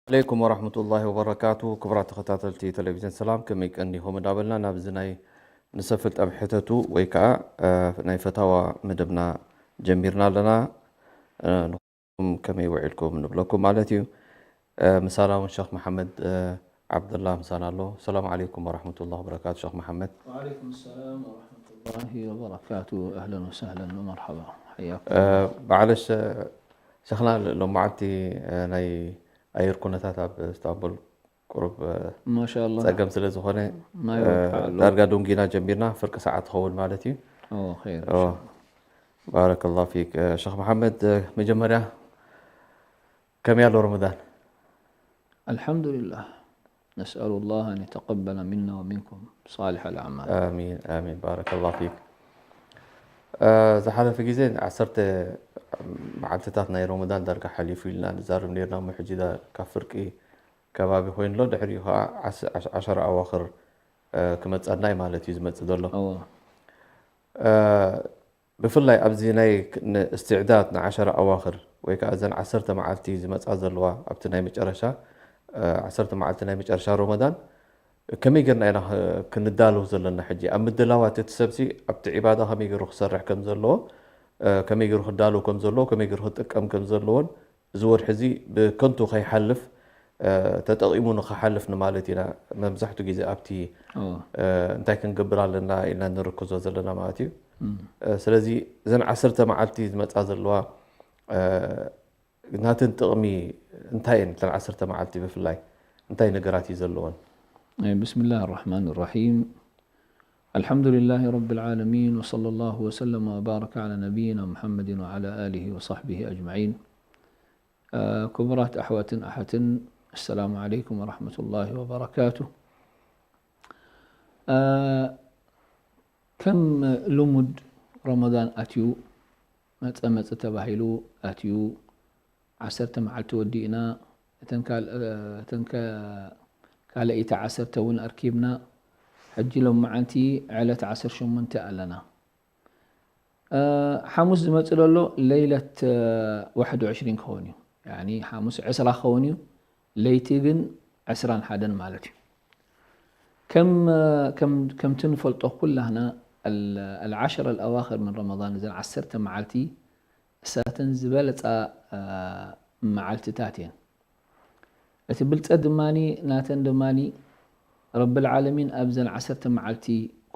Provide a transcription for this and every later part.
ዓለይኩም ወራህመቱላሂ ወበረካቱ። ክቡራት ተኸታተልቲ ቴሌቪዥን ሰላም፣ ከመይ ቀኒኹም እንዳበልና ናብዚ ናይ ንሰፍል ጠብሕተቱ ወይ ከዓ፣ እ፣ ናይ ፈታዋ መደብና ጀሚርና ኣለና። እ፣ ንኹም ከመይ ውዒልኩም ንብለኩም ማለት እዩ። እ፣ ምሳና እውን ሸኽ መሓመድ፣ እ፣ ዓብደላ ምሳና ኣሎ። ሰላም ዓለይኩም ወራህመቱላሂ ወበረካቱ ሸኽ መሓመድ። ወዓለይኩም ሰላም ወራህመቱላሂ ወበረካቱ። ኣህለን ወሰህለን ወመርሐባ። ሓያኩም። እ፣ በዓለሽ፣ ሸኽና ሎማዓንቲ፣ እ፣ ናይ ኣየር ኩነታት ኣብ እስታንቡል ቁሩብ፣ እ፣ ማሻኣላህ። ጸገም ስለ ዝኾነ፣ ማይ እ፣ ወቅዓ ኣሎ። ዳርጋ ዶንጊና ጀሚርና ፍርቂ ሰዓት ትኸውን ማለት እዩ። ኦ፣ ኸይር፣ ኦ፣ ኢንሻኣላህ። ባረከላሁ ፊክ። እ፣ ሸኽ መሓመድ፣ እ፣ መጀመርያ ከመይ ኣሎ ረመዳን? ኣልሓምዱሊላህ። ነስኣሉ ላህ ኣን የተቀበለ ሚና ወሚንኩም ሳሊሕ ኣልኣዕማል። ኣሚን፣ ኣሚን። ባረከላሁ ፊክ። እ፣ ዝሓለፈ ግዜ ዓሰርተ መዓልትታት ናይ ረመዳን ዳርጋ ሓሊፉ ኢልና ንዛረብ ነይርና እሞ፣ ሕጂ ዳ-፣ ካብ ፍርቂ ከባቢ ኮይኑ ኣሎ፣ ድሕሪኡ ከዓ ዓስ-፣ ዓሽ-፣ ዓሸራ ኣዋኽር፣ እ፣ ክመጸና እዩ ማለት እዩ ዝመጽእ ዘሎ። እወ። እ፣ ብፍላይ ኣብዚ ናይ ክ-፣ ን-፣ እስትዕዳድ ንዓሸራ ኣዋኽር ወይ ከዓ እዘን ዓሰርተ መዓልቲ ዝመጻ ዘለዋ ኣብቲ ናይ መጨረሻ፣ እ፣ ዓሰርተ መዓልቲ ናይ መጨረሻ ረመዳን ከመይ ጌርና ኢና ክ-፣ ክንዳለዉ ዘለና? ሕጂ ኣብ ምድላዋት እቲ ሰብሲ ኣብቲ ዒባዳ ከመይ ገይሩ ክሰርሕ ከም ዘለዎ፣ እ፣ ከመይ ገይሩ ክዳለዉ ከም ዘለዎ፣ ከመይ ገይሩ ክጥቀም ከም ዘለዎን፣ እዚ ወርሒ እዚ ብከንቱ ከይሓልፍ፣ እ፣ ተጠቒሙ ንኽሓልፍ ንማለት ኢና መብዛሕትኡ ግዜ ኣብቲ፣ እዎ። እ፣ እንታይ ክንገብር ኣለና ኢልና ንርክዞ ዘለና ማለት እዩ። እም። እ፣ ስለዚ እዘን ዓሰርተ መዓልቲ ዝመጻ ዘለዋ፣ እ፣ ናተን ጥቕሚ እንታይ እየን? እተን ዓሰርተ መዓልቲ ብፍላይ እንታይ ነገራት እዩ ዘለወን? أي، بسم الله الرحمن الرحيم. الحمد لله رب العالمين، وصلى الله وسلم وبارك على نبينا محمد وعلى آله وصحبه أجمعين. እ፣ ክቡራት ኣሕዋትን ኣሓትን፣ السلام عليكم ورحمة الله وبركاته. እ፣ ከም ልሙድ ረመዳን ኣትዩ፣ መጸ መጸ ተባሂሉ ኣትዩ፣ ዓሰርተ መዓልቲ ወዲእና፣ እተን ካል-፣ እተን ከ-፣ ካልኣይቲ ዓሰርተ እውን ኣርኪብና፣ ሕጂ ሎመዓንቲ ዕለት ዓሰርተ ሸሞንተ ኣለና። እ፣ ሓሙስ ዝመጽእ ዘሎ ለይለት፣ እ፣ ዋሕድ ወዕሽሪን ክኸውን እዩ። ያኒ ሓሙስ ዕስራ ክኸውን እዩ፣ ለይቲ ግን ዕስራን ሓደን ማለት እዩ። ከም፣ ከም፣ ከምቲ ንፈልጦ ኩላህና፣ ال-፣ العشر الأواخر من رمضان፣ እዘን ዓሰርተ መዓልቲ እሳተን ዝበለጻ፣ እ፣ መዓልትታት እየን። እቲ ብልጸት ድማኒ ናተን ድማኒ ረብል ዓለሚን ኣብዘን ዓሰርተ መዓልቲ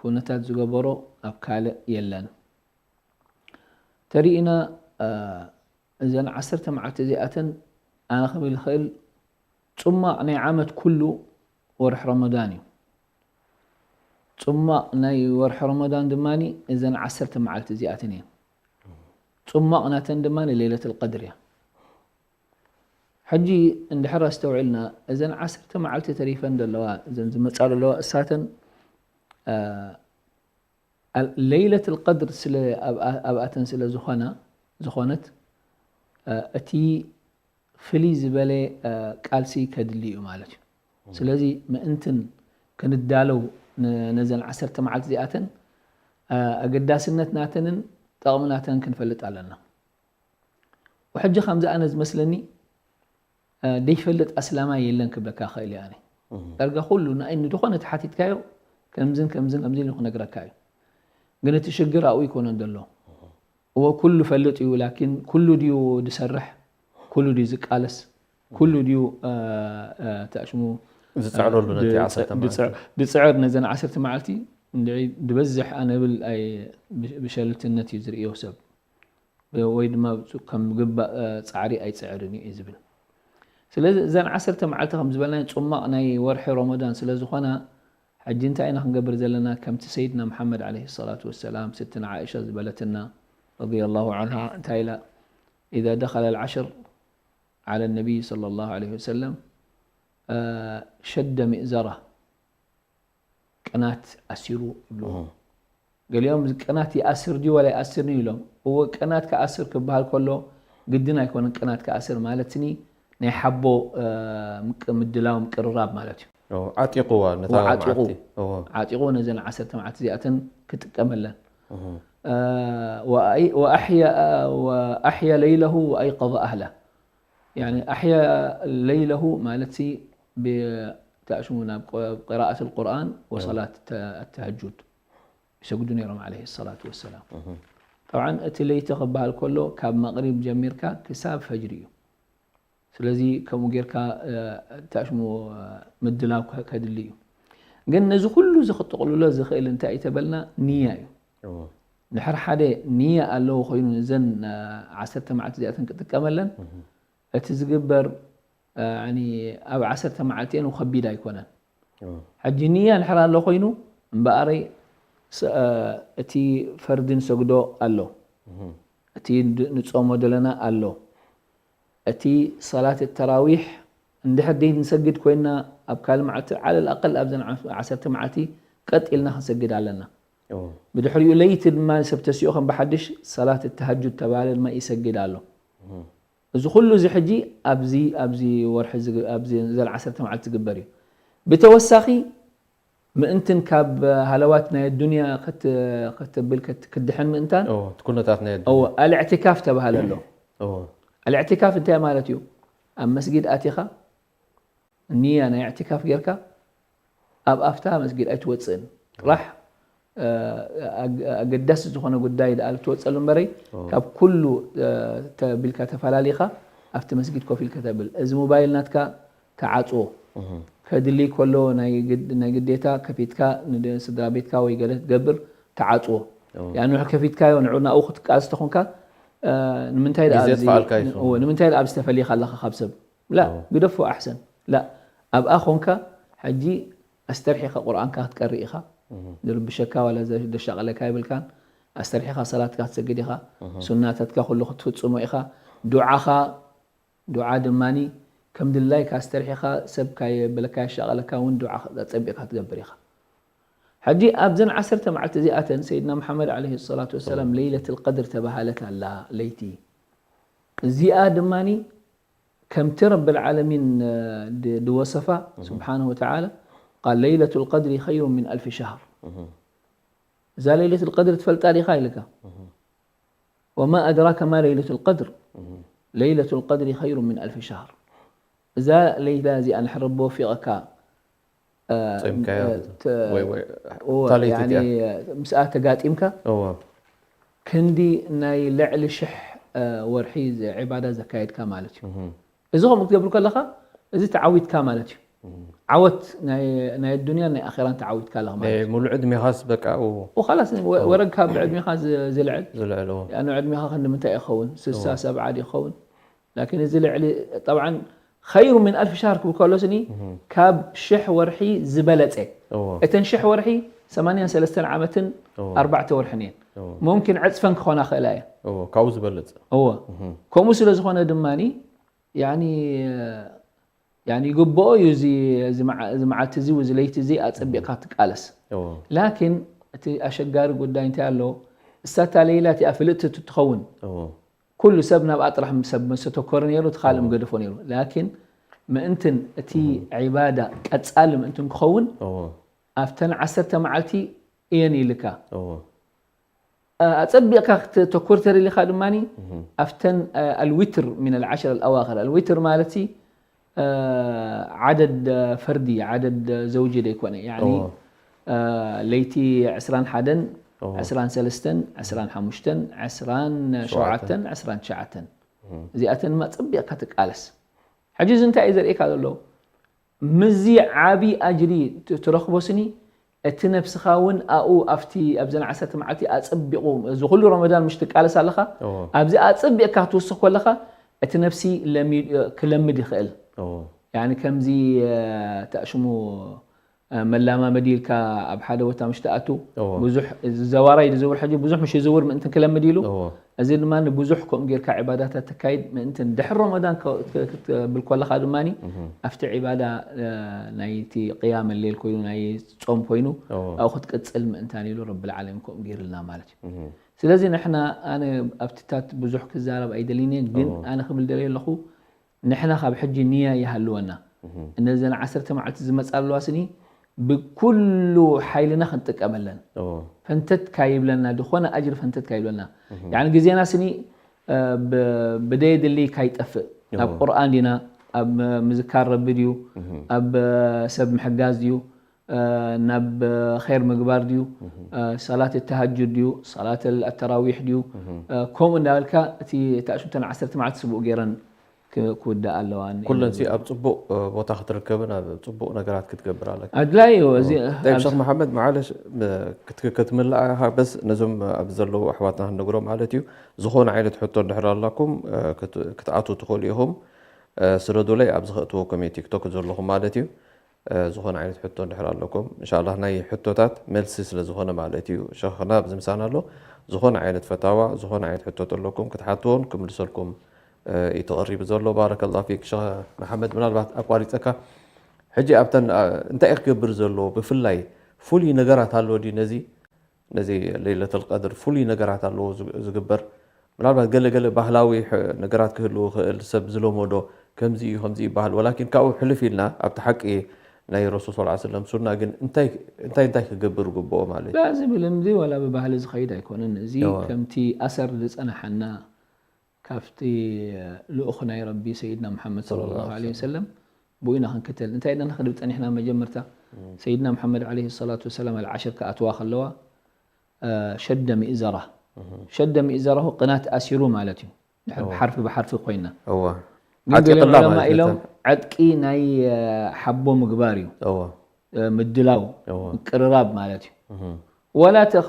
ኩነታት ዝገበሮ ኣብ ካልእ የለን። ተሪእና፣ እ፣ እዘን ዓሰርተ መዓልቲ እዚኣተን ኣነ ክብል ዝኽእል ጽማቕ ናይ ዓመት ኩሉ ወርሒ ረመዳን እዩ። ጽማቕ ናይ ወርሒ ረመዳን ድማኒ እዘን ዓሰርተ መዓልቲ እዚኣተን እየን። ጽማቕ ናተን ድማኒ ለይለቱል ቀድር እያ። ሕጂ እንድሕር ኣስተውዒልና፣ እዘን ዓሰርተ መዓልቲ ተሪፈን ዘለዋ፣ እዘን ዝመጻ ዘለዋ እሳተን፣ እ፣ ኣል-፣ ለይለቱል ቀድር ስለ ኣብ-፣ ኣብኣተን ስለ ዝኾና፣ ዝኾነት፣ እ፣ እቲ ፍልይ ዝበለ፣ እ፣ ቃልሲ ከድሊ እዩ ማለት እዩ። ስለዚ ምእንትን ክንዳለው ን-፣ ነዘን ዓሰርተ መዓልቲ እዚኣተን፣ እ፣ ኣገዳስነት ናተንን ጠቕሚ ናተን ክንፈልጥ ኣለና። ወሕጂ ከምዚ ኣነ ዝመስለኒ፣ እ፣ ደይፈልጥ ኣስላማይ የለን ክብለካ ክእል እየ ኣነ። እህ። ዳርጋ ኩሉ ንኣይ ንድኾነ ተሓቲትካዮ ከምዝን ከምዝን ከምዝን ኢሉ ክነግረካ እዩ። ግን እቲ ሽግር ኣብኡ ይኮነን ዘሎ። እወ ኩሉ ፈልጥ እዩ፣ ላኪን ኩሉ ድዩ ዝሰርሕ? ኩሉ ድዩ ዝቃለስ? ኩሉ ድዩ፣ እ፣ እ፣ ተኣሽሙ፣ ዝጽዕረሉ እ፣ ነቲ ድጽ-፣ ዓሰርተ መዓልቲ? ድጽዕ-፣ ድጽዕር ነዘን ዓሰርተ መዓልቲ? እንድዒ ድበዝሕ ኣነ ብል ኣይ-፣ ብ-፣ ብሸልልትነት እዩ ዝርእዮ ሰብ። ብ-፣ ወይ ድማ ብጹ-፣ ከም ዝግባእ፣ እ፣ ጻዕሪ ኣይጽዕርን እዩ እዩ ዝብል። ስለዚ እዘን ዓሰርተ መዓልቲ ከም ዝበልናዮ ጽማቕ ናይ ወርሒ ረመዳን ስለ ዝኾና፣ ሕጂ እንታይ ኢና ክንገብር ዘለና? ከምቲ ሰይድና መሓመድ ዓለይሂ ሰላቱ ወሰላም፣ ስትና ዓኢሻ ዝበለትና ረዲየላሁ ዓንሃ እንታይ ኢላ? إذا دخل العشر على النبي صلى الله عليه وسلم، እ፣ شد مئزره፣ ቅናት ኣሲሩ ይብልዎ። እህ። ገሊኦም እዚ ቅናት ይኣስር ድዩ ዋላ ይኣስርን እዩ ኢሎም። እወ፣ ቅናት ክኣስር ክበሃል ከሎ ግድን ኣይኮነን። ቅናት ክኣስር ማለትኒ ናይ ሓቦ፣ እ፣ ምቅ-፣ ምድላው ምቅርራብ ማለት እዩ። እዎ፣ ዓጢቕዋ ነታ ወዓጢቑ፣ መዓልቲ። እዎ። ዓጢቑ ነዘን ዓሰርተ መዓልቲ እዚኣተን ክጥቀመለን። እህ። እ፣ ወኣይ-፣ ወኣሕያ-፣ ወኣሕያ ለይለሁ ወኣይቀዘ ኣህለ። يعني أحيا ليله ማለት ሲ ብታሽሙ ናብ ق- قراءة القرآن وصلاة الت- التهجد ይሰግዱ ነይሮም عليه الصلاة والسلام። طبعا እቲ ለይቲ ክበሃል ከሎ ካብ መቕሪብ ጀሚርካ ክሳብ ፈጅሪ እዩ። ስለዚ ከምኡ ጌርካ ታሽሙ ምድላው ከድሊ እዩ። ግን ነዚ ኩሉ እዚ ክጥቕልሎ ዝኽእል እንታይ እዩ ተበልና? ንያ እዩ። ድሕር ሓደ ንያ ኣለዎ ኮይኑ እዘን ዓሰርተ መዓልቲ እዚኣተን ክጥቀመለን፣ እቲ ዝግበር ኣብ ዓሰርተ መዓልቲ እየን ከቢድ ኣይኮነን። ሕጂ ንያ እንድሕር ኣሎ ኮይኑ እምበኣረይ እቲ ፈርዲ ንሰግዶ ኣሎ፣ እቲ ንጾሞ ዘለና ኣሎ፣ እቲ ሰላት ተራዊሕ እንድሕር ደይ ንሰግድ ኮይና ኣብ ካልእ መዓልቲ على الأقل ኣብዘን ዓሰርተ መዓልቲ ቀጥ ኢልና ክንሰግድ ኣለና። ብድሕሪኡ ለይቲ ድማ ሰብ ተሲኡ ከም ብሓድሽ ሰላት ተሃጁድ ተባለ ድማ ይሰግድ ኣሎ። እዚ ኩሉ እዚ ሕጂ ኣብዚ ኣብዚ ወርሒ ኣብዚ ዘን ዓሰርተ መዓልቲ ዝግበር እዩ። ብተወሳኺ ምእንትን ካብ ሃለዋት ናይ ኣዱንያ ከተብል ክትድሕን ምእንታን ኩነታት ናይ ኣልዕትካፍ ተባህለ ኣሎ። ኣልዕትካፍ እንታይ ማለት እዩ? ኣብ መስጊድ ኣቲኻ ንያ ናይ ኣዕትካፍ ጌርካ ኣብ ኣፍታ መስጊድ ኣይትወፅእን። ጥራሕ ኣገዳሲ ዝኾነ ጉዳይ ደኣ ትወፀሉ እምበረይ ካብ ኩሉ ተቢልካ ተፈላሊኻ ኣብቲ መስጊድ ኮፍ ኢልካ ተብል። እዚ ሞባይል ናትካ ተዓፅዎ። ከድሊ ከሎ ናይ ግዴታ ከፊትካ ንስድራ ቤትካ ወይ ገለ ትገብር ተዓፅዎ። ያኑ ከፊትካዮ ንዑ ናብኡ ክትቃለስ ተኾንካ ንምንታይ ደኣ ኣብዚ ተፈሊኻ ኣለኻ ካብ ሰብ? ላ ግደፎ ኣሕሰን። ላ ኣብኣ ኾንካ ሕጂ ኣስተርሒኻ ቁርኣንካ ክትቀርእ ኢኻ። ዝርብሸካ ዋላ ዘሻቐለካ የብልካን። ኣስተርሒኻ ሰላትካ ክትሰግድ ኢኻ። ሱናታትካ ኩሉ ክትፍጽሞ ኢኻ። ዱዓኻ ዱዓ ድማኒ ከም ድላይካ ኣስተርሒኻ ሰብ ካየበለካ የሻቐለካ እውን ዱዓ ጸቢቕካ ትገብር ኢኻ። ሕጂ ኣብዘን ዓሰርተ መዓልቲ እዚኣተን ሰይድና መሓመድ ዓለይሂ ሰላቱ ወሰላም ለይለቱል ቀድር ተባሃለት ኣላ ለይቲ። እዚኣ ድማኒ ከምቲ ረብል ዓለሚን ድወሰፋ ስብሓነሁ ወተዓላ ቃል ለይለቱል ቀድሪ ኸይሩ ምን ኣልፊ ሸህር። እዛ ለይለቱል ቀድር ትፈልጣ ዲኻ ኢልካ? ወማ ኣድራከ ማ ለይለቱል ቀድር ለይለቱል ቀድሪ ኸይሩ ምን ኣልፊ ሸህር። እዛ ለይላ እዚኣ ንሕረቦ ፊቐካ ጾምካዮ ምስኣ ተጋጢምካ ክንዲ ናይ ልዕሊ ሽሕ ወርሒ ዒባዳ ዘካየድካ ማለት እዩ። እዚ ከምኡ ክትገብር ከለኻ እዚ ተዓዊትካ ማለት እዩ። ዓወት ናይ ኣዱንያን ናይ ኣኼራን ተዓዊትካ ኣለኻ ማለት እዩ። ሙሉእ ዕድሜኻስ በቃ ላስ ወረድካ ብዕድሜኻ ዝልዕል ዝልዕል ዕድሜኻ ክንዲ ምንታይ ይኸውን? ስሳ ሰብዓ ይኸውን? ላኪን እዚ ልዕሊ ጠብዓን ኸይሩ ምን ኣልፍ ሻህር ክብል ከሎ ስኒ ካብ ሽሕ ወርሒ ዝበለፀ። እተን ሽሕ ወርሒ ሰማንያን ሰለስተን ዓመትን ኣርባዕተ ወርሕን እየን። ሙምኪን ዕፅፈን ክኾና ክእላ እየን። ካብኡ ዝበልፅ እወ። ከምኡ ስለ ዝኾነ ድማኒ ያኒ ያኒ ይግብኦ እዩ እዚ እዚ መዓ- እዚ መዓልቲ እዚ እዚ ለይቲ እዚ ኣፀቢቕካ ትቃለስ። ላኪን እቲ ኣሸጋሪ ጉዳይ እንታይ ኣሎ? እሳታ ለይላ እቲኣ ፍልጥቲ ትኸውን ኩሉ ሰብ ናብኣ ጥራሕ ሰብ መሰተኮረ ነይሩ፣ እቲ ካልእ ምገደፎ ነይሩ። ላኪን ምእንትን እቲ ዒባዳ ቀጻሊ ምእንትን ክኸውን ኣብተን ዓሰርተ መዓልቲ እየን ኢልካ ኣጸቢቕካ ክትተኩር ተደሊኻ ድማ ኣብተን ኣልዊትር ምን ኣልዓሽር ኣልኣዋኽር ኣልዊትር ማለት ዓደድ ፈርዲ ዓደድ ዘውጂ ደይኮነ ያኒ ለይቲ ዕስራን ሓደን ዕስራን ሰለስተን ዕስራን ሓሙሽተን ዕስራን ሸውዓተን ዕስራን ትሽዓተን እዚኣተን ድማ ጸቢቕካ ትቃለስ። ሕጂ እዚ እንታይ እዩ ዘርእየካ ዘሎ? ምዚ ዓቢ ኣጅሪ ትረኽቦ ስኒ እቲ ነብስኻ እውን ኣኡ ኣብቲ ኣብዘን ዓሰርተ መዓልቲ ኣጸቢቑ እዚ ኩሉ ረመዳን ምሽ ትቃለስ ኣለኻ ኣብዚ ኣጸቢቕካ ክትውስኽ ከለኻ እቲ ነብሲ ክለምድ ይኽእል። ከምዚ ተእሽሙ መላማመዲ ኢልካ ኣብ ሓደ ቦታ ምሽ ትኣቱ ብዙሕ ዘዋራይ ዝዝውር ሕጂ ብዙሕ ምሽ ይዝውር ምእንትን ክለምድ ኢሉ እዚ ድማ ንብዙሕ ከምኡ ጌርካ ዕባዳታት ተካይድ ምእንትን ድሕሪ ረመዳን ክትብል ከለኻ ድማ ኣብቲ ዕባዳ ናይቲ ቅያም ሌል ኮይኑ ናይ ጾም ኮይኑ ኣብኡ ክትቅጽል ምእንታን ኢሉ ረብል ዓለሚን ከምኡ ጌርልና ማለት እዩ። ስለዚ ንሕና ኣነ ኣብትታት ብዙሕ ክዛረብ ኣይደልይን ግን ኣነ ክብል ደልየ ኣለኹ ንሕና ካብ ሕጂ ንያ ይሃልወና። እነዘን ዓሰርተ መዓልቲ ዝመጻ ኣለዋ ስኒ ብኩሉ ሓይልና ክንጥቀመለን ፈንተት ካይብለና ዝኾነ ኣጅር ፈንተት ካይብለና ያኒ ግዜና ስኒ ብደየድሊ ካይጠፍእ ናብ ቁርኣን ዲና፣ ኣብ ምዝካር ረቢ ድዩ፣ ኣብ ሰብ ምሕጋዝ ድዩ፣ ናብ ኸይር ምግባር ድዩ፣ ሰላት ተሃጁድ ድዩ፣ ሰላት ኣተራዊሕ ድዩ፣ ከምኡ እንዳበልካ እቲ ታሽምተን ዓሰርተ መዓልቲ ስቡእ ገይረን ክውዳእ ኣለዋ። ኩለንሲ ኣብ ፅቡቕ ቦታ ክትርከብን ኣብ ፅቡቕ ነገራት ክትገብር ኣለካ። ኣድላይ እዩ። እዚ ጠይብ ሸክ መሓመድ መዓለሽ ክትምልኣ ኢኻ፣ በስ ነዞም ኣብ ዘለዉ ኣሕዋትና ክንነግሮም ማለት እዩ። ዝኾነ ዓይነት ሕቶ እንድሕር ኣላኩም ክትኣትዉ ትኽእሉ ኢኹም። ስረዱለይ ኣብዚ ከእትወኩም እየ ቲክቶክ ዘለኹም ማለት እዩ። ዝኾነ ዓይነት ሕቶ እንድሕር ኣለኩም እንሻላ ናይ ሕቶታት መልሲ ስለ ዝኾነ ማለት እዩ። ሸኽና ኣብዚ ምሳና ኣሎ። ዝኾነ ዓይነት ፈታዋ ዝኾነ ዓይነት ሕቶ ኣለኩም ክትሓትዎን ክምልሰልኩም እዩ ተቐሪቡ ዘሎ። ባረከላ ፊክ ሸኽ መሓመድ፣ ምናልባት ኣቋሪፀካ። ሕጂ ኣብተን እንታይ እዩ ክገብር ዘለዎ? ብፍላይ ፍሉይ ነገራት ኣሎ ድዩ ነዚ ነዚ ለይለተል ቀድር ፍሉይ ነገራት ኣለዎ ዝግበር? ምናልባት ገለ ገለ ባህላዊ ነገራት ክህልው ይኽእል፣ ሰብ ዝለመዶ ከምዚ እዩ ከምዚ ይበሃል። ወላኪን ካብኡ ሕልፍ ኢልና ኣብቲ ሓቂ ናይ ረሱል ሰለላሁ ዐለይሂ ወሰለም ሱና ግን እንታይ እንታይ እንታይ ክገብር ግብኦ ማለት እዩ? ብዝብል እምዚ ዋላ ብባህሊ ዝኸይድ ኣይኮነን። እዚ ከምቲ ኣሰር ዝጸናሓና ካብቲ ልኡኽ ናይ ረቢ ሰይድና ሙሓመድ ሰለላሁ ዐለይሂ ወሰለም ብኡ ኢና ክንክተል። እንታይ ኢና ንኽድብ ጸኒሕና? መጀመርታ ሰይድና ሙሓመድ ዐለይሂ ሰላቱ ወሰላም ኣልዓሽር ክኣትዋ ከለዋ ሸደ ሚእዘራ ሸደ ሚእዘራሁ ቅናት ኣሲሩ ማለት እዩ። ድሕር ብሓርፊ ብሓርፊ ኮይና እወ ግን ገለ ዓጢቕላ ዑለማ ማለት ኢሎም ነታ- ዕጥቂ ናይ ሓቦ ምግባር እዩ። እወ ምድላው እወ ምቅርራብ ማለት እዩ። እህ ወላ ተ-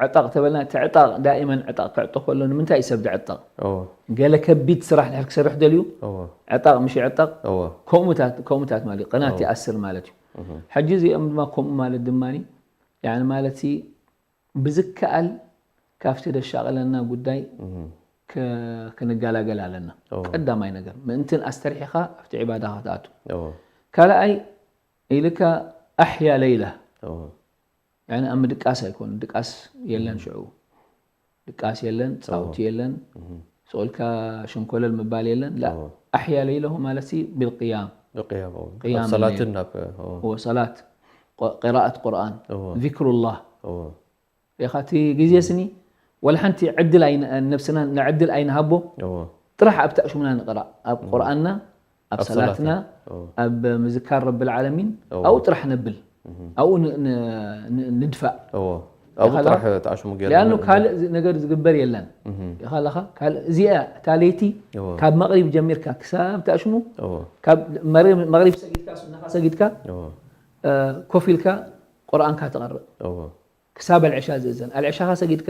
ዕጣቕ ተበልና እቲ ዕጣቕ ዳኢመን ዕጣቕ ክዕጦ ከሎ ንምንታይ እዩ ሰብ ዝዕጠቕ? እወ ገለ ከቢድ ስራሕ ድሕር ክሰርሕ ደልዩ እወ ዕጣቕ ምሽ ዕጠቕ እወ ከምኡታት ከምኡታት ማለት እዩ። ቅናት እወ ይኣስር ማለት እዩ። እህ ሕጂ እዚኦም ድማ ከምኡ ማለት ድማ ያኒ ማለት ሲ ብዝከኣል ካብቲ ደሻቐለና ጉዳይ እህ ክ- ክንገላገል ኣለና። እወ ቀዳማይ ነገር ምእንትን ኣስተርሒኻ ኣብቲ ዒባዳ ክትኣቱ። እወ ካልኣይ ኢልካ ኣሕያ ለይላ እወ ያኒ ኣብ ምድቃስ ኣይኮን ድቃስ የለን ሽዑ ድቃስ የለን ፃውቲ የለን ስቕ ኢልካ ሸንኮለል ምባል የለን ላ ኣሕያ ለይለሁ ማለት ሲ ብልቅያም ብቅያም እዎ። ቅያም ኣብ ሰላትን ሌል። ኣብ እዎ። እዎ ሰላት ق- ቅራኣት ቁርኣን እዎ። ዚክሩላህ እዎ። ኢኻ እቲ ግዜ ስኒ ወላ ሓንቲ ዕድል ኣይን- ነብስና ንዕድል ኣይንሃቦ እዎ። ጥራሕ ኣብቲ ኣሽሙና ንቕራእ ኣብ ቁርኣንና ኣብ ኣብ ሰላትና ሰላትና፣ እዎ። ኣብ ምዝካር ረብል ዓለሚን፣ እዎ። ኣብኡ ጥራሕ ነብል። ኣብኡ ን- ን- ን- ንድፋእ። እዎ። ኣብኡ ኢኻ ጥራሕ ተኣሽሙ ጌርና ሊኣኑ ንብል። ካልእ ዝ- ነገር ዝግበር የለን። ኢኻ ኣለኻ ካልእ እዚኣ እታ ለይቲ እዎ። ካብ መቕሪብ ጀሚርካ ክሳብ ተኣሽሙ እዎ። ካብ መሪ- መቕሪብ ሰጊድካ ሱናኻ ሰጊድካ እዎ። እ፣ ኮፍ ኢልካ ቁርኣንካ ትቐርእ። እዎ። ክሳብ ኣልዕሻ ዝእዘን ኣልዕሻኻ ሰጊድካ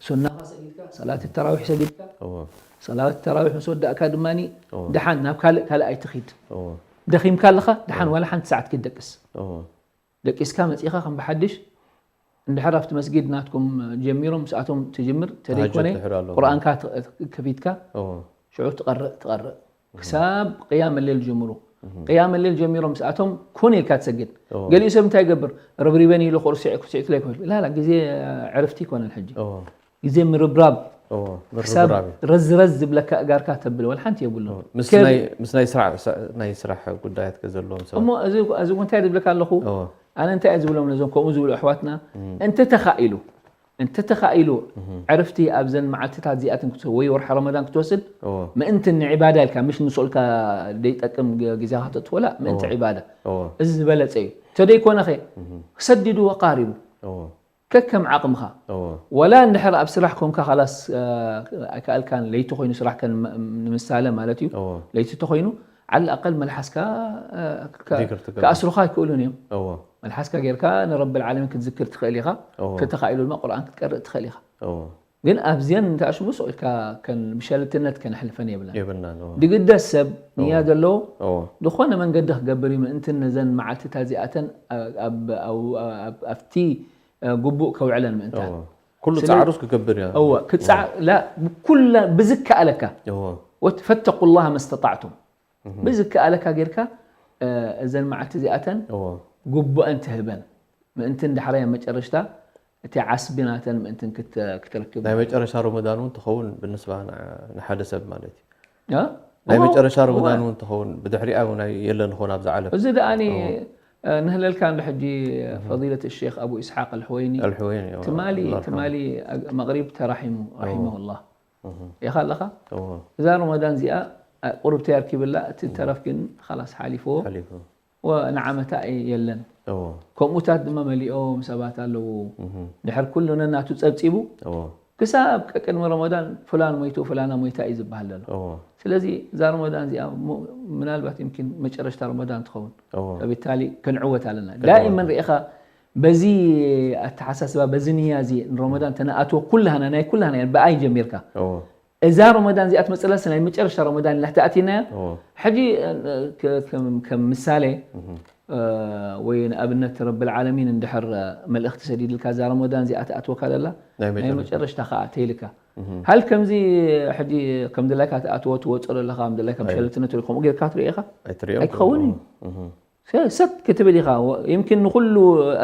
ሱናኻ ሰጊድካ ሰላት ተራዊሕ ሰጊድካ እዎ። ሰላት ተራዊሕ ምስ ወዳእካ ድማ እዎ። ደሓን ናብ ካልእ ካልእ ኣይትኺድ እዎ። ደኺምካ ኣለኻ ደሓን ዋላ ሓንቲ ሰዓት ክትደቅስ እዎ። ደቂስካ መፂእኻ ከም ብሓድሽ እንድሕር ኣብቲ መስጊድ ናትኩም ጀሚሮም ምስኣቶም ትጅምር ተደይኮነ ተሃጅድ ድሕር ኣለዎ። ቁርኣንካ ት- ከፊትካ እዎ። ሽዑ ትቐርእ ትቐርእ ክሳብ ቅያም ሌል ጅምሩ ቅያም ሌል ጀሚሮም ምስኣቶም ኮን ኢልካ ትሰግድ እዎ። ገሊኡ ሰብ እንታይ ይገብር ረብሪበን ኢሉ ቁርሲ ኩስዒት ላይ ኮይኑ ላላ ግዜ ዕርፍቲ ይኮነን ሕጂ እዎ። ግዜ ምርብራብ እዎ። ክሳብ ምርብራብ እዩ። ረዝረዝ ዝብለካ እጋርካ ተብል ወላ ሓንቲ የብሉን እዎ። ምስ ከብ- ናይ- ምስ ናይ ስራሕ ናይ ስራሕ ጉዳያት ከዘለዎም ሰባት እሞ እዚ እዚ እንታይ ዝብለካ ኣለኹ እዎ። ኣነ እንታይ እየ ዝብሎም ነዞም ከምኡ ዝብሉ ኣሕዋትና እንተተኻኢሉ እንተተኻኢሉ ዕርፍቲ ኣብዘን መዓልትታት እዚኣትን ክትወስድ ወይ ወርሒ ረመዳን ክትወስድ እዎ። ምእንቲ ንዕባዳ ኢልካ ምሽ ንስኡልካ ደይጠቅም ግ- ግዜኻ ተጥፍኦላ ምእንቲ እዎ። ዕባዳ እዎ። እዚ ዝበለፀ እዩ ተደይኮነኸ ሰዲዱ ወቃሪቡ እዎ። ከከም ዓቕምኻ እዎ። ወላ እንድሕር ኣብ ስራሕ ኮንካ ካላስ ኣይከኣልካን ለይቲ ኮይኑ ስራሕ ከን ንምሳለ ማለት እዩ እዎ። ለይቲ ተኮይኑ ዓል ኣቀል መልሓስካ እ፣ ከ- ዚክር ትገብር። ከኣስሩኻ ኣይክእሉን እዮም እዎ። መልሓስካ ጌርካ ንረቢ ዓለሚን ክትዝክር ትኽእል ኢኻ እዎ። ተተኻኢሉ ድማ ቁርኣን ክትቀርእ ትኽእል ኢኻ እዎ። ግን ኣብዚአን እንተኣሽሙ ስቕ ኢልካ ከን ብሸለልትነት ከነሕልፈን የብልና የብልናን እዎ። ድግደስ ሰብ ንያ እዎ። ዘለዎ እዎ። ዝኾነ መንገዲ ክገብር እዩ ምእንትን ነዘን መዓልትታት እዚኣተን ኣብ- ኣብ- ኣብ- ኣብ- ኣብቲ እ፣ ግቡእ ከውዕለን ምእንታን እዎ። ኩሉ ስለ- ፃዕሩስ ክገብር እያ እዎ ክፃዕ ላ ኩላ ብዝከኣለካ እዎ። ወት ፈተቁ ላሃ መስተጣዕቱም ብዝከኣለካ ጌርካ እ፣ እዘን መዓልቲ እዚኣተን እዎ። ግቡአን ትህበን ምእንትን ዳሕራይ ኣብ መጨረሽታ እቲ ዓስቢ ናተን ምእንትን ክተ- ክትረክብ ናይ መጨረሻ ረመዳን እውን ትኸውን ብንስባ ን- ንሓደ ሰብ ማለት እዩ እ? ናይ እዎ፣ መጨረሻ እዎ። ረመዳን እውን ትኸውን ብድሕሪኣ እውን ኣይ- የለን ኾን ኣብዛ ዓለም እዚ ደኣኒ እዎ። እ፣ ንህለልካ እንዶ ሕጂ ፈዲለት ሼክ ኣቡ ኢስሓቅ ኣልሕወይኒ ኣልሕወይኒ እዎ። ትማሊ ኣላህ ትማሊ ኣግ- መቕሪብ ተራሒሙ ረሒመሁላህ ኢኻ ኣለኻ። እዛ ረመዳን እዚኣ ቁርብቲ ኣርኪብላ፣ እቲ ተረፍ ግን ኻላስ ሓሊፍዎ። ንዓመታ የለን። ከምኡታት ድማ መሊኦም ሰባት ኣለዉ። ድሕር ኩሉ ነናቱ ጸብጺቡ ክሳብ ቅድሚ ረመዳን ፍላን ሞይቱ ፍላና ሞይታ እዩ ዝበሃል ዘሎ። ስለዚ እዛ ረመዳን እዚኣ ምናልባት ይምኪን መጨረሽታ ረመዳን ትኸውን። ፈቢታሊ ክንዕወት ኣለና። ዳይመን ርኢኻ በዚ ኣተሓሳስባ በዚ ንያ እዚ ንረመዳን ተነኣትዎ ኩላህና ናይ ኩላህና እያ ብኣይ ጀሚርካ እዛ ረመዳን እዚኣ ትመፅእ ኣላ ናይ መጨረሽታ ረመዳን ኢልና ተኣቲናያ። ሕጂ ከም ምሳሌ ወይ ንኣብነት ረብል ዓለሚን እንድሕር መልእኽቲ ሰዲድልካ እዛ ረመዳን እዚኣ ትኣትወካ ዘላ ናይ መጨረሽታ ከዓ ተይልካ ሃል ከምዚ ሕጂ ከም ድላይካ ትኣትዎ ትወፅኦ ዘለካ ከም ድላይካ ብሸለልትነት ወይ ከምኡ ጌርካ ትሪኦ ኢኻ ኣይክኸውን እዩ። ሰብ ክትብል ኢኻ ይምኪን ንኩሉ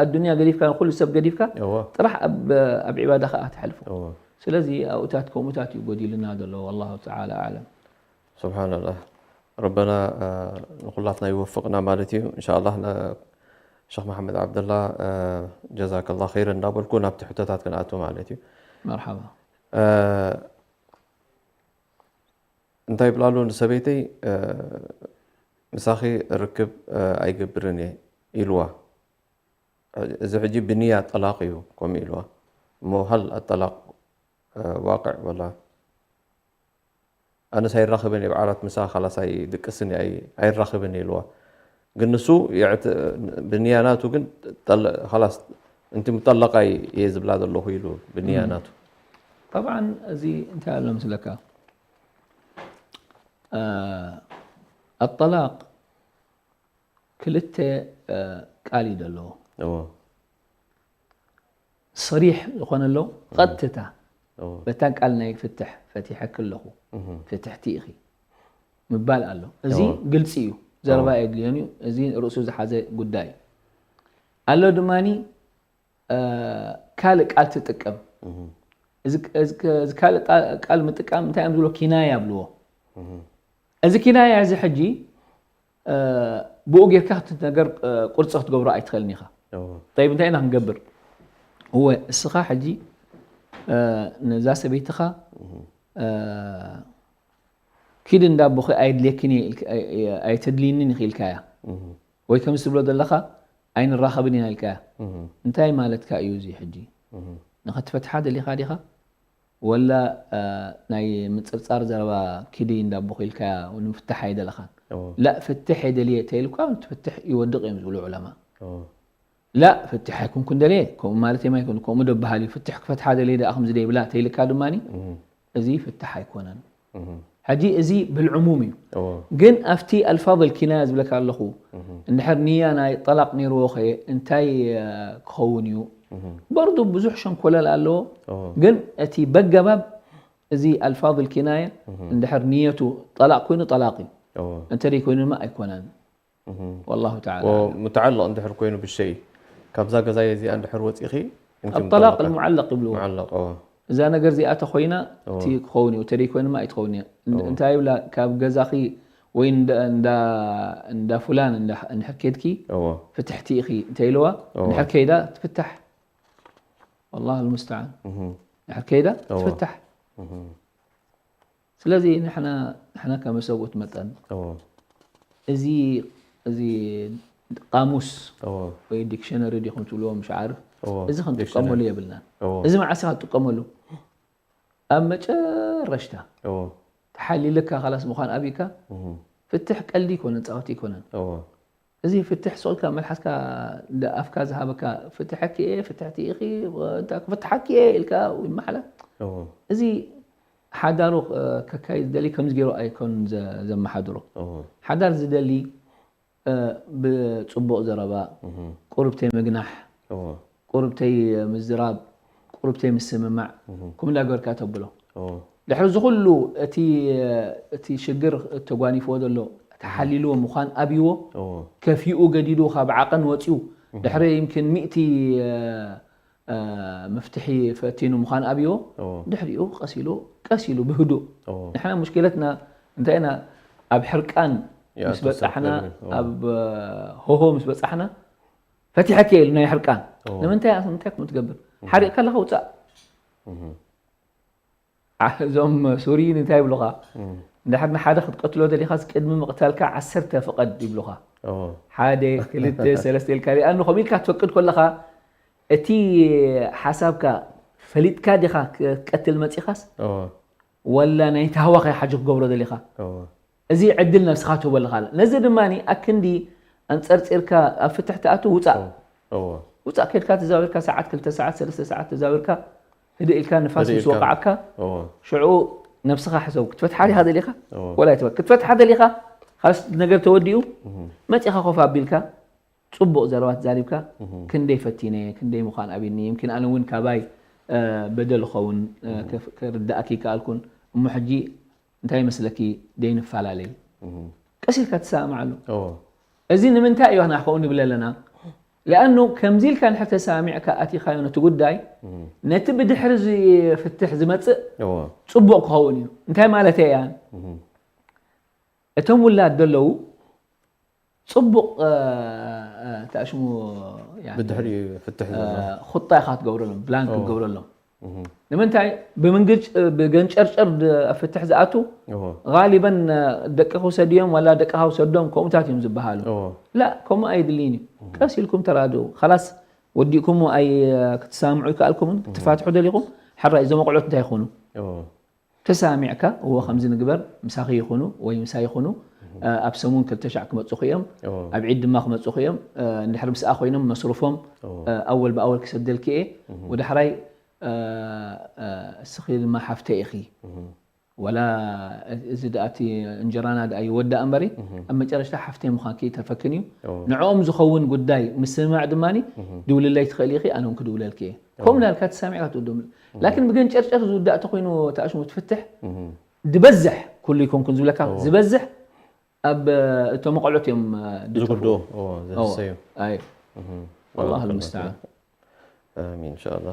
ኣዱንያ ገዲፍካ ንኩሉ ሰብ ገዲፍካ ጥራሕ ኣብ ዒባዳ ከዓ ትሓልፎ። ስለዚ ኣብኡታት ከምኡታት እዩ ጎዲልና ዘሎ። والله تعالى أعلم. سبحان الله. ربنا ንኩላትና ይወፍቕና ማለት እዩ። إن شاء الله ሸኽ መሓመድ ዓብደላ جزاك الله خيرا እንዳበልኩ ናብቲ ሕቶታት ክንኣቱ ማለት እዩ። مرحبا. እንታይ ይብላሉ ንሰበይተይ ምሳኺ ርክብ ኣይገብርን እየ ኢልዋ። እዚ ሕጂ ብንያ ጠላቕ እዩ ከምኡ ኢልዋ። እሞ ሃል ኣጠላቕ ዋቅዕ ወላ ኣነስ ኣይራኽብን እየ ብዓራት ምሳ ካላስ ኣይድቅስን እየ ኣይራኽብን እየ ኢልዋ። ግን ንሱ ብንያ ናቱ ግን ካላስ እንቲ ሙጠለቃይ እየ ዝብላ ዘለኹ ኢሉ ብንያ ናቱ። طبعا እዚ እንታይ ኣሎ ምስለካ ኣጠላቕ ክልተ ቃል እዩ ዘለዎ። ሰሪሕ ዝኾነ ኣሎ ቀጥታ በታ ቃል ናይ ፍትሕ ፈቲሐኪ ኣለኹ ፍትሕቲ ኢኺ ምባል ኣሎ። እዚ ግልፂ እዩ፣ ዘረባ የድልዮን እዩ። እዚ ርእሱ ዝሓዘ ጉዳይ እዩ። ኣሎ ድማኒ ካልእ ቃል ትጥቀም። እዚ ካልእ ቃል ምጥቃም እንታይ እዮም ዝብሎ? ኪናያ ይብልዎ። እዚ ኪናያ እዚ ሕጂ ብኡ ጌርካ እቲ ነገር ቁርፂ ክትገብሮ ኣይትኽእልን ኢኻ። ጠይብ እንታይ ኢና ክንገብር? እወ እስኻ ሕጂ ነዛ ሰበይትኻ ኪድ እንዳ ኣቦኺ ኣየድልየክን እየ ኣይተድልይንን ኢኺ ኢልካያ። ወይ ከምዚ ትብሎ ዘለኻ ኣይንራኸብን ኢና ኢልካያ። እንታይ ማለትካ እዩ እዚ ሕጂ? ንኸትፈትሓ ደሊኻ ዲኻ? ወላ ናይ ምፅርፃር ዘረባ ኪዲ እንዳቦኺ ኢልካያ ንምፍታሕ ኣይደለኻን። ላእ ፍትሕ እየ ደልየ ተይልኳ እቲ ፍትሕ ይወድቕ እዮም ዝብሉ ዑለማ። ላእ ፍትሕ ኣይኮንኩን ደልየ ከምኡ ማለት እዮም ኣይኮኑ ከምኡ ዶ በሃል እዩ ፍትሕ ክፈትሓ ደልየ ደኣ ከምዚ ደይብላ ተይልካ ድማ እዚ ፍትሕ ኣይኮነን። ሕጂ እዚ ብልዕሙም እዩ። ግን ኣብቲ ኣልፋظ ልኪናያ ዝብለካ ኣለኹ እንድሕር ንያ ናይ ጠላቅ ነይርዎ ኸ እንታይ ክኸውን እዩ? በርዱ ብዙሕ ሸንኮለል ኣለዎ። ግን እቲ በገባብ እዚ ኣልፋظ ልኪናያ እንድሕር ንየቱ ጠላቅ ኮይኑ ጠላቅ እዩ። እንተ ደይ ኮይኑ ድማ ኣይኮነን። والله تعالى أعلم. متعلق እንድሕር ኮይኑ ብሸይ ካብዛ ገዛየ እዚኣ እንድሕር ወፂኺ الطلاق المعلق ይብልዎ። معلق እዛ ነገር እዚኣ ተኾይና እቲ ክኸውን እዩ፣ ተደይ ኮይንማ ኣይትኸውን እያ። እንታይ ይብላ ካብ ገዛኺ ወይ እንዳ ፍላን እንድሕር ኬድኪ ፍትሕቲ ኢኺ እንተ ኢልዋ እንድሕር ከይዳ ትፍታሕ። والله المستعان. እንድሕር ከይዳ ትፍታሕ። ስለዚ ንሕና ንሕና ከም ሰብኡት መጠን እዚ እዚ ቃሙስ ወይ ዲክሽነሪ ዲኹም ትብልዎ ምሽ ዓርፍ እዚ ክንጥቀመሉ የብልናን። እዚ መዓስ ኢኻ ትጥቀመሉ? ኣብ መጨረሽታ ተሓሊልካ ካላስ ምዃን ኣብካ ፍትሕ ቀልዲ ይኮነን ፃወት ይኮነን። እዚ ፍትሕ ሶልካ መልሓስካ ኣፍካ ዝሃበካ ፍትሐኪ እየ ፍትሕቲ ኢኺ ክፍትሓኪ እየ ኢልካ ይመሓላ። እዚ ሓዳሩ ከካይድ ዝደሊ ከምዚ ገይሩ ኣይኮን ዘመሓድሮ። ሓዳር ዝደሊ ብፅቡቕ ዘረባ፣ ቁርብተይ ምግናሕ፣ ቁርብተይ ምዝራብ፣ ቁርብተይ ምስምማዕ፣ ኩም እንዳገበርካ ተብሎ። ድሕሪ እዚ ኩሉ እቲ ሽግር ተጓኒፍዎ ዘሎ ተሓሊልዎ ምዃን ኣብይዎ ከፊኡ ገዲዱ ካብ ዓቐን ወፂኡ ድሕሪ ይምኪን ሚእቲ መፍትሒ ፈቲኑ ምዃን ኣብይዎ ድሕሪኡ ቀስ ኢሉ ቀስ ኢሉ ብህዱእ ንሕና ሙሽኪለትና እንታይ ኢና ኣብ ሕርቃን ምስ በፃሕና ኣብ ሆሆ ምስ በፃሕና ፈቲሐኪ ኢሉ ናይ ሕርቃን ንምንታይ ኣስ ምንታይ ከም ትገብር ሓሪቕካ ኣለካ ውፃእ እዞም ሱሪን እንታይ ይብሉኻ? እንድሕር ንሓደ ክትቀትሎ ደሊኻስ ቅድሚ ምቕታልካ ዓሰርተ ፍቐድ ይብሉኻ። ሓደ ክልተ ሰለስተ ኢልካ ሪኣ እንኾም ኢልካ ትፈቅድ ከለኻ እቲ ሓሳብካ ፈሊጥካ ዲኻ ክትቀትል መፂኻስ ወላ ናይ ታህዋኸ ሓጂ ክገብሮ ደሊኻ? እዚ ዕድል ነብስኻ ትህቦ ኣለኻ። ነዚ ድማ ኣክንዲ ኣንፀርፂርካ ኣብ ፍትሕ ትኣቱ ውፃእ። ውፃእ ከድካ ተዛዊርካ ሰዓት ክልተ ሰዓት ሰለስተ ሰዓት ተዛዊርካ ህድእ ኢልካ ንፋስ ምስ ወቃዕካ ሽዑ ነብስኻ ሕሰብ ክትፈትሓ ዲኻ ደሊኻ? ወላ ኣይትበል ክትፈትሓ ደሊኻ? ካልስ ነገር ተወዲኡ መፂኻ ኮፍ ኣቢልካ ፅቡቕ ዘረባ ተዛሪብካ ክንደይ ፈቲነ ክንደይ ምዃን ኣብኒ ይምኪን ኣነ እውን ካባይ በደል ኸውን ክርዳእኪ ይከኣልኩን እሞ ሕጂ እንታይ ይመስለኪ ደይንፈላለይ ቀስ ኢልካ ትሰማማዓሉ እዚ ንምንታይ እዩ ንሕና ከምኡ ንብል ኣለና ሊኣኑ ከምዚ ኢልካ እንድሕር ተሰማሚዕካ ኣቲኻዮ ነቲ ጉዳይ ነቲ ብድሕሪ ዝፍትሕ ዝመፅእ ፅቡቕ ክኸውን እዩ እንታይ ማለት እያ እቶም ውላድ ዘለዉ ፅቡቕ ተኣሽሙ ብድሕሪኡ ፍትሕ ዘሎ ኹጣ ኢኻ ትገብረሎም ብላንክ ትገብረሎም ንምንታይ ብመንገድ ብገንጨርጨር ኣብ ፍትሕ ዝኣቱ ጋሊበን ደቅኻ ውሰድዮም ዋላ ደቅኻ ውሰዶም ከምኡታት እዮም ዝበሃሉ ላ ከምኡ ኣይድልይን እዩ ቀስ ኢልኩም ተራድኡ ኻላስ ወዲእኩሞ ኣይ ክትሰማምዑ ይከኣልኩምን ክትፋትሑ ደሊኹም ሕራይ እዞም ኣቑዑት እንታይ ይኾኑ ተሰማሚዕካ እዎ ከምዚ ንግበር ምሳኺ ይኹኑ ወይ ምሳ ይኹኑ ኣብ ሰሙን ክልተ ሻዕ ክመፁኹ እዮም ኣብ ዒድ ድማ ክመፁኹ እዮም እንድሕር ምስኣ ኮይኖም መስሩፎም ኣወል ብኣወል ክሰደልኪ እየ ወዳሕራይ እስኺ ድማ ሓፍተ ኢኺ ወላ እዚ ደኣ እቲ እንጀራና ደኣ ይወዳእ እምበሪ ኣብ መጨረሽታ ሓፍተይ ምዃንኪ ይተርፈክን እዩ ንዕኦም ዝኸውን ጉዳይ ምስምማዕ ድማ ድውልለይ ትኽእል ኢኺ ኣነ እውን ክድውለልኪ እየ ከምኡ ላልካ ተሰሚዕካ ትውድም ላኪን ብገንጨርጨር ዝውዳእ ተኮይኑ ተኣሽሙ ትፍትሕ ዝበዝሕ ኩሉ ይኮንኩን ዝብለካ ዝበዝሕ ኣብ እቶም ቆልዑት እዮም ዝጉድኡ ዝሰዩ ኣይ والله المستعان ኣሚን እንሻ ኣላ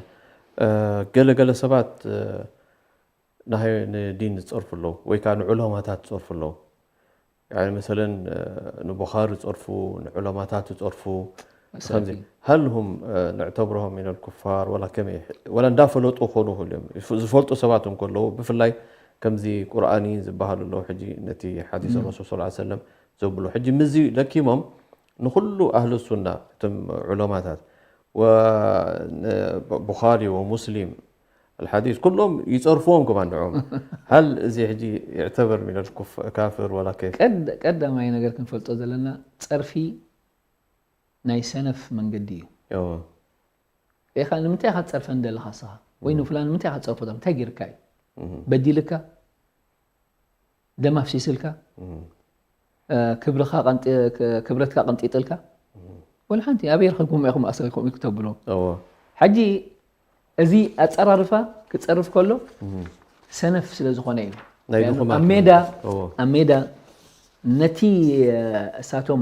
ገለ ገለ ሰባት ንዲን ዝፀርፉ ኣለዉ ወይ ከዓ ንዑለማታት ዝፀርፉ ኣለዉ መሰለን ንቡኻሪ ዝፀርፉ ንዑለማታት ዝፀርፉ ሀል ሁም ንዕተብርሆም ሚነል ኩፋር ወላ ከመይ ወላ እንዳፈለጡ ክኾኑ ይኽእሉ እዮም ዝፈልጡ ሰባት እንከለዉ ብፍላይ ከምዚ ቁርኣኒ ዝበሃሉ ኣለዉ ሕጂ ነቲ ሓዲስ ረሱል ስ ሰለም ዘብሉ ሕጂ ምዚ ለኪሞም ንኩሉ ኣህል ሱና እቶም ዑለማታት ቡኻሪ ወሙስሊም الحديث كلهم يصرفوهم كمان نعم هل زي حجي يعتبر من الكفر ولا كيف؟ ቀዳማይ ነገር ክንፈልጦ ዘለና ፀርፊ ናይ ሰነፍ መንገዲ እዩ። ኢኻ ንምንታይ ኢኻ ትፀርፈን ዘለኻ ንስኻ ወይ ንፍላን ንምንታይ ኢኻ ትፀርፎ እንታይ ጌርካ እዩ? በዲልካ ደም ኣፍሲስልካ ክብርኻ ክብረትካ ቀንጢጥልካ ወላ ሓንቲ ኣበይ ረኺብኩም ኢኹም ኣሰልኩም ኢልኩ ተብሎ እዎ ሕጂ እዚ ኣፀራርፋ ክፀርፍ ከሎ ሰነፍ ስለ ዝኾነ እዩ ናይ ድኹማት ኣብ ሜዳ እዎ ኣብ ሜዳ ነቲ እሳቶም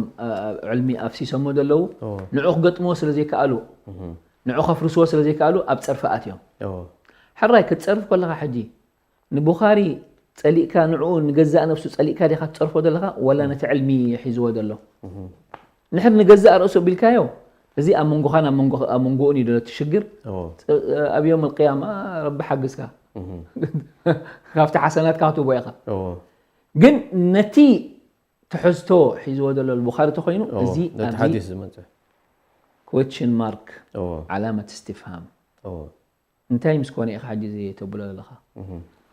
ዕልሚ ኣፍሲሶሞ ዘለዉ እዎ ንዑ ክገጥምዎ ስለ ዘይከኣሉ ንዑ ከፍርስዎ ስለ ዘይከኣሉ ኣብ ፀርፊ ኣትዮም እዎ ሕራይ ክትፀርፍ ከለኻ ሕጂ ንቡኻሪ ጸሊእካ ንዕኡ ንገዛእ ነብሱ ጸሊእካ ዲኻ ትጸርፎ ዘለኻ ወላ ነቲ ዕልሚ ሒዝዎ ዘሎ ንሕር ንገዛእ ርእሱ ቢልካዮ እዚ ኣብ መንጎኻን ኣብ መንጎ- ኣብ መንጎኡን እዩ ዘሎ እቲ ሽግር ኣብ ዮም القيامة ረቢ ሓግዝካ ካብቲ ሓሰናትካ ክትቦ ኢኻ ግን ነቲ ትሕዝቶ ሒዝዎ ዘሎ ቡኻሪ ተኮይኑ እዚ ነቲ ኣብዚ ሓዲስ ዝመጽእ question mark እዎ ዓላመት استفهام እዎ እንታይ ምስ ኮነ ኢኻ ሕጂ እዚ ተብሎ ዘለኻ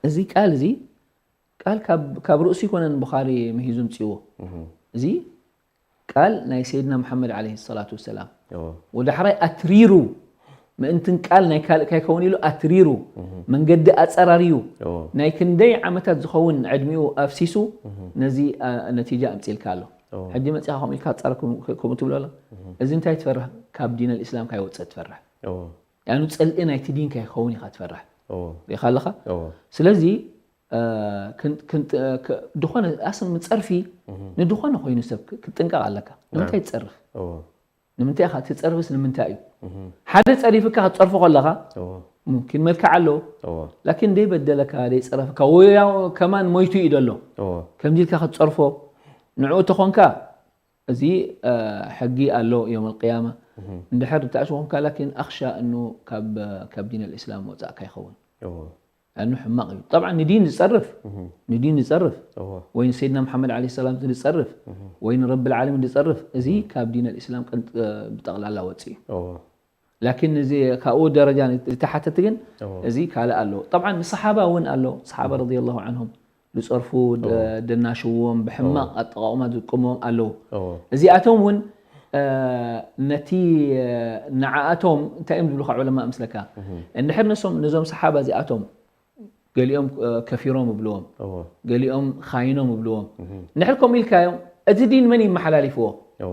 እዚ ቃል እዚ ቃል ካብ ርእሱ ይኮነን ቡኻሪ ምሂዙ ምፅዎ እዚ ቃል ናይ ሰይድና ሙሓመድ ዓለይሂ ሰላቱ ወሰላም ወዳሕራይ ኣትሪሩ ምእንትን ቃል ናይ ካልእ ካይከውን ኢሉ ኣትሪሩ መንገዲ ኣፀራርዩ ናይ ክንደይ ዓመታት ዝኸውን ዕድሚኡ ኣፍሲሱ ነዚ ነቲጃ ኣምፅልካ ኣሎ ሕጂ መፂኻ ከምኡ ኢልካ ፀረ ከምኡ ትብሎ ኣሎ እዚ እንታይ ትፈርሕ ካብ ዲን ኣልእስላም ካይወፅእ ትፈርሕ ያኑ ፅልኢ ናይቲ ዲንካ ይኸውን ኢኻ ትፈርሕ ሪኢኻ ኣለኻ ስለዚ ድኾነ ኣስን ምፀርፊ ንድኾነ ኮይኑ ሰብ ክትጥንቀቕ ኣለካ ንምንታይ ትፀርፍ ንምንታይ ኢኻ ትፀርፍስ ንምንታይ እዩ ሓደ ፀሪፍካ ክትፀርፎ ከለኻ ሙምኪን መልክዕ ኣለዎ ላኪን ደይበደለካ ደይፀረፍካ ወይ ከማን ሞይቱ እዩ ደሎ ከምዚ ኢልካ ክትፀርፎ ንዕኡ ተኾንካ እዚ ሕጊ ኣሎ ዮም ኣልቅያማ እንድሕር ተኣሽኹምካ ላኪን ኣኽሻ እኑ ካብ ዲን ኣልእስላም ወፃእካ ይኸውን ኣኑ ሕማቕ እዩ። ጠብዓ ንዲን ዝጸርፍ ንዲን ዝጸርፍ እዎ ወይ ንሰይድና መሓመድ ዓለ ሰላም ዝጸርፍ ወይ ንረቢ ልዓለሚን ዝጸርፍ፣ እዚ ካብ ዲን ኣልእስላም ቀንጥ ብጠቕላላ ወፅእ እዩ። እዎ ላኪን እዚ ካብኡ ደረጃ ዝተሓተት ግን እዎ እዚ ካልእ ኣለዎ። ጠብዓ ንሰሓባ እውን ኣለዎ። ሰሓባ ረዲየላሁ ዓንሁም ዝጸርፉ ደ- ደናሽዎም ብሕማቕ ኣጠቓቕማ ዝጥቀምዎም ኣለዉ። እዎ እዚኣቶም እውን እ፣ ነቲ እ፣ ንዓኣቶም እንታይ እዮም ዝብሉካ ዑለማ ምስለካ? እንድሕር ነሶም ነዞም ሰሓባ እዚኣቶም ገሊኦም እ፣ ከፊሮም ይብልዎም፣ እዎ ገሊኦም ኻይኖም ይብልዎም። እንድሕር ከምኡ ኢልካዮም እቲ ዲን መን ይመሓላሊፍዎ? እዎ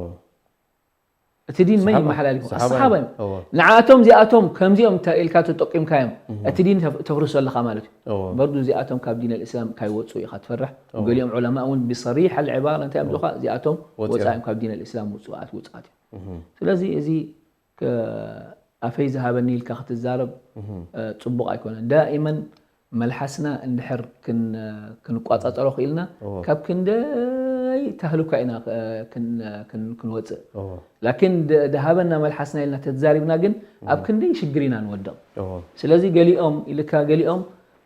እቲ ዲን መን ሰሓባ- ይመሓላሊፍዎ? ሰሓባ ሰሓባ እዮም። እዎ ንዓኣቶም እዚኣቶም ከምዚኦም ተ- ኢልካ ተጠቂምካዮም እቲ ዲን ተፍ- ተፍርሶ ኣለካ ማለት እዩ። እዎ በርዱ እዚኣቶም ካብ ዲን ኣልእስላም ካይወፁ ኢኻ ትፈርሕ። ገሊኦም ዑለማ እውን ብሰሪሕ ኣልዕባራ እንታይ እዮም ዝብሉካ? እዚኣቶም ወፂኦም። ወፃ እዮም ካብ ዲን ኣልእስላም ውፁኣት ውፅኣት እዮም። ስለዚ እዚ ከ- ኣፈይ ዝሃበኒ ኢልካ ክትዛረብ እ፣ ፅቡቕ ኣይኮነን። ዳኢመን መልሓስና እንድሕር ክን- ክንቋፃፀሮ ክኢልና እዎ። ካብ ክንደይ ታህሉካ ኢና እ፣ ክን- ክን- ክንወፅእ። እዎ ላኪን ደ- ደሃበና መልሓስና ኢልና ተተዛሪብና ግን ኣብ ክንደይ ሽግር ኢና ንወድቕ። እዎ ስለዚ ገሊኦም ኢልካ ገሊኦም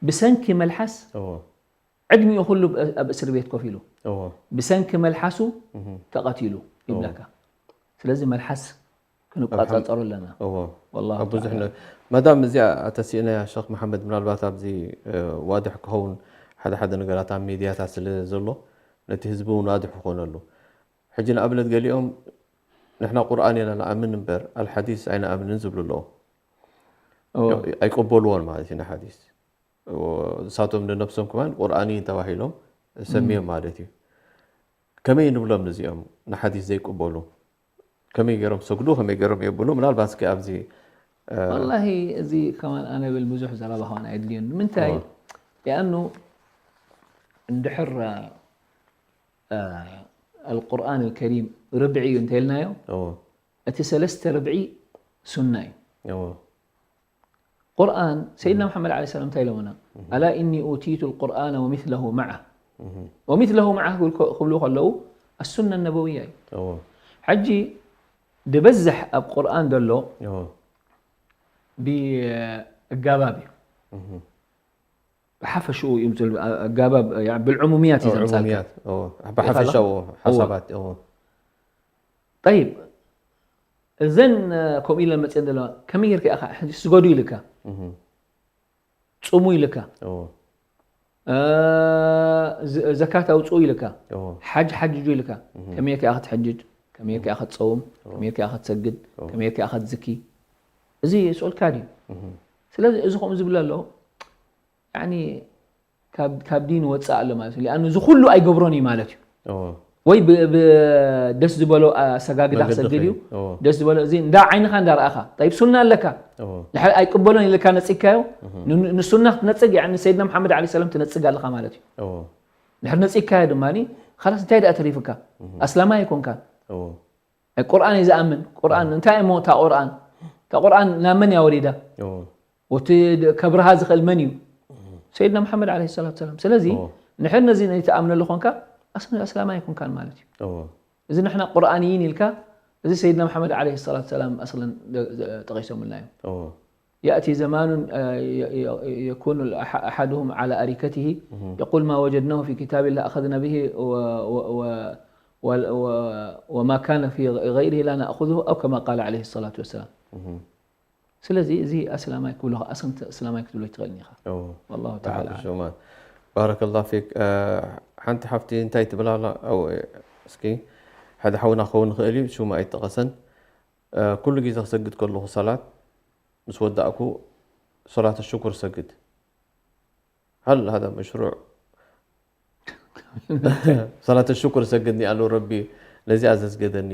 ብሰንኪ መልሓስ እዎ ዕድሚኡ ኩሉ ብ- ኣብ እስር ቤት ኮፍ ኢሉ እዎ ብሰንኪ መልሓሱ ተቐቲሉ ይብለካ። ስለዚ መልሓስ ክንቋፃፀሮ ኣለና። እዎ ወላሂ ኣብ ብዙሕ ተዓላ። ነ- መዳም እዚኣ ኣተሲእናያ ሸኽ መሓመድ ምናልባት ኣብዚ እ፣ ዋድሕ ክኸውን ሓደ ሓደ ነገራት ኣብ ሚድያታት ስለ ዘሎ ነቲ ህዝቢ እውን ዋድሕ ክኾነሉ። ሕጂ ንኣብነት ገሊኦም ንሕና ቁርኣን ኢና ንኣምን እምበር ኣልሓዲስ ኣይንኣምንን ዝብሉ ኣለዉ። እዎ። ኣይቀበልዎን ማለት እዩ ንሓዲስ። እሳቶም ንነብሶም ከማን ቁርኣንይን ተባሂሎም ሰሚዮም ማለት እዩ። ከመይ ንብሎም ንዚኦም ንሓዲስ ዘይቅበሉ? ከመይ ገይሮም ሰግዱ ከመይ ገይሮም የብሉ? ምናልባት እስኪ ኣብዚ ወላሂ እዚ ከማን ኣነ ብል ብዙሕ ዘረባ ከማን ኣየድልዮን። ንምንታይ? እዎ። ሊኣኑ እንድሕር እ፣ ኣልቁርኣን ኣልከሪም ርብዒ እዩ እንተልናዮ እዎ እቲ ሰለስተ ርብዒ ሱና እዩ። እዎ ቁርኣን ሰይድና መሓመድ ዓለ ሰላም እንታይ ኢሎምና? ኣላ ኢኒ ኡቲቱ ልቁርኣነ ወሚስለሁ መዓ ወሚስለሁ መዓ ክብል ከ- ክብሉ ከለዉ ኣሱና ነበውያ እዩ። እዎ ሕጂ ድበዝሕ ኣብ ቁርኣን ዘሎ እዎ ብኣጋባብ እዩ። ብሓፈሽኡ እዩ ዝብል ኣጋባብ ያ- ብልዕሙምያት እዩ ዘምጻልካ። ዕሙምያት እዎ ብሓፈሻ እዎ ሓሳባት እዎ ጠይብ እዘን ከምኡ ኢለን መፅየን ዘለዋ ከመይ ጌርካ ኢኻ ሕጂ ስገዱ ኢልካ እህ ፅሙ ኢልካ እዎ እ፣ ዝ- ዘካት ኣውፅኡ ኢልካ እዎ ሓጅ ሓጅጁ ኢልካ ከመይ ጌርካ ኢኻ ክትሕጅጅ ከመይ ጌርካ ኢኻ ክትፀውም ከመይ ጌርካ ኢኻ ክትሰግድ ከመይ ጌርካ ኢኻ ክትዝኪ እዚ የስኦልካ ድዩ? ስለዚ እዚ ከምኡ ዝብል ኣሎ ያኒ ካብ ካብ ዲን ወፅእ ኣሎ ማለት እዩ። ሊኣኑ እዚ ኩሉ ኣይገብሮን እዩ ማለት እዩ። እዎ ወይ ብ- ብ- ደስ ዝበሎ ኣሰጋግዳ መንገዲ ክሰግድ እዩ ኸይድ። እዎ ደስ ዝበሎ እዚ እንዳ ዓይንኻ እንዳረኣኻ ጠይብ ሱና ኣለካ እዎ ድሕር ኣይቅበሎን ኢልካ ነፂግካዮ ን- ንሱና ክትነፅግ ያኒ ሰይድና መሓመድ ዓለ ሰላም ትነፅግ ኣለኻ ማለት እዩ። እዎ ድሕር ነፂግካዮ ድማ ኻላስ እንታይ ደኣ ተሪፉካ ኣስላማይ ኣይኮንካን። እዎ ቁርኣን እዩ ዝኣምን። ቁርኣን እንታይ እሞ እታ ቁርኣን እታ ቁርኣን ናብ መን እያ ወሪዳ? እዎ ወቲ ከብርሃ ዝኽእል መን እዩ? ሰይድና መሓመድ ዓለይሂ ሰላቱ ሰላም። ስለዚ እዎ ንሕር ነዚ ናይ ትኣምነሉ ኾንካ ኣስሊ ኣስላማይ ኣይኮንካን ማለት እዩ። እዎ እዚ ንሕና ቁርኣንይን ኢልካ እዚ ሰይድና መሓመድ ዓለይሂ ሰላቱ ሰላም ኣስለን ደ- ደ- ጠቒሶምልና እዮም። እዎ يأتي زمان آه، ي- ي- يكون الأح- أحدهم على أريكته يقول ما وجدناه في كتاب الله أخذنا به و- و- و- و- و- وما كان في غيره لا نأخذه أو كما قال عليه الصلاة والسلام. እህ ስለዚ እዚ ኣስላማይ ክብሎ ኣስንተ ኣስላማይ ክትብሎ ይትኽእል ኢኻ። እዎ والله تعالى ብሓቂ ሽማ ባረከላ ፊክ። ሓንቲ ሓፍቲ እንታይ ትብል ኣላ? ኣው እስኪ ሓደ ሓውና ክኸውን ይኽእል እዩ ሽሙ ኣይጠቐሰን። ኩሉ ግዜ ክሰግድ ከለኹ ሰላት ምስ ወዳእኩ ሰላት ሽኩር ሰግድ። هل هذا مشروع؟ ሰላት ሽኩር ሰግድኒ ኣሎ ረቢ ነዚኣ ዘስገደኒ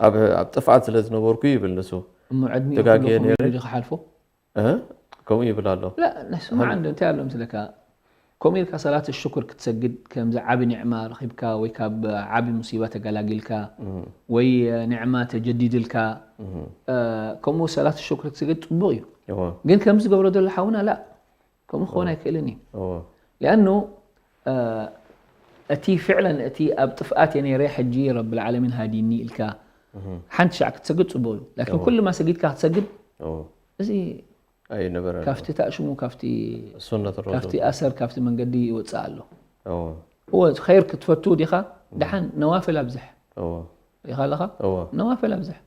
ኣብ ኣብ ጥፍኣት ስለ ዝነበርኩ ይብል ንሱ። እሞ ዕድሚኡ ተጋግየ ኩሉ ነይረ። ከምኡ ኢሉ ክሓልፎ እ? ከምኡ ይብል ኣሎ። لا ንስማ ዓንዶ እንታይ ኣሎ ምስለካ ከምኡ ኢልካ ሰላት ሽኩር ክትሰግድ ከምዚ ዓቢ ኒዕማ ረኺብካ ወይ ካብ ዓቢ ሙሲባ ተገላጊልካ ወይ ኒዕማ ተጀዲድልካ እ፣ ከምኡ ሰላት ሽኩር ክትሰግድ ጽቡቕ እዩ። እዎ ግን ከምዚ ዝገብሮ ዘሎ ሓውና ላ ከምኡ ክኸውን ኣይክእልን እዩ። እዎ ሊኣኑ እ፣ እቲ ፍዕለን እቲ ኣብ ጥፍኣት እየ ነይረ ሕጂ ረብል ዓለሚን ሃዲኒ ኢልካ ሓንቲ ሻዕ ክትሰግድ ጽቡቕ እዩ። ላኪን ኩሉ ማ ሰጊድካ ክትሰግድ እዎ እዚ ኣይነበረን። ካብቲ ታእሽሙ ካብቲ ሱነት ካብቲ ረሱል። ኣሰር ካብቲ መንገዲ ይወፅእ ኣሎ። እዎ፣ እወ ኸይር ክትፈቱ ዲኻ? ደሓን ነዋፍል ኣብዝሕ እዎ፣ ኢኻ ኣለኻ? እዎ። ነዋፍል ኣብዝሕ።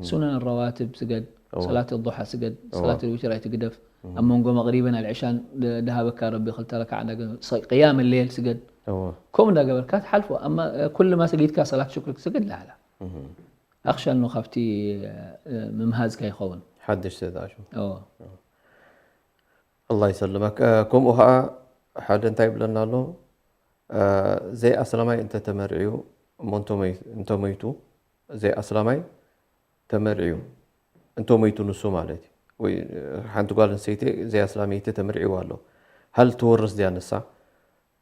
ሱነን ረዋትብ ስገድ፣ እዎ። ሰላት ዱሓ ስገድ፣ እዎ። ሰላት ውትር ኣይትግደፍ። ኣብ መንጎ መቕሪብን ኣልዕሻን ድ- ድሃበካ ረቢ ክልተ ረክዓ እንዳገ- ሰ- ቅያም ሌል ስገድ። እዎ። ከምኡ እንዳገበርካ ትሓልፎ። ኣማ ኩልማ ሰጊድካ ሰላት ሽክሪ ክስገድ ላላ ኣኽሻል ነው ካብቲ እ፣ ምምሃዝካ ይኸውን። ሓድሽ ተጣሹ። እዎ። ኣላህ ይሰልመክ። እ፣ ከምኡ ከዓ ሓደ እንታይ ይብለና ኣሎ? እ፣ ዘይኣስላማይ እንተተመርዕዩ እሞ እንተሞይ- እንተሞይቱ፣ ዘይኣስላማይ ተመርዕዩ እንተሞይቱ ንሱ ማለት እዩ። ወይ፣ እ፣ ሓንቲ ጓል ኣንስተይቲ ዘይኣስላመይቲ ተመርዕይዋ ኣሎ። ሃል ትወርስ ድያ ንሳ?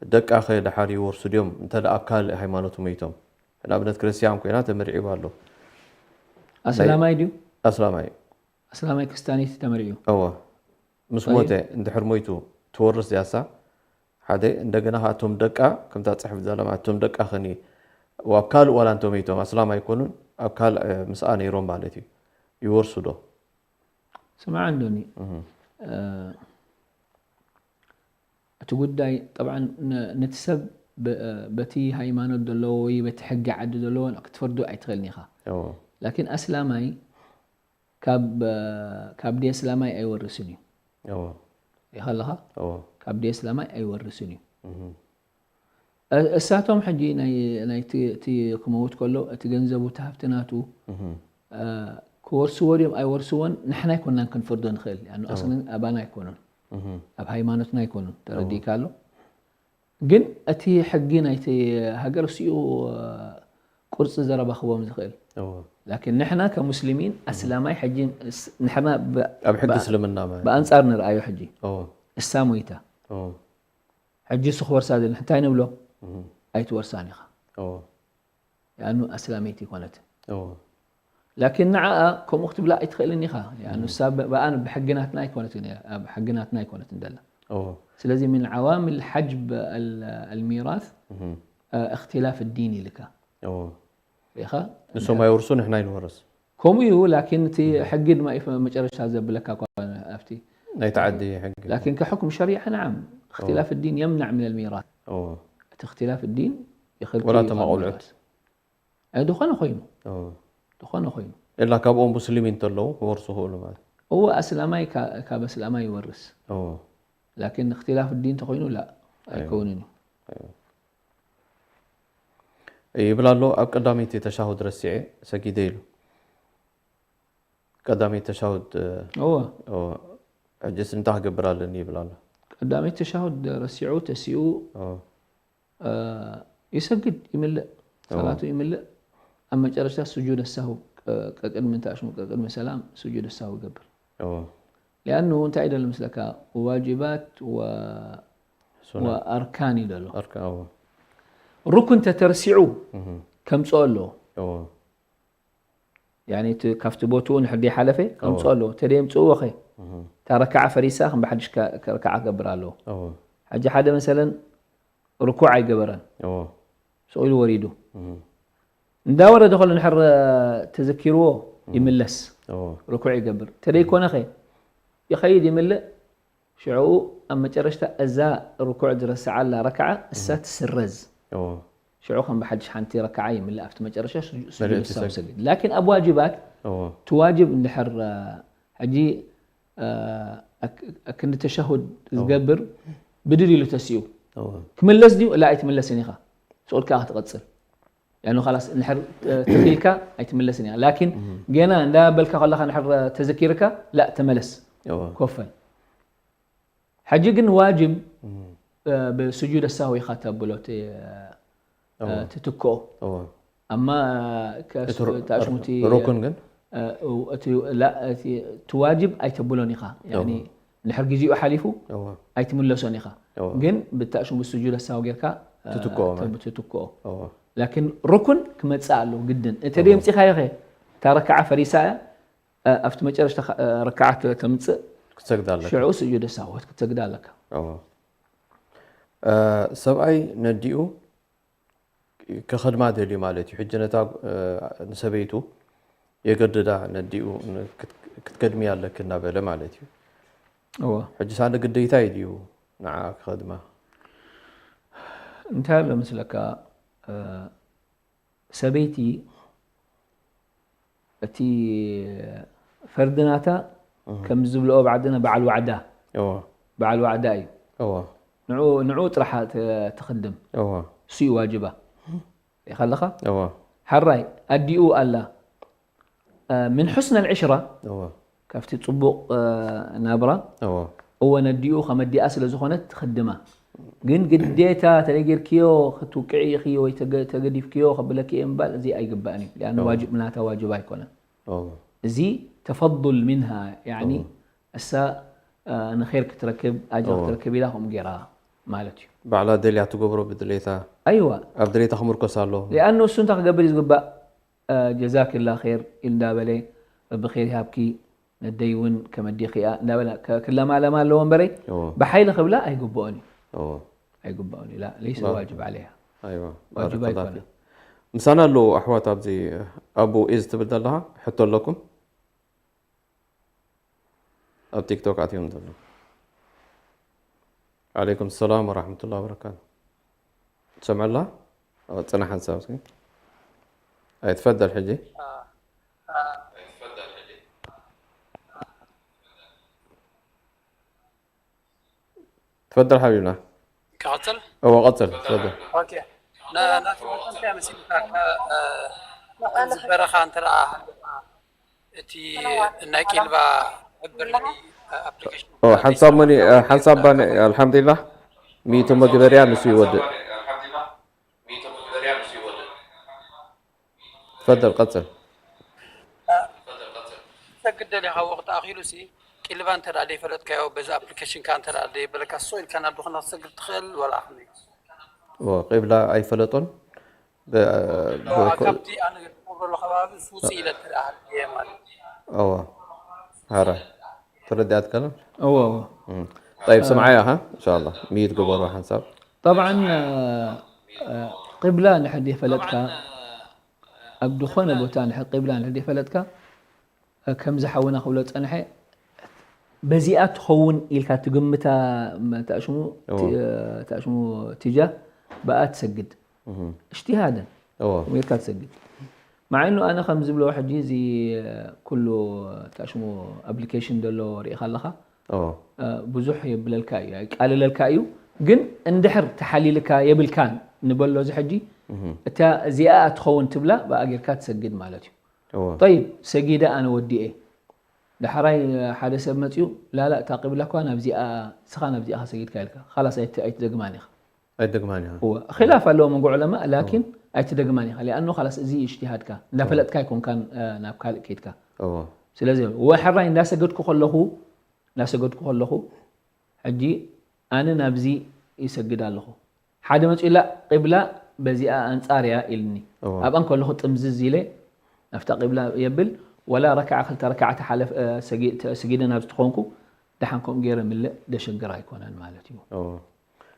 ደቃኸ ደሓር ይወርሱ ድዮም እንተ ደኣ ኣብ ካልእ ሃይማኖት ሞይቶም? ንኣብነት ክርስትያን ኮይና ተመርዕይዋ ኣሎ። ኣስላማይ ድዩ? ኣስላማይ። ኣስላማይ ክስታኒት ተመርዕዩ። እወ። ምስ ጠይብ። ሞተ እንድሕር ሞይቱ ትወርስ ድያሳ? ሓደ እንደገና ከዓ እቶም ደቃ ከምታ ፅሕፍ ዘለማ እቶም ደቃ ኸኒ ኣብ ካልእ ዋላ እንተሞይቶም ኣስላም ኣይኮኑን ኣብ ካልእ ምስኣ ነይሮም ማለት እዩ። ይወርሱ ዶ? ስማዕ እንዶኒ እ፣ እቲ ጉዳይ ጠብዓን ነ- ነቲ ሰብ በ- በቲ ሃይማኖት ዘለዎ ወይ በቲ ሕጊ ዓዲ ዘለዎ ክትፈርዶ ኣይትኽእልን ኢኻ። እዎ። ላኪን ኣስላማይ ካብ ካብ ደይ ኣስላማይ ኣይወርስን እዩ። እዎ። ኢኻ ኣለኻ? እዎ። ካብ ደይ ኣስላማይ ኣይወርስን እዩ። እህ። እ- እሳቶም ሕጂ ናይ ናይቲ እቲ ክመውት ከሎ እቲ ገንዘቡ እቲ ሃብቲ ናቱ እህ። እ፣ ክወርስዎ ድዮም ኣይወርስዎን ንሕና ኣይኮናን ክንፈርዶ ንኽእል። ያኑ ኣስለን ኣባና ኣይኮኑን፣ እህ። ኣብ ሃይማኖትና ኣይኮኑን። ተረዲእካ ኣሎ። ግን እቲ ሕጊ ናይቲ ሃገር እሲኡ እ፣ ቁርፂ ዘረባ ክቦም ዝኽእል። እዎ። ላኪን ንሕና ከሙስሊሚን ኣስላማይ ሕጂ ስ- ንሕና ብ- ኣብ ሕጊ ብ- እስልምና ማለት። ብኣንፃር ንርኣዮ ሕጂ እዎ። እሳ ሞይታ እዎ። ሕጂ እሱ ክወርሳ ዘለ እንታይ ንብሎ? እህ። ኣይትወርሳን ኢኻ። እዎ። ያኑ ኣስላመይቲ ይኮነትን። እዎ። ላኪን ንዓኣ ከምኡ ክትብላ ኣይትኽእልን ኢኻ። ያኑ እሳ ብ- ብኣን ብሕጊ ናትና ኣይኮነትን እያ፣ ኣብ ሕጊ ናትና ኣይኮነትን ደላ። እዎ። ስለዚ ምን ዓዋምል ሓጅብ ኣል- ኣልሚራስ እህ። እ፣ እክትላፍ ዲን ኢልካ እዎ። ኢኻ። ንሶም ኣይወርሱ ንሕና ይንወርስ። ከምኡ እዩ። ላኪን እቲ ሕጊ ድማ እዩ መጨረሻ ዘብለካ እኳ ኣብቲ ናይ ተዓዲ ሕጊ። ላኪን ከሕኩም ሸሪዓ ነዓም እክትላፍ ዲን የምናዕ ምን ኣልሚራስ እዎ። እቲ እክትላፍ ዲን ይኽልክል ወላ እዩ እቶም ካብ ኣቆልዑት። ሚራስ። እ፣ ዝኾነ ኮይኑ እዎ። ዝኾነ ኮይኑ ኢላ ካብኦም ሙስሊሚን እንተለዉ ክወርሱ ክእሉ ማለት። እዎ ኣስላማይ ካ- ካብ ኣስላማይ ይወርስ። እዎ። ላኪን እክትላፍ ዲን ተኮይኑ ላ ኣይከውንን እዩ። ይብል ኣሎ ኣብ ቀዳመይቲ ተሻሁድ ረሲዐ ሰጊደ ኢሉ። ቀዳመይቲ ተሻሁድ እ፣ እዎ ኦ፣ ሕጅስ እንታይ ክገብር ኣለኒ ይብል ኣሎ። ቀዳመይቲ ተሻሁድ ረሲዑ ተሲኡ ኦ፣ እ፣ ይሰግድ ይምልእ ሰላቱ ይምልእ። ኣብ መጨረሽታ ስጁድ ሳሁ ቀቅድሚ እንተ ኣሽሙ ቀቅድሚ ሰላም ስጁድ ሳሁ ይገብር። ኦ፣ ሊኣኑ እንታይ ደሎ ምስለካ ዋጅባት ወ- ሱና። ወኣርካን እዩ ደሎ። ኣርካ ኦ፣ ሩኩን ተተርሲዑ እህ፣ ከምፅኦ ኣለዎ። ኦ፣ ያኒ እቲ ካብቲ ቦትኡ ንሕር ሓለፈ ከምፅኦ ኣለዎ። ተደየምፅእዎ ኸ እህ፣ እታ ረክዓ ፈሪሳ ከም ብሓድሽ ከ- ከ- ረክዓ ክገብር ኣለዎ። ኦ፣ ሕጂ ሓደ መሰለን ርኩዕ ኣይገበረን ኦ፣ ስቕ ኢሉ ወሪዱ እህ፣ እንዳወረደ ከሎ ንሕር ተዘኪርዎ ይምለስ ኦ፣ ርኩዕ ይገብር። ተደይኮነ ኸ ይኸይድ ይምልእ። ሽዕኡ ኣብ መጨረሽታ እዛ ርኩዕ ዝረስዓላ ረክዓ እሳ ትስረዝ። ኦ፣ ሽዑ ከም ብሓድሽ ሓንቲ ረክዓ ይምልእ ኣብቲ መጨረሻ ስጁ- ስጁድ መልእቲ ሳው ሰግ- ሰግድ። ላኪን ኣብ ዋጅባት ኦ፣ እቲ ዋጅብ እንድሕር እ፣ ሕጂ እ፣ ኣክ- ክንዲ ተሻሁድ ዝገብር ብድድ ኢሉ ተሲኡ ኦ፣ ክምለስ ድዩ? ላ ኣይትምለስን ኢኻ። ስቑልካ ክትቐጽል ያኑ ኻላስ እንድሕር እ፣ ተኺልካ ኣይትምለስን ኢኻ። ላኪን ገና እንዳበልካ ከለኻ እንድሕር ተዘኪርካ ላ ተመለስ ኦ፣ ኮፈል። ሕጂ ግን ዋጅብ እህ፣ እ፣ ብስጁድ ሳሁ ኢኻ ተብሎ ት- እ፣ ኦ፣ ትትክኦ ኦ፣ ኣማ ከ- እቲ ሩ- ታሽሙቲ ሩኩን ግን እ፣ እቲ ላ- እቲ እቲ ዋጅብ ኣይተብሎን ኢኻ። ያኒ እንድሕር ግዜኡ ሓሊፉ ኦ፣ ኣይትምለሶን ኢኻ። ኦ፣ ግን ብታሽሙ ብስጁድ ሳሁ ጌርካ እ፣ ትትክኦ ማለት። ተብ- ትትክኦ። ኦ፣ ላኪን ሩኩን ክመጽእ ኣለዎ ግድን። እቲ ደምጺኻዮ ኸ እታ ረክዓ ፈሪሳ እያ። እ፣ ኣብቲ መጨረሽታ ኸ- እ፣ ረክዓ ተ- ተምጽእ ክትሰግድ ኣለካ። ሽዑ ስጁድ ሳሁ ክትሰግድ ኣለካ። ኦ፣ እ፣ ሰብኣይ ነዲኡ ከኸድማ ደልዩ ማለት እዩ። ሕጂ ነታ እ፣ ንሰበይቱ የገድዳ ነዲኡ ን- ክት- ክትከድሚ ኣለኪ እናበለ ማለት እዩ። እወ። ሕጂ ሳነ ግዴታይ ድዩ ንዓ ክኸድማ? እንታይ ኣሎ ምስለካ፣ እ፣ ሰበይቲ እቲ ፈርዲ ናታ፣ ከም ዝብልኦ ባዕድና በዓል ዋዕዳ፣ እወ በዓል ዋዕዳ እዩ። እወ ንዑ ንዑ ጥራሓ ተ- ትኽድም። እወ እሱ እዩ ዋጅባ። ሪኢኻ ኣለኻ? እወ ሓራይ ኣዲኡ ኣላ። እ፣ ምን ሑስነ ልዕሽራ፣ እወ ካብቲ ጽቡቕ፣ እ፣ ናብራ እወ እወ ነዲኡ ከመዲኣ ስለ ዝኾነት ትኽድማ። ግን ግዴታ ተደጊርክዮ ክትውቅዒ ኢኺ ወይ ተገ- ተገዲፍክዮ ከብለኪ እየ ምባል እዚ ኣይግባእን እዩ። ሊኣኑ እወ። ዋጅብ ናታ ዋጅብ ኣይኮነን። እወ እዚ ተፈضል ሚንሃ፣ ያኒ እወ እሳ፣ እ፣ ንኼር ክትረክብ ኣጅር እወ ክትረክብ ኢላ ከምኡ ጌራ ማለት እዩ። ባዕላ ደልያ ትገብሮ ብድሌታ ኣይዋ ኣብ ድሌታ ክምርኮስ ኣሎ። ሊኣኑ እሱ እንታይ ክገብር እዩ ዝግባእ? እ፣ ጀዛክላ ኼር ኢሉ እንዳበለ፣ ረቢ ኼር ይሃብኪ፣ ነደይ እውን ከመዲኺ እያ እንዳበለ ከ- ክለማለማ ኣለዎ እምበረይ እወ ብሓይሊ ክብላ ኣይግብኦን እዩ። እወ ኣይግብኦን እዩ። ላ- ለይሰ ባር- ዋጅብ ዓለይሃ። ኣይዋ ዋጅብ ባረከላ ኣይኮነን። ፊክ። ምሳና ኣለዉ ኣሕዋት ኣብዚ ኣቡ ኢዝ ትብል ዘለኻ ሕቶ ኣለኩም ኣብ ቲክቶክ ኣትዮም ዘለዉ። ዓለይኩም ሰላም ወራሕመቱላ ወበረካቱ። ትሰምዐላ? ኣዎ፣ ጽናሕ ሓንሳብ እስኪ። ኣይትፈደል ሕጂ። ትፈደል ሓቢብና። ክቐጽል እዎ፣ ቀጽል፣ ትፈደል። ኦኬ። ና- ናቲ መጠን እንታይ መሲልካ? ከ- እ፣ ከምዚ በረኻ እንተ ደኣ ሃለኻ፣ እቲ ናይ ቂልባ ሕብር ኣፕሊኬሽን ኦ፣ ሓንሳብ መኒ፣ ሓንሳብ ባኒ፣ ኣልሓምዱሊላህ፣ ሚእቲ መግበርያ ንሱ ይወድእ። ትፈደል፣ ቀጽል። ሰግድ ደሊኻ ወቕቲ ኣኺሉ ሲ ቂልባ እንተ ደኣ ዘይፈለጥካዮ በዚ ኣፕሊኬሽንካ እንተ ደኣ ዘይበለካ ሶ ኢልካ ናብ ድኹና ክትሰግድ ትኽእል ወላ ኣኽኒ ኦ፣ ቂብላ ኣይፈለጦን። ብ-፣ ዋ፣ ብኮ-፣ ካብቲ ኣነ ዝነብረሉ ከባቢ ውፅእ ኢለ እንተ ደኣ ሃልየ ማለት እዩ። እዎ፣ ሃራ ተረዲኣትካ ዶ? እዎ እዎ። እም። ጠይብ፣ ስምዓያ ኸ? ኢንሻላህ ሚዩት ግበሩ ሓንሳብ። ጠብዓን፣ እ፣ እ፣ ቂብላ እንድሕር ዘይፈለጥካ፣ ኣብ ዝኾነ ቦታ እንድሕር ቂብላ እንድሕር ዘይፈለጥካ፣ እ፣ ከምዚ ሓውና ክብሎ ዝጸንሐ፣ በዚኣ ትኸውን ኢልካ ትግምታ፣ መ-፣ ታሽሙ፣ እዎ። ቲ-፣ እ፣ ታሽሙ ትጃ ብኣ ትሰግድ። እም። እጅትሃደን እዎ። ከምኡ ኢልካ ትሰግድ። ማዕኑ ኣነ ከም ዝብሎ ሕጂ እዚ ኩሉ ታሽሙ ኣፕሊኬሽን ዘሎ ርኢኻ ኣለኻ። እዎ። እ፣ ብዙሕ የብለልካ እዩ፣ የቃልለልካ እዩ። ግን እንድሕር ተሓሊልካ የብልካን ንበሎ እዚ ሕጂ፣ እም። እታ እዚኣ ትኸውን ትብላ ብኣ ጌርካ ትሰግድ ማለት እዩ። እዎ። ጠይብ፣ ሰጊደ ኣነ ወዲኤ። ዳሕራይ ሓደ ሰብ መፅዩ፣ ላላ እታ ቂብላ እኳ ናብዚኣ፣ ንስኻ ናብዚኣ ሰጊድካ ኢልካ፣ ኻላስ ኣይት-፣ ኣይትደግማን ኢኻ። ኣይትደግማን ኢኻ። እወ፣ ኺላፍ ኣለዎ መንጎ ዑለማ፣ ላኪን ኣይትደግማን ኢኻ። ሊኣኑ ኻላስ እዚ እጅትሃድካ፣ እንዳፈለጥካ ኣይኮንካን፣ እ፣ ናብ ካልእ ከይድካ። እዎ። ስለዚ፣ ወ-፣ ሕራይ እንዳሰገድኩ ከለኹ፣ እንዳሰገድኩ ከለኹ፣ ሕጂ ኣነ ናብዚ ይሰግድ ኣለኹ። ሓደ መፂኡ፣ ላ፣ ቂብላ በዚኣ ኣንፃር እያ ኢልኒ። እዎ። ኣብኣ እንከለኹ ጥምዝዝ ኢለ ናብታ ቂብላ የብል፣ ወላ ረክዓ ክልተ ረክዓ ተሓለፍ፣ እ፣ ሰጊ-፣ ተ-፣ ሰጊደ ናብዚ ተኾንኩ፣ ደሓን ከምኡ ገይረ ምልእ ደሸግር ኣይኮነን ማለት እዩ። እዎ።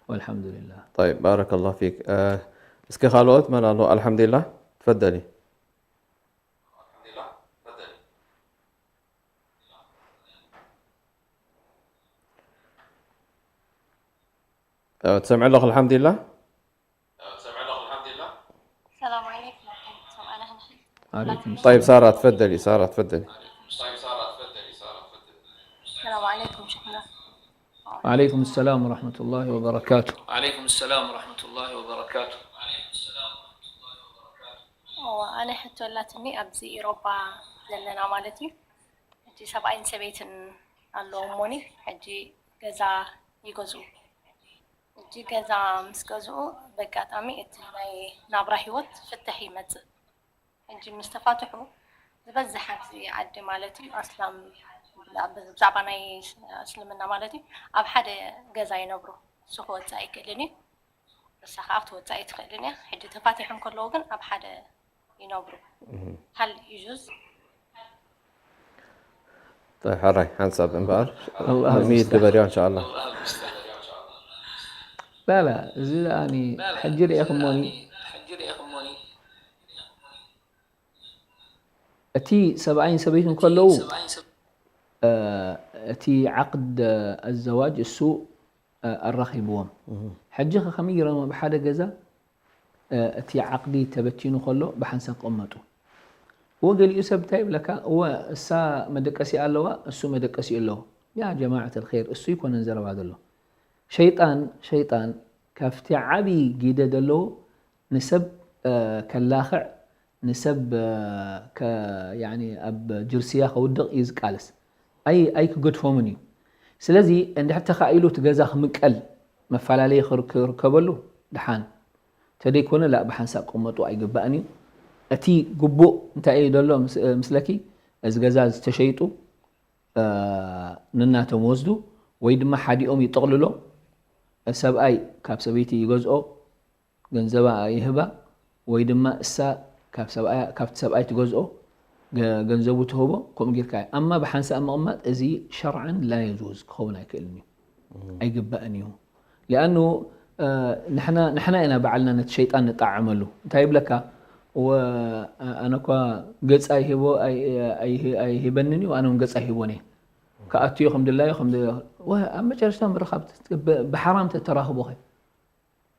ወልሓምዱሊላህ። طيب، بارك الله فيك. እ፣ እስኪ ካልኦት መን ኣሎ? ኣልሓምዱሊላህ፣ ትፈደሊ። እ፣ ትሰምዒ ኣለኹ? ኣልሓምዱሊላህ። السلام عليكم ورحمة الله وبركاته. ዓለይኩም طيب، سارة، تفضلي. سارة، تفضلي. السلام عليكم شيخنا. ዓለይኩም ሰላም ወረሕመቱላሂ ወበረካቱ። عليكم السلام ورحمة الله وبركاته. እዎ፣ ኣነ ሕቶ ኣላትኒ፣ ኣብዚ ኢሮጳ ዘለና ማለት እዩ። ሕጂ ሰብኣይን ሰበይትን ኣለዎ እሞኒ፣ ሕጂ ገዛ ይገዝኡ። ሕጂ ገዛ ምስ ገዝኡ፣ በጋጣሚ እቲ ናይ ናብራ ህይወት ፍትሕ ይመጽእ። ሕጂ ምስ ተፋትሑ፣ ዝበዝሕ ኣብዚ ዓዲ ማለት እዩ፣ ኣስላም፣ ብዛዕባ ናይ እስልምና ማለት እዩ፣ ኣብ ሓደ ገዛ ይነብሩ። እሱ ክወጽእ ኣይክእልን እዩ፣ እሳ ከዓ ክትወጽእ ኣይትኽእልን እያ። ሕጂ ተፋቲሖም ከለዉ ግን ኣብ ሓደ ይነብሩ። ሃል ይጁዝ? طيب፣ ሕራይ ሓንሳብ እምበኣር ኣላህ ሚዩት ሙስተዓን። ግበርዮ፣ እንሻኣላህ። ላላ፣ እዚ ኣኒ ሕጂ ርኤኹሞኒ፣ እቲ ሰብኣይን ሰበይትን ከለዉ፣ እ፣ እቲ ዓቕድ ኣዘዋጅ እሱ ኣራኺብዎም። ሕጂ ከ ከመይ ገይሮም ኣብ ሓደ ገዛ እቲ ዓቕዲ ተበቲኑ ከሎ ብሓንሳብ ክቕመጡ? እወ፣ ገሊኡ ሰብ እንታይ ይብለካ? እወ፣ እሳ መደቀሲ ኣለዋ፣ እሱ መደቀሲ ኣለዎ። ያ ጀማዓት ኣልኸይር፣ እሱ ይኮነን ዘረባ ዘሎ። ሸይጣን ሸይጣን ካብቲ ዓቢ ግደ ዘለዎ ንሰብ ከላኽዕ፣ ንሰብ ኣብ ጅርስያ ከውድቕ እዩ ዝቃለስ። ኣይክገድፎምን እዩ። ስለዚ እንድሕር ተኻኢሉ እቲ ገዛ ክምቀል፣ መፈላለዪ ክርከበሉ፣ ደሓን። ተደይኮነ ላእ ብሓንሳብ ክቕመጡ ኣይግባእን እዩ። እቲ ግቡእ እንታይ እዩ ዘሎ ምስለኪ? እዚ ገዛ ዝተሸይጡ ነናቶም ወስዱ ወይ ድማ ሓዲኦም ይጥቕልሎ። ሰብኣይ ካብ ሰበይቲ ይገዝኦ፣ ገንዘባ ይህባ፣ ወይ ድማ እሳ ካብ ሰብኣያ፣ ካብቲ ሰብኣይ ትገዝኦ፣ ገ-፣ ገንዘቡ ትህቦ፣ ከምኡ ጌርካ እዩ። ኣማ ብሓንሳእ ምቕማጥ እዚ ሸርዓን ላ የጁዝ ክኸውን ኣይክእልን እዩ። ኣይግባእን እዩ። ሊኣኑ ንሕና፣ ንሕና ኢና ባዕልና ነቲ ሸይጣን ንጣዓመሉ። እንታይ ይብለካ? ወ-፣ ኣነ እኳ ገጽ ኣይህቦ፣ ኣይ-፣ ኣይህ-፣ ኣይህበንን እዩ፣ ኣነ እውን ገጽ ኣይህቦን እየ። ክኣቱ እዩ ከም ድላዩ፣ ከም ድ-፣ ወ-፣ ኣብ መጨረሽታ ምርኻብ ብ-፣ ብሓራም ተተራኽቦ ኸ?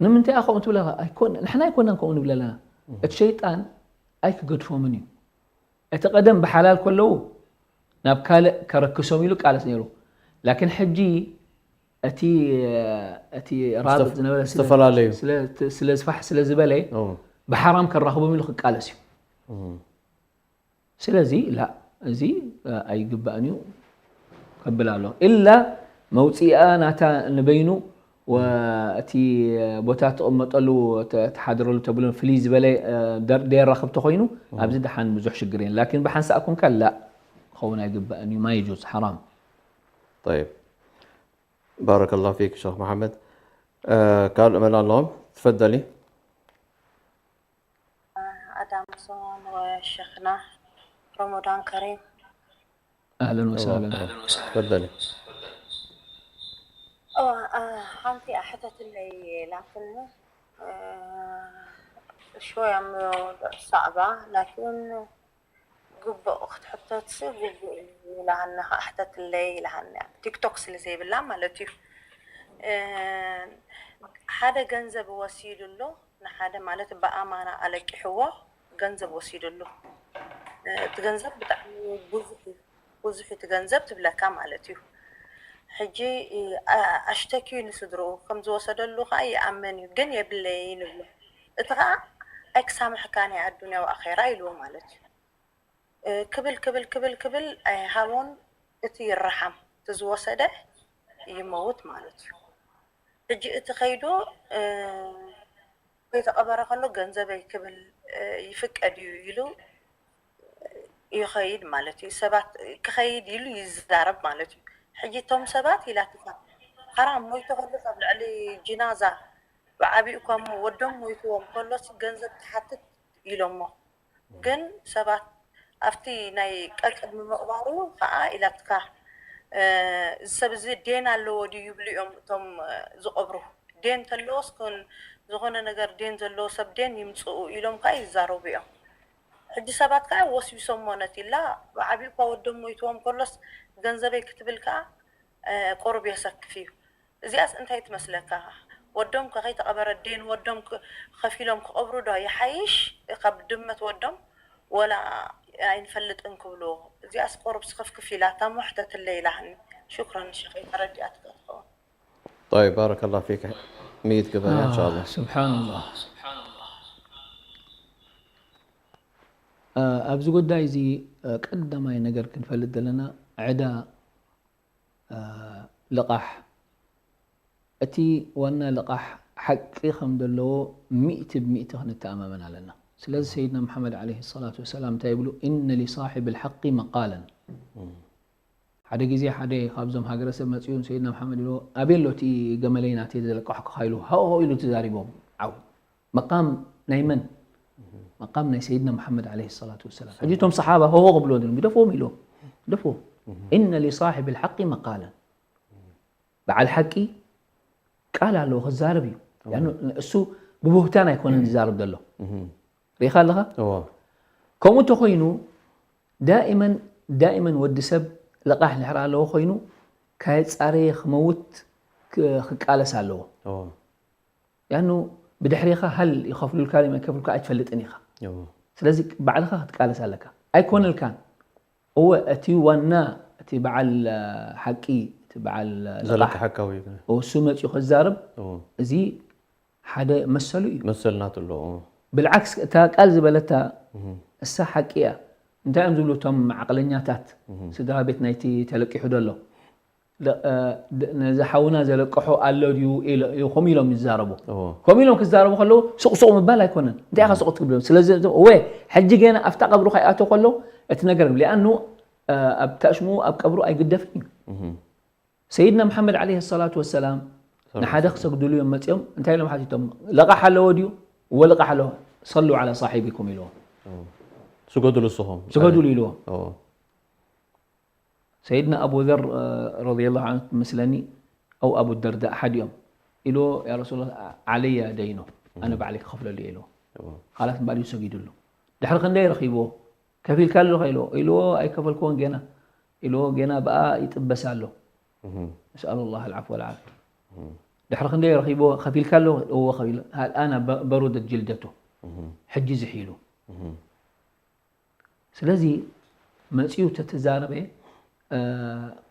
ንምንታይ ኢኻ ከምኡ ትብለካ? ኣይኮን-፣ ንሕና ኣይኮናን ከምኡ ንብል ኣለና። እቲ ሸይጣን ኣይክገድፎምን እዩ። እቲ ቀደም ብሓላል ከለዉ ናብ ካልእ ከረክሶም ኢሉ ቃለስ ነይሩ። ላኪን ሕጂ እቲ፣ እቲ ራብጥ ዝተፍ-፣ ዝነበረ ስለ፣ ዝተፈላለዩ። ስለ፣ ስለ ዝፋሕ ስለ ዝበለ፣ ኦ። ብሓራም ከራኽቦም ኢሉ ክቃለስ እዩ። እም። ስለዚ ላ፣ እዚ ኣይግባእን እዩ ከብል ኣሎ። ኢላ መውፅኢኣ ናታ ንበይኑ፣ ወ-፣ እቲ ቦታ ትቕመጠሉ፣ ተ-፣ ትሓድረሉ ተብሎ ፍልይ ዝበለ፣ እ፣ ደር-፣ ደየራኽብ ተኾይኑ፣ እም። ኣብዚ ደሓን ብዙሕ ሽግር የለን። ላኪን ብሓንሳእ ኮንካ ላ ክኸውን ኣይግባእን እዩ። ማ የጁዝ፣ ሓራም። طيب. بارك الله فيك شيخ محمد. آه، ካልእ መን ኣለዎም? ትፈደሊ። ኣዳም ሶን ወሸኽና ረመዳን ከሪም። ኣህለን ወሳህለን። ተፈደሊ። ኦ፣ ኣ፣ ሓንቲ ኣሕተትለይ ላክኒ። እ፣ ሾያ ም-፣ ሳዕባ ላኪን ግቡእ ክትሕተትሲ ግቡእ እዩ ኢላሃኒ፣ ኣሕተትለይ ኢላሃኒ። ቲክቶክ ስለ ዘይብላ ማለት እዩ። እ፣ ሓደ ገንዘብ ወሲዱ ኣሎ፣ ንሓደ ማለት ብኣማና ኣለቂሕዎ ገንዘብ ወሲዱ ኣሎ። እ፣ እቲ ገንዘብ ብጣዕሚ ብዙሕ እዩ፣ ብዙሕ እቲ ገንዘብ ትብለካ ማለት እዩ። ሕጂ፣ እ፣ ኣ-፣ ኣሽተኪዩ ንስድርኡ ከም ዝወሰደሉ ከኣ ይኣምን እዩ፣ ግን የብለይን ይብሎ። እቲ ከኣ ኣይክሳምሐካን እየ ኣዱንያ ወኣኼራ ኢልዎ ማለት እዩ። እ፣ ክብል፣ ክብል፣ ክብል፣ ክብል ኣይሃቦን፣ እቲ ይረሓም፣ እቲ ዝወሰደ ይመውት ማለት እዩ። ሕጂ እቲ ከይዱ፣ እ፣ ከይተቐበረ ከሎ ገንዘበይ ክብል፣ እ፣ ይፍቀድ እዩ ኢሉ ይኸይድ ማለት እዩ። ሰባት ክኸይድ ኢሉ ይዛረብ ማለት እዩ። ሕጂ እቶም ሰባት ኢላትካ፣ ሓራም ሞይቱ ከሎ ኣብ ልዕሊ ጅናዛ ብዓቢኡ እኳ እሞ ወዶም ሞይትዎም ከሎሲ ገንዘብ ትሓትት ኢሎሞ። ግን ሰባት ኣብቲ ናይ ቀቅድሚ ምቕባሩ ኸዓ ኢላትካ፣ እ፣ እዚ ሰብ እዚ ዴን ኣለዎ ድዩ ይብሉ እዮም እቶም፣ እ፣ ዝቐብሩ። ዴን ተለዎስ ኮን ዝኾነ ነገር ዴን ዘለዎ ሰብ ዴን ይምጽኡ ኢሎም ከኣ ይዛረቡ እዮም። ሕጂ ሰባት ከኣ ወስቢሶሞ ነቲ ኢላ ብዓቢኡ እኳ ወዶም ሞይትዎም ከሎስ ገንዘበይ ክትብል ከኣ፣ እ፣ ቁሩብ የሰክፍ እዩ። እዚኣስ እንታይ ትመስለካ? ወዶም ከኸይተቐበረ ዴን ወዶም ክ-፣ ከፊሎም ክቐብሩ ዶ ይሓይሽ ካብ ድመት ወዶም? ወላ ኣይንፈልጥን ክብሉ። እዚኣስ ቁሩብ ስኽፍክፍ ኢላታ ሞሕተትለ ኢላሃኒ። ሹክረን ሸኸይ ተረዲኣትካ ትኸውን። طيب، بارك الله فيك. ሚእት ግበና፣ إن شاء الله. ስብሓንላህ። እ፣ ኣብዚ ጉዳይ እዚ፣ እ፣ ቀዳማይ ነገር ክንፈልጥ ዘለና ዕዳ፣ እ፣ ልቓሕ፣ እቲ ዋና ልቓሕ ሓቂ ከም ዘለዎ ሚእቲ ብሚእቲ ክንተኣማመን ኣለና። ስለዚ ሰይድና መሓመድ ዓለይሂ ሰላቱ ወሰላም እንታይ ይብሉ? إن لصاحب الحق مقالا። እም። ሓደ ግዜ ሓደ ካብዞም ሃገረሰብ መጺኡ ንሰይድና መሓመድ ኢልዎ፣ "ኣበይ ኣሎ እቲ ገመለይ ናተይ ዘለቃሕኩኻ?" ኢሉ፣ ሃው ሃው ኢሉ ተዛሪቦም። ዓው። መቃም ናይ መን? መቃም ናይ ሰይድና መሓመድ ዓለይሂ ሰላቱ ወሰላም። ሕጂ እቶም ሰሓባ ሃው ሃው ክብልዎ ድዮም? ግደፍዎም ኢልዎም። ግደፍዎም። إن لصاحب الحق مقالا። በዓል ሓቂ ቃል ኣለዎ፣ ክዛረብ እዩ። ያኑ እሱ ብቡህታን ኣይኮነን ዝዛረብ ዘሎ። እም። ርኢኻ ኣለኻ? እዎ። ከምኡ እንተኾይኑ፣ ዳኢመን፣ ዳኢመን ወዲ ሰብ ልቓሕ ድሕር ኣለዎ ኮይኑ፣ ካየጻረየ ክመውት ክ- ክቃለስ ኣለዎ። እዎ ያኑ ብድሕሬኻ ሃል ይኸፍሉልካ ድዮም ኣይከፍሉልካ ኣይትፈልጥን ኢኻ። እዎ ስለዚ ባዕልኻ ክትቃለስ ኣለካ። ኣይኮነልካን። እወ እቲ ዋና እቲ በዓል ሓቂ እቲ በዓል ዘለካ ሓካዊ እሱ መፅኡ ክዛረብ እዎ እዚ ሓደ መሰሉ እዩ። መሰል ናቱ ኣለዎ። ብልዓክስ እታ ቃል ዝበለታ እሳ ሓቂ እያ። እንታይ እዮም ዝብሉ እቶም ዓቕለኛታት ስድራ ቤት ናይቲ ተለቂሑ ዘሎ ለ- እ፣ ድ- ነዚ ሓውና ዘለቅሖ ኣሎ ድዩ ኢሎ- እዩ ከምኡ ኢሎም ይዛረቡ። እዎ ከምኡ ኢሎም ክዛረቡ ከለዉ ሱቕ ሱቕ ምባል ኣይኮነን። እንታይ ኢኻ ሱቕ ትብሎም? ስለዚ እወ ሕጂ ገና ኣብታ ቀብሩ ከይኣተው ከለዉ እቲ ነገር ሊኣኑ ኣብ ታሽሙ ኣብ ቀብሩ ኣይግደፍን እዩ። እህ ሰይድና መሓመድ ዓለይሂ ሰላቱ ወሰላም ንሓደ ክሰግድሉ እዮም መፂኦም። እንታይ ኢሎም ሓቲቶም? ለቓሕ ኣለዎ ድዩ? እወ ለቓሕ ኣለዎ። ሰሉ ዓላ ሳሒቢኩም ኢልዎም። ስገዱሉ ንስኹም ስገዱሉ ኢልዎም። እዎ ሰይድና ኣቡ ዘር ረዲየላሁ ዓንሁ ትመስለኒ ኣው ኣቡ ደርዳ ሓደ እዮም ኢልዎ። ያ ረሱላ ዓለያ ደይኖ ኣነ ባዕለይ ክኸፍለሉ እየ ኢልዎ። እዎ ካላት እምበኣር እዩ ሰጊዱሉ። ድሕሪ ክንደይ ረኺብዎ? ከፊልካሉ ኸ ኢልዎ ኢልዎ ኣይከፈልክዎን ገና ኢልዎ ገና ብኣ ይጥበስ ኣሎ። እህ ነስኣሉ ላህ ልዓፍ ወልዓፍያ። ድሕሪ ክንደይ ረኺብዎ? ከፊልካ ኣሎ? እዎ ከፊሉ። ኣልኣና በ- በሩደት ጅልደቱ እህ ሕጂ ዝሒሉ። እህ ስለዚ መፅኡ ተተዛረበ እ፣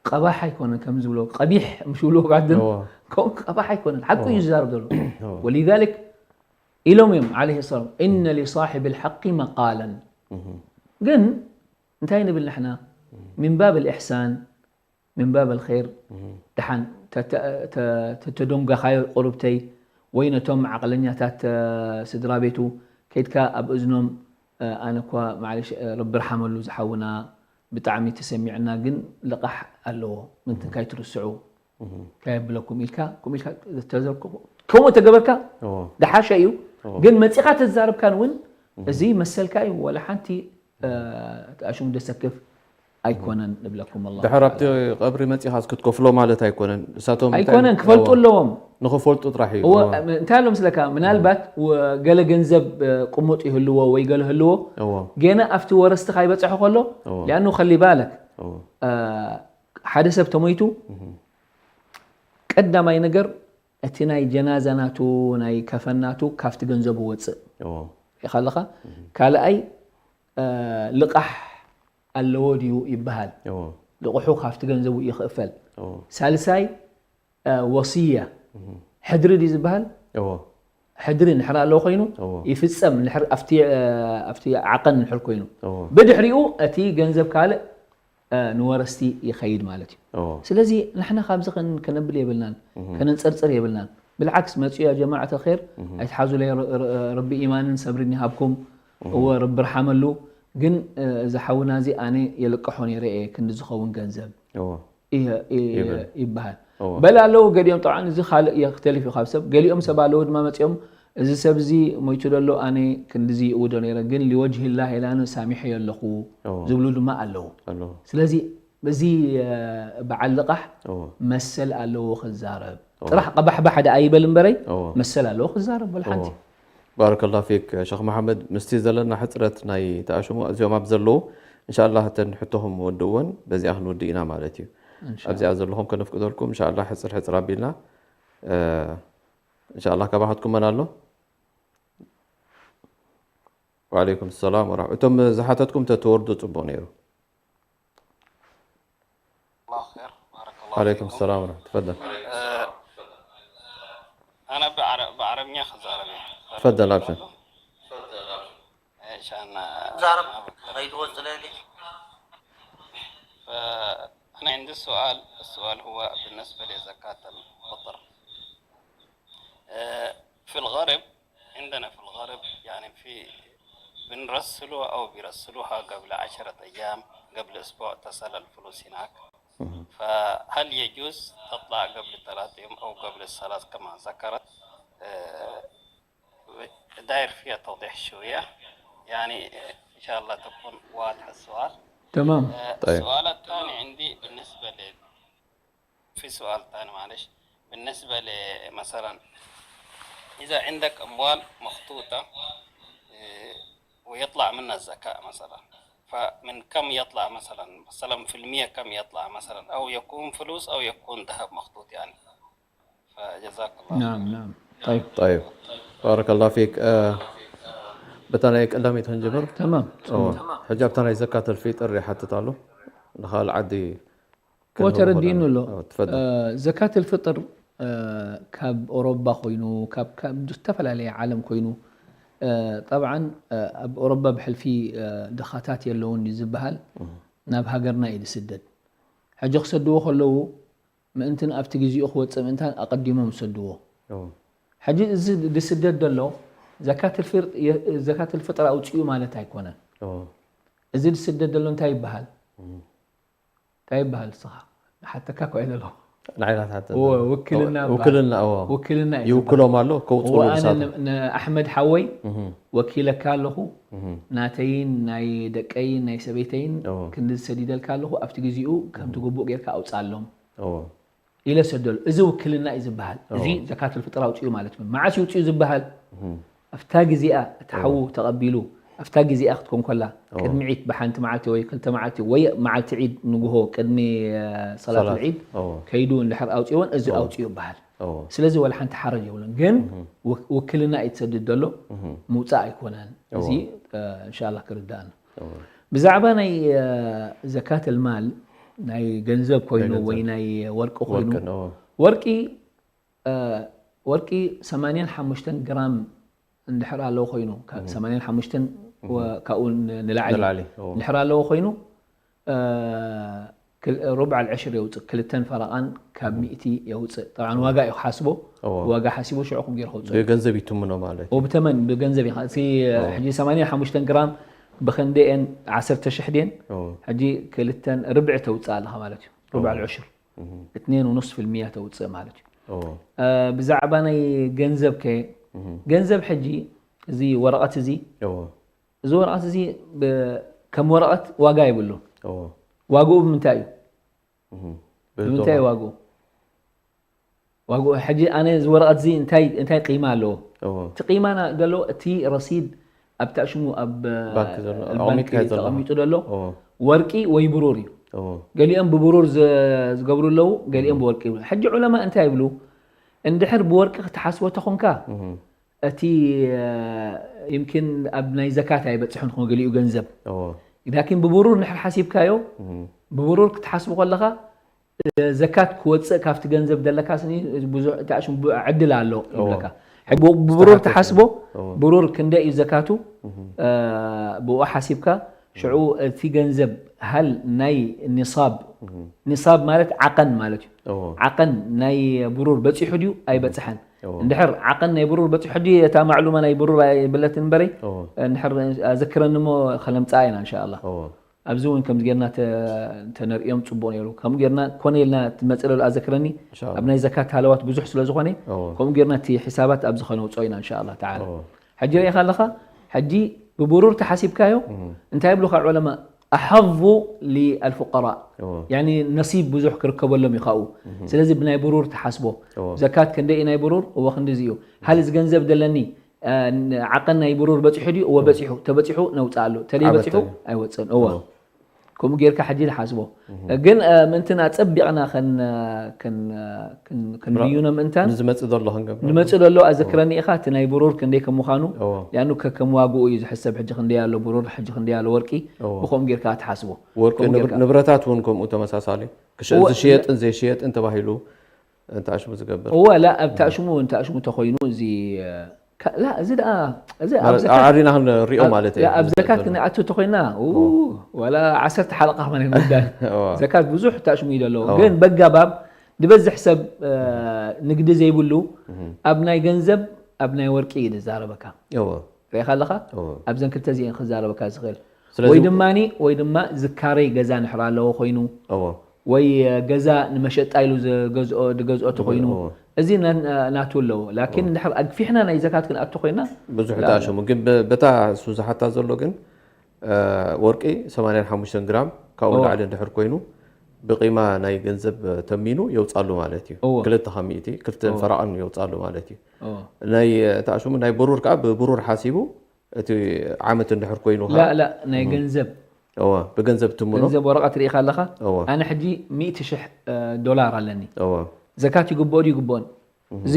ቀባሕ ኣይኮነን ከም ዝብሎ ቀቢሕ ምሽ ብሎ ባዕድን እዎ ከምኡ ቀባሕ ኣይኮነን ሓቁ እዩ ዝዛረብ ዘሎ። እዎ ወሊዛሊክ ኢሎም እዮም ዓለይሂ ሰላም እነ ሊሳሒብ ልሓቂ መቃለን። እህ ግን እንታይ ንብል ንሕና ሚን ባብ ልእሕሳን ሚን ባብ ልኸይር እህ ደሓን ተተ- ተ- ተተደንጓኻዮ ቁሩብተይ ወይ ነቶም ዓቕለኛታት እ፣ ስድራ ቤቱ ከይድካ ኣብ እዝኖም እ፣ ኣነ እኳ ማዕለሽ እ፣ ረቢ ርሓመሉ ዝሓውና ብጣዕሚ ተሰሚዕና ግን ልቓሕ ኣለዎ ምንትን ካይትርስዑ እህ ካየብለኩም ኢልካ ከምኡ ኢልካ ተዘርክቦ ከምኡ ተገበርካ እዎ ደሓሸ እዩ። እዎ ግን መፂኻ ተዛረብካን እውን እዚ መሰልካ እዩ። ወላ ሓንቲ እ፣ ኣሽሙ ደሰክፍ ኣይኮነን ንብለኩም ኣላ ድሕር ኣብቲ ቀብሪ መፂኻስ ክትከፍሎ ማለት ኣይኮነን። እሳቶም እንታይ- ኣይኮነን ክፈልጡ እዎ። ኣለዎም። ንኽፈልጡ ጥራሕ እዩ እዎ እዎ። እንታይ ኣሎ ምስለካ ምናልባት ወ- ገለ ገንዘብ እ፣ ቅሙጥ ይህልዎ ወይ ገለ ህልዎ እዎ ገና ኣብቲ ወረስቲ ካይበፅሐ ከሎ እዎ ሊኣኑ ከሊ ባለክ እዎ እ፣ ሓደ ሰብ ተሞይቱ እህ ቀዳማይ ነገር እቲ ናይ ጀናዛ ናቱ ናይ ከፈን ናቱ ካብቲ ገንዘቡ ወፅእ እዎ ኢኻ ኣለኻ። ካልኣይ እ፣ ልቓሕ ኣለዎ ድዩ ይበሃል። እዎ ልቑሑ ካብቲ ገንዘቡ ይኽፈል። እዎ ሳልሳይ እ፣ ወስያ ሕድሪ ድዩ ዝበሃል? እዎ ሕድሪ እንድሕር ኣለዎ ኮይኑ እዎ ይፍፀም። እንድሕር ኣብቲ እ፣ ኣብቲ ዓቐን እንድሕር ኮይኑ እዎ ብድሕሪኡ እቲ ገንዘብ ካልእ እ፣ ንወረስቲ ይኸይድ ማለት እዩ። እዎ ስለዚ ንሕና ካብዚ ከን- ከነብል የብልናን ከነንፀርፅር የብልናን። ብልዓክስ መፅኡ ያ ጀማዓት ኸይር ኣይትሓዙለይ። ረ- ረ- ረቢ ኢማንን ሰብርን ይሃብኩም። እወ ረቢ ርሓመሉ። ግን እ፣ እዚ ሓውና እዚ ኣነ የልቅሖ ነይረ እየ ክንዲ ዝኸውን ገንዘብ እዎ እየ- እየ- ይብል። ይበሃል እዎ በል ኣለዉ። ገሊኦም ጠብዓን እዚ ካልእ እየ ክተሊፍ እዩ ካብ ሰብ። ገሊኦም ሰብ ኣለዉ ድማ መፂኦም እዚ ሰብ እዚ ሞይቱ ደሎ ኣነ ክንድዚ ይእውዶ ነይረ ግን ሊወጅሂላህ ኢላኑ ሳሚሐዮ ኣለኹ እዎ ዝብሉ ድማ ኣለዉ። ኣለዎ ስለዚ በዚ እ፣ በዓል ልቓሕ እዎ መሰል ኣለዎ ክዛረብ። ጥራሕ ቀባሕባሕ ደ ኣይበል እምበረይ እዎ መሰል ኣለዎ ክዛረብ በል ሓንቲ። እዎ ባረከላ ፊክ ሸኽ መሓመድ። ምስቲ ዘለና ሕፅረት ናይ ተኣሽሙ እዚኦም ኣብ ዘለዉ እንሻላ እተን ሕቶኹም ወድእወን በዚኣ ክንውድእ ኢና ማለት እዩ። ኣብዚኣ ዘለኹም ከነፍቅደልኩም እንሻላ ሕፅር ሕፅር ኣቢልና እ፣ እንሻላ ካባኻትኩም መን ኣሎ? ወዓለይኩም ሰላም ወራሕመ እቶም ዝሓተትኩም ተተወርዱ ፅቡቅ ነይሩ። الله خير، بارك الله ዓለይኩም فيكم. ሰላም ወራሕመ ትፈደል آه، أنا بعر- بعربኛ ክዛረብ እየ። ትፈደል ኣብሽር عشان ዛረብ ከይትወፅእ ለሊ فأنا عندي سؤال، السؤال هو بالنسبة لزكاة الفطر. آه، في الغرب، عندنا في الغرب يعني في بنرسلوها أو بيرسلوها قبل عشرة أيام، قبل أسبوع تصل الفلوس هناك. فهل يجوز تطلع قبل ثلاث يوم أو قبل الصلاة كما ذكرت؟ آه، داير فيها توضيح شوية، يعني إن شاء الله تكون واضحة السؤال. تمام. آه، طيب. السؤال الثاني عندي بالنسبة ل في سؤال ثاني معلش، بالنسبة ل مثلا إذا عندك أموال مخطوطة، آه، ويطلع منها الزكاة مثلا، فمن كم يطلع مثلا، مثلا في المية كم يطلع مثلا، أو يكون فلوس أو يكون ذهب مخطوط يعني. فجزاك الله نعم نعم طيب طيب. بارك الله فيك. በታ ናይ ቀዳመይቲ ክንጅምር። تمام ሕጂ ኣብታ ናይ ዘካተል ፊጥር ይሓትት ኣሎ። ንኻል ዓዲ ተረዲእኒ ኣሎ። ትፈል። ዘካት ልፍጥር ካብ ኦሮባ ኮይኑ ካብ ዝተፈላለየ ዓለም ኮይኑ፣ ጠብዓን ኣብ ኦሮባ ብሕልፊ ድኻታት የለውን እዩ ዝበሃል። ናብ ሃገርና እዩ ዝስደድ። ሕጂ ክሰድዎ ከለዉ ምእንትን ኣብቲ ግዜኡ ክወፅእ ምእንታን ኣቐዲሞም ዝሰድዎ። ሕጂ እዚ ዝስደድ ዘሎ ዘካት ልፍጥር ኣውፅኡ ማለት ኣይኮነን። እዚ ዝስደድ ዘሎ እንታይ ይበሃል? እንታይ ይበሃል? ንስኻ ሓተካ እኮ እየ ዘለኹ። ንዓይና ትሓተት እወ፣ ዘለኹ። ውክልና እባ። ውክልና እዎ። ውክልና እዩ ይውክሎም ዝበሃል። ኣሎ ከውፅኡ እወ፣ ኣነ ንሳቶም። ን- ንኣሕመድ ሓወይ እህ፣ ወኪለካ ኣለኹ። እህ፣ ናተይን ናይ ደቀይን ናይ ሰበይተይን እዎ። ክንዲ ዝሰዲደልካ ኣለኹ። ኣብቲ ግዜኡ ከምቲ ግቡእ ጌርካ ኣውፅኣሎም እዎ። ኢለ ሰደሉ። እዚ ውክልና እዩ ዝበሃል። እዚ እዎ። ዘካት ልፍጥር ኣውፅኡ ማለት እዩ። መዓስ ይውፅኡ ዝበሃል? እህ፣ ኣብታ ግዜኣ እቲ ሓዉ ተቐቢሉ ኣብታ ግዜኣ ክትኮን ከላ ቅድሚ ዒድ ብሓንቲ መዓልቲ ወይ ክልተ መዓልቲ ወይ መዓልቲ ዒድ ንግሆ ቅድሚ እ፣ ሰላት ሰላት። ዒድ እዎ። ከይዱ እንድሕር ኣውፅዎን እዚ ኣውፅኡ ይበሃል። እዎ። ስለዚ ዋላ ሓንቲ ሓረጅ የብሉን። ግን ውክ- ውክልና እዩ ትሰድድ ዘሎ ምውፃእ ኣይኮነን። እዚ እ፣ እንሻላ ክርዳእና። እዎ። ብዛዕባ ናይ እ፣ ዘካት ልማል ናይ ገንዘብ ኮይኑ ገንዘብ። ወይ ናይ ወርቂ ኮይኑ ወርቅን፣ እዎ። ወርቂ እ፣ ወርቂ ሰማንያን ሓሙሽተን ግራም እንድሕር ኣለዎ ኮይኑ ካብ ሰማንያን ሓሙሽተን ወ- ካብኡ ን- ንላዕሊ ንላዕሊ፣ እዎ። እንድሕር ኣለዎ ኮይኑ እ፣ ክል- ሩብዕ ልዕሽር የውፅእ። ክልተን ፈረቓን ካብ ሚእቲ የውፅእ። ጠብዓን ዋጋ እዩ ክሓስቦ። እዎ። ዋጋ ሓሲቡ ሽዑ ኩም ገይሩ ከውፅእ። ብገንዘብ ይትምኖ ማለት እዩ። ወብተመን ብገንዘብ ኢኻ። እቲ ሕጂ ሰማንያን ሓሙሽተን ግራም ብክንደኤን ዓሰርተ ሽሕ ድየን? እዎ። ሕጂ ክልተን ርብዒ ተውፅእ ኣለኻ ማለት እዩ። ሩብዕ ልዕሽር እህ፣ እትኔን ونص في المية ተውፅእ ማለት እዩ። እዎ። እ፣ ብዛዕባ ናይ ገንዘብ ከ እህ፣ ገንዘብ ሕጂ እዚ ወረቐት እዚ እዎ። እዚ ወረቐት እዚ ብ- ከም ወረቐት ዋጋ የብሉ። እዎ። ዋግኡ ብምንታይ እዩ? እህ፣ ብምንታይ እዩ ዋግኡ? ዋግኡ ሕጂ ኣነ እዚ ወረቐት እዚ እንታይ እንታይ ቂማ ኣለዎ? እዎ። እቲ ቂማ ና- ዘሎ እቲ ረሲድ ኣብታ ሽሙ ኣብ ባንክ ዘሎ ኣብ ኣቐሚጥካዮ ባንክ ዘለኻ። ተቐሚጡ ዘሎ እዎ። ወርቂ ወይ ብሩር እዩ። እዎ። ገሊኦም ብብሩር ዘ- ዝገብሩ ኣለዉ፣ ገሊኦም ብወርቂ ይብሉ። ሕጂ ዑለማ እንታይ ይብሉ? እንድሕር ብወርቂ ክትሓስቦ ተኾንካ እህ፣ እቲ እ፣ ይምኪን ኣብ ናይ ዘካት ኣይበፅሕን ክኾን ገሊኡ ገንዘብ እዎ። ላኪን ብብሩር እንድሕር ሓሲብካዮ እህ፣ ብብሩር ክትሓስቡ ከለኻ እ፣ ዘካት ክወፅእ ካብቲ ገንዘብ ዘለካ ስኒ ብዙሕ እቲ ኣሽሙ ብ- ዕድል ኣሎ ይብለካ። ሕጂ ብ- ብብሩር ዝተሓተተ። ትሓስቦ እዎ። ብሩር ክንደይ እዩ ዘካቱ እ፣ ብኡ ሓሲብካ ሽዑ እቲ ገንዘብ ሃል ናይ ኒሳብ ኒሳብ ማለት ዓቐን ማለት እዩ። እዎ። ዓቐን ናይ ብሩር በፂሑ ድዩ ኣይበፅሐን? እዎ። እንድሕር ዓቐን ናይ ብሩር በፂሑ ሕጂ እታ ማዕሉማ ናይ ብሩር ኣይብለትን እምበረይ እዎ። እንድሕር ኣዘክረኒ እሞ ከለምፅኣ ኢና እንሻላ። እዎ። ኣብዚ እውን ከምዚ ጌርና ተ- ተነርእዮም ፅቡቅ ነይሩ። ከምኡ ጌርና ኮነ ኢልና ትመፅእ ለሉ ኣዘክረኒ እንሻላ። ኣብ ናይ ዘካት ሃለዋት ብዙሕ ስለ ዝኾነ እዎ። ከምኡ ጌርና እቲ ሒሳባት ኣብዚ ከነውፅኦ ኢና እንሻላ ተዓላ። እዎ። ሕጂ ርኢኻ ኣለኻ። ሕጂ ብብሩር ተሓሲብካዮ እንታይ ይብሉኻ ዑለማ? ኣሓቡ ልልፉቀራእ እዎ። ያኒ ነሲብ ብዙሕ ክርከበሎም እዩ ካብኡ። ስለዚ ብናይ ብሩር ተሓስቦ። እዎ። ዘካት ክንደይ እዩ ናይ ብሩር? እዎ ክንዲዚ እዩ። ሃል እዚ ገንዘብ ደለኒ እ፣ ዓቐን ናይ ብሩር በፂሑ ድዩ? እዎ በፂሑ። ተበፂሑ ነውፅኣሉ። ተለይ ዓመት በፂሑ እዩ። ኣይወፅእን። እዎ እዎ። ከምኡ ጌርካ ሕጂ ዝሓስቦ ግን እ፣ ምእንትን ኣፀቢቕና ከን- ከን- ከን- ከንብዩኖ ምእንታን ንዝመፅእ ዘሎ ክንገብር። ንመፅእ ዘሎ ኣዘክረኒ ኢኻ። እቲ ናይ ብሩር ክንደይ ከም ምዃኑ እዎ። ያኑ ከከም ዋግኡ እዩ ዝሕሰብ። ሕጂ ክንደይ ኣሎ ብሩር፣ ሕጂ ክንደይ ኣሎ ወርቂ እዎ። ብኸምኡ ጌርካ ትሓስቦ። ወርቂ ከምኡ ንብ- ጌርካ- ንብረታት እውን ከምኡ ተመሳሳሊ ክሽ- እዎ። ዝሽየጥን ዘይሽየጥን ተባሂሉ እንተኣሽሙ ዝገብር። እወ ላ ኣብ ታእሽሙ እንተኣሽሙ ተኾይኑ እዚ እ፣ ካ- ላ እዚ ደኣ እዚ ኣብ ማለት ዘካት- ኣዕሪና ክንሪኦ ኣብ- ማለት እዩ። ኣብ ዘካት ክንኣቱ ተኾይና ው፣ ዋላ ዓሰርተ ሓለቃ ኾነ ምዳን እዎ። ዘካት ብዙሕ ታሽሙ እዩ ዘለዎ እዎ። ግን በጋባብ ዝበዝሕ ሰብ እ፣ ንግዲ ዘይብሉ ኣብ ናይ ገንዘብ ኣብ ናይ ወርቂ እዩ ዝዛረበካ። እዎ። ርኢኻ ኣለኻ እዎ። ኣብዘን ክልተ እዚአን ክዛረበካ ዝኽእል ስለዚ- ወይ ድማኒ ወይ ድማ ዝካረይ ገዛ ንሕር ኣለዎ ኮይኑ እዎ። ወይ እ፣ ገዛ ንመሸጣ ኢሉ ዝገዝኦ ዝገዝኦ ተኮይኑ እዎ። እዚ ና- ናቱ ኣለዎ ላኪን እንድሕር ኣግፊሕና ናይ ዘካት ክንኣቱ ኮይና ብዙሕ ላ- ተኣሽሙ ግን ብ- በታ እሱ ዝሓታ ዘሎ ግን እ፣ ወርቂ ሰማንያን ሓሙሽተን ግራም ካብኡ እዎ። ላዕሊ እንድሕር ኮይኑ ብቂማ ናይ ገንዘብ ተሚኑ የውፃሉ ማለት እዩ። እዎ። ክልተ ካብ ሚእቲ ክልተ ፈረቓን የውፃሉ ማለት እዩ። እዎ። ናይ ተኣሽሙ ናይ ብሩር ከዓ ብብሩር ሓሲቡ እቲ ዓመት እንድሕር ኮይኑ ላ ላ ናይ ገንዘብ እወ፣ ብገንዘብ ትምኖ? ገንዘብ ወረቐት ርኢኻ ኣለኻ? እወ። ኣነ ሕጂ ሚእቲ ሽሕ፣ እ፣ ዶላር ኣለኒ። እወ። ዘካት ይግብኦ ድዩ ይግብኦን? እዚ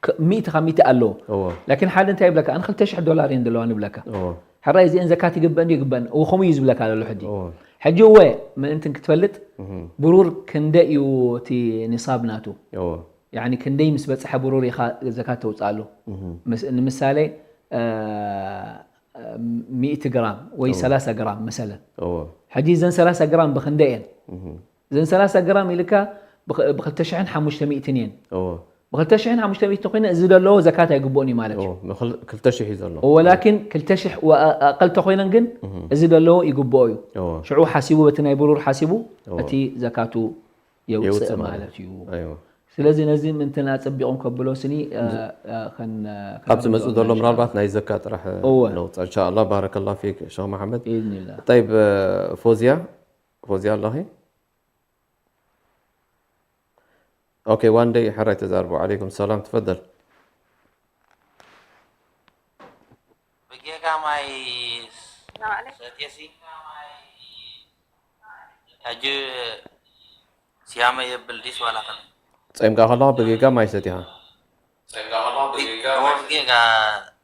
ከ-፣ ሚእቲ ካብ ሚእቲ ኣለዎ። እወ። ላኪን ሓደ እንታይ ይብለካ? ኣነ ክልተ ሽሕ ዶላር እየን ዘለዋ ንብለካ። እወ። ሕራይ እዚአን ዘካት ይግበአን ድዩ ይግበአን? እወ፣ ከምኡ እዩ ዝብለካ ዘሎ ሕጂ። እወ። ሕጂ እወ፣ ምእንትን ክትፈልጥ፣ እህ። ብሩር ክንደይ እዩ እቲ ኒሳብ ናቱ? እወ። ያኒ ክንደይ ምስ በጽሐ ብሩር ኢኻ ዘካት ተውጽኣሉ? እህ። ምስ-፣ ንምሳሌ፣ እ፣ ሚእቲ ግራም ወይ እወ። ሰላሳ ግራም መሰለን። እወ። ሕጂ እዘን ሰላሳ ግራም ብክንደይ እየን? እህ። እዘን ሰላሳ ግራም ኢልካ ብኽ-፣ ብክልተ ሽሕን ሓሙሽተ ሚእትን እየን። እወ። ብክልተ ሽሕን ሓሙሽተ ሚእትን ኮይነ እዚ ዘለዎ ዘካት ኣይግብኦን እዩ ማለት እዩ። እወ፣ ምኽል-፣ ክልተ ሽሕ እዩ ዘሎ። እወ፣ ላኪን ክልተ ሽሕ ወ-፣ ኣ-፣ ኣቐል ተኮይነን ግን እህ። እዚ ዘለዎ ይግብኦ እዩ። እወ። ሽዑ ሓሲቡ በቲ ናይ ብሩር ሓሲቡ እወ። እቲ ዘካቱ የውፅእ የውፅእ ማለት ማለት እዩ። ኣይወ። ስለዚ ነዚ ምንትን ኣጸቢቖም ከብሎ ስኒ፣ እ፣ እ፣ ከን-፣ ኣብዚ መጽኡ ከነረድኦ ዘሎ ኢና ምናልባት ኢንሻኣላህ። ናይ ዘካ ጥራሕ እወ። ነውፅእ። ኢንሻኣላህ፣ ባረከላህ ፊክ ሸኽ መሓመድ። ብኢዝኒላህ። ጠይብ፣ እ፣ ፎዝያ፣ ፎዝያ ኣለኺ? ኦኬ፣ ዋን ደይ ሕራይ ተዛርቡ። ዓለይኩም ሰላም፣ ትፈደል። ብጌጋ ማይ ሰላም ዓለይኩም። ሰትየሲ? ሕጂ ስያመ የብል ዲስ ዋላ ከመይ? ጸሚምካ ከለኻ ብጌጋ ማይ ሰቲኻ? ብጌጋ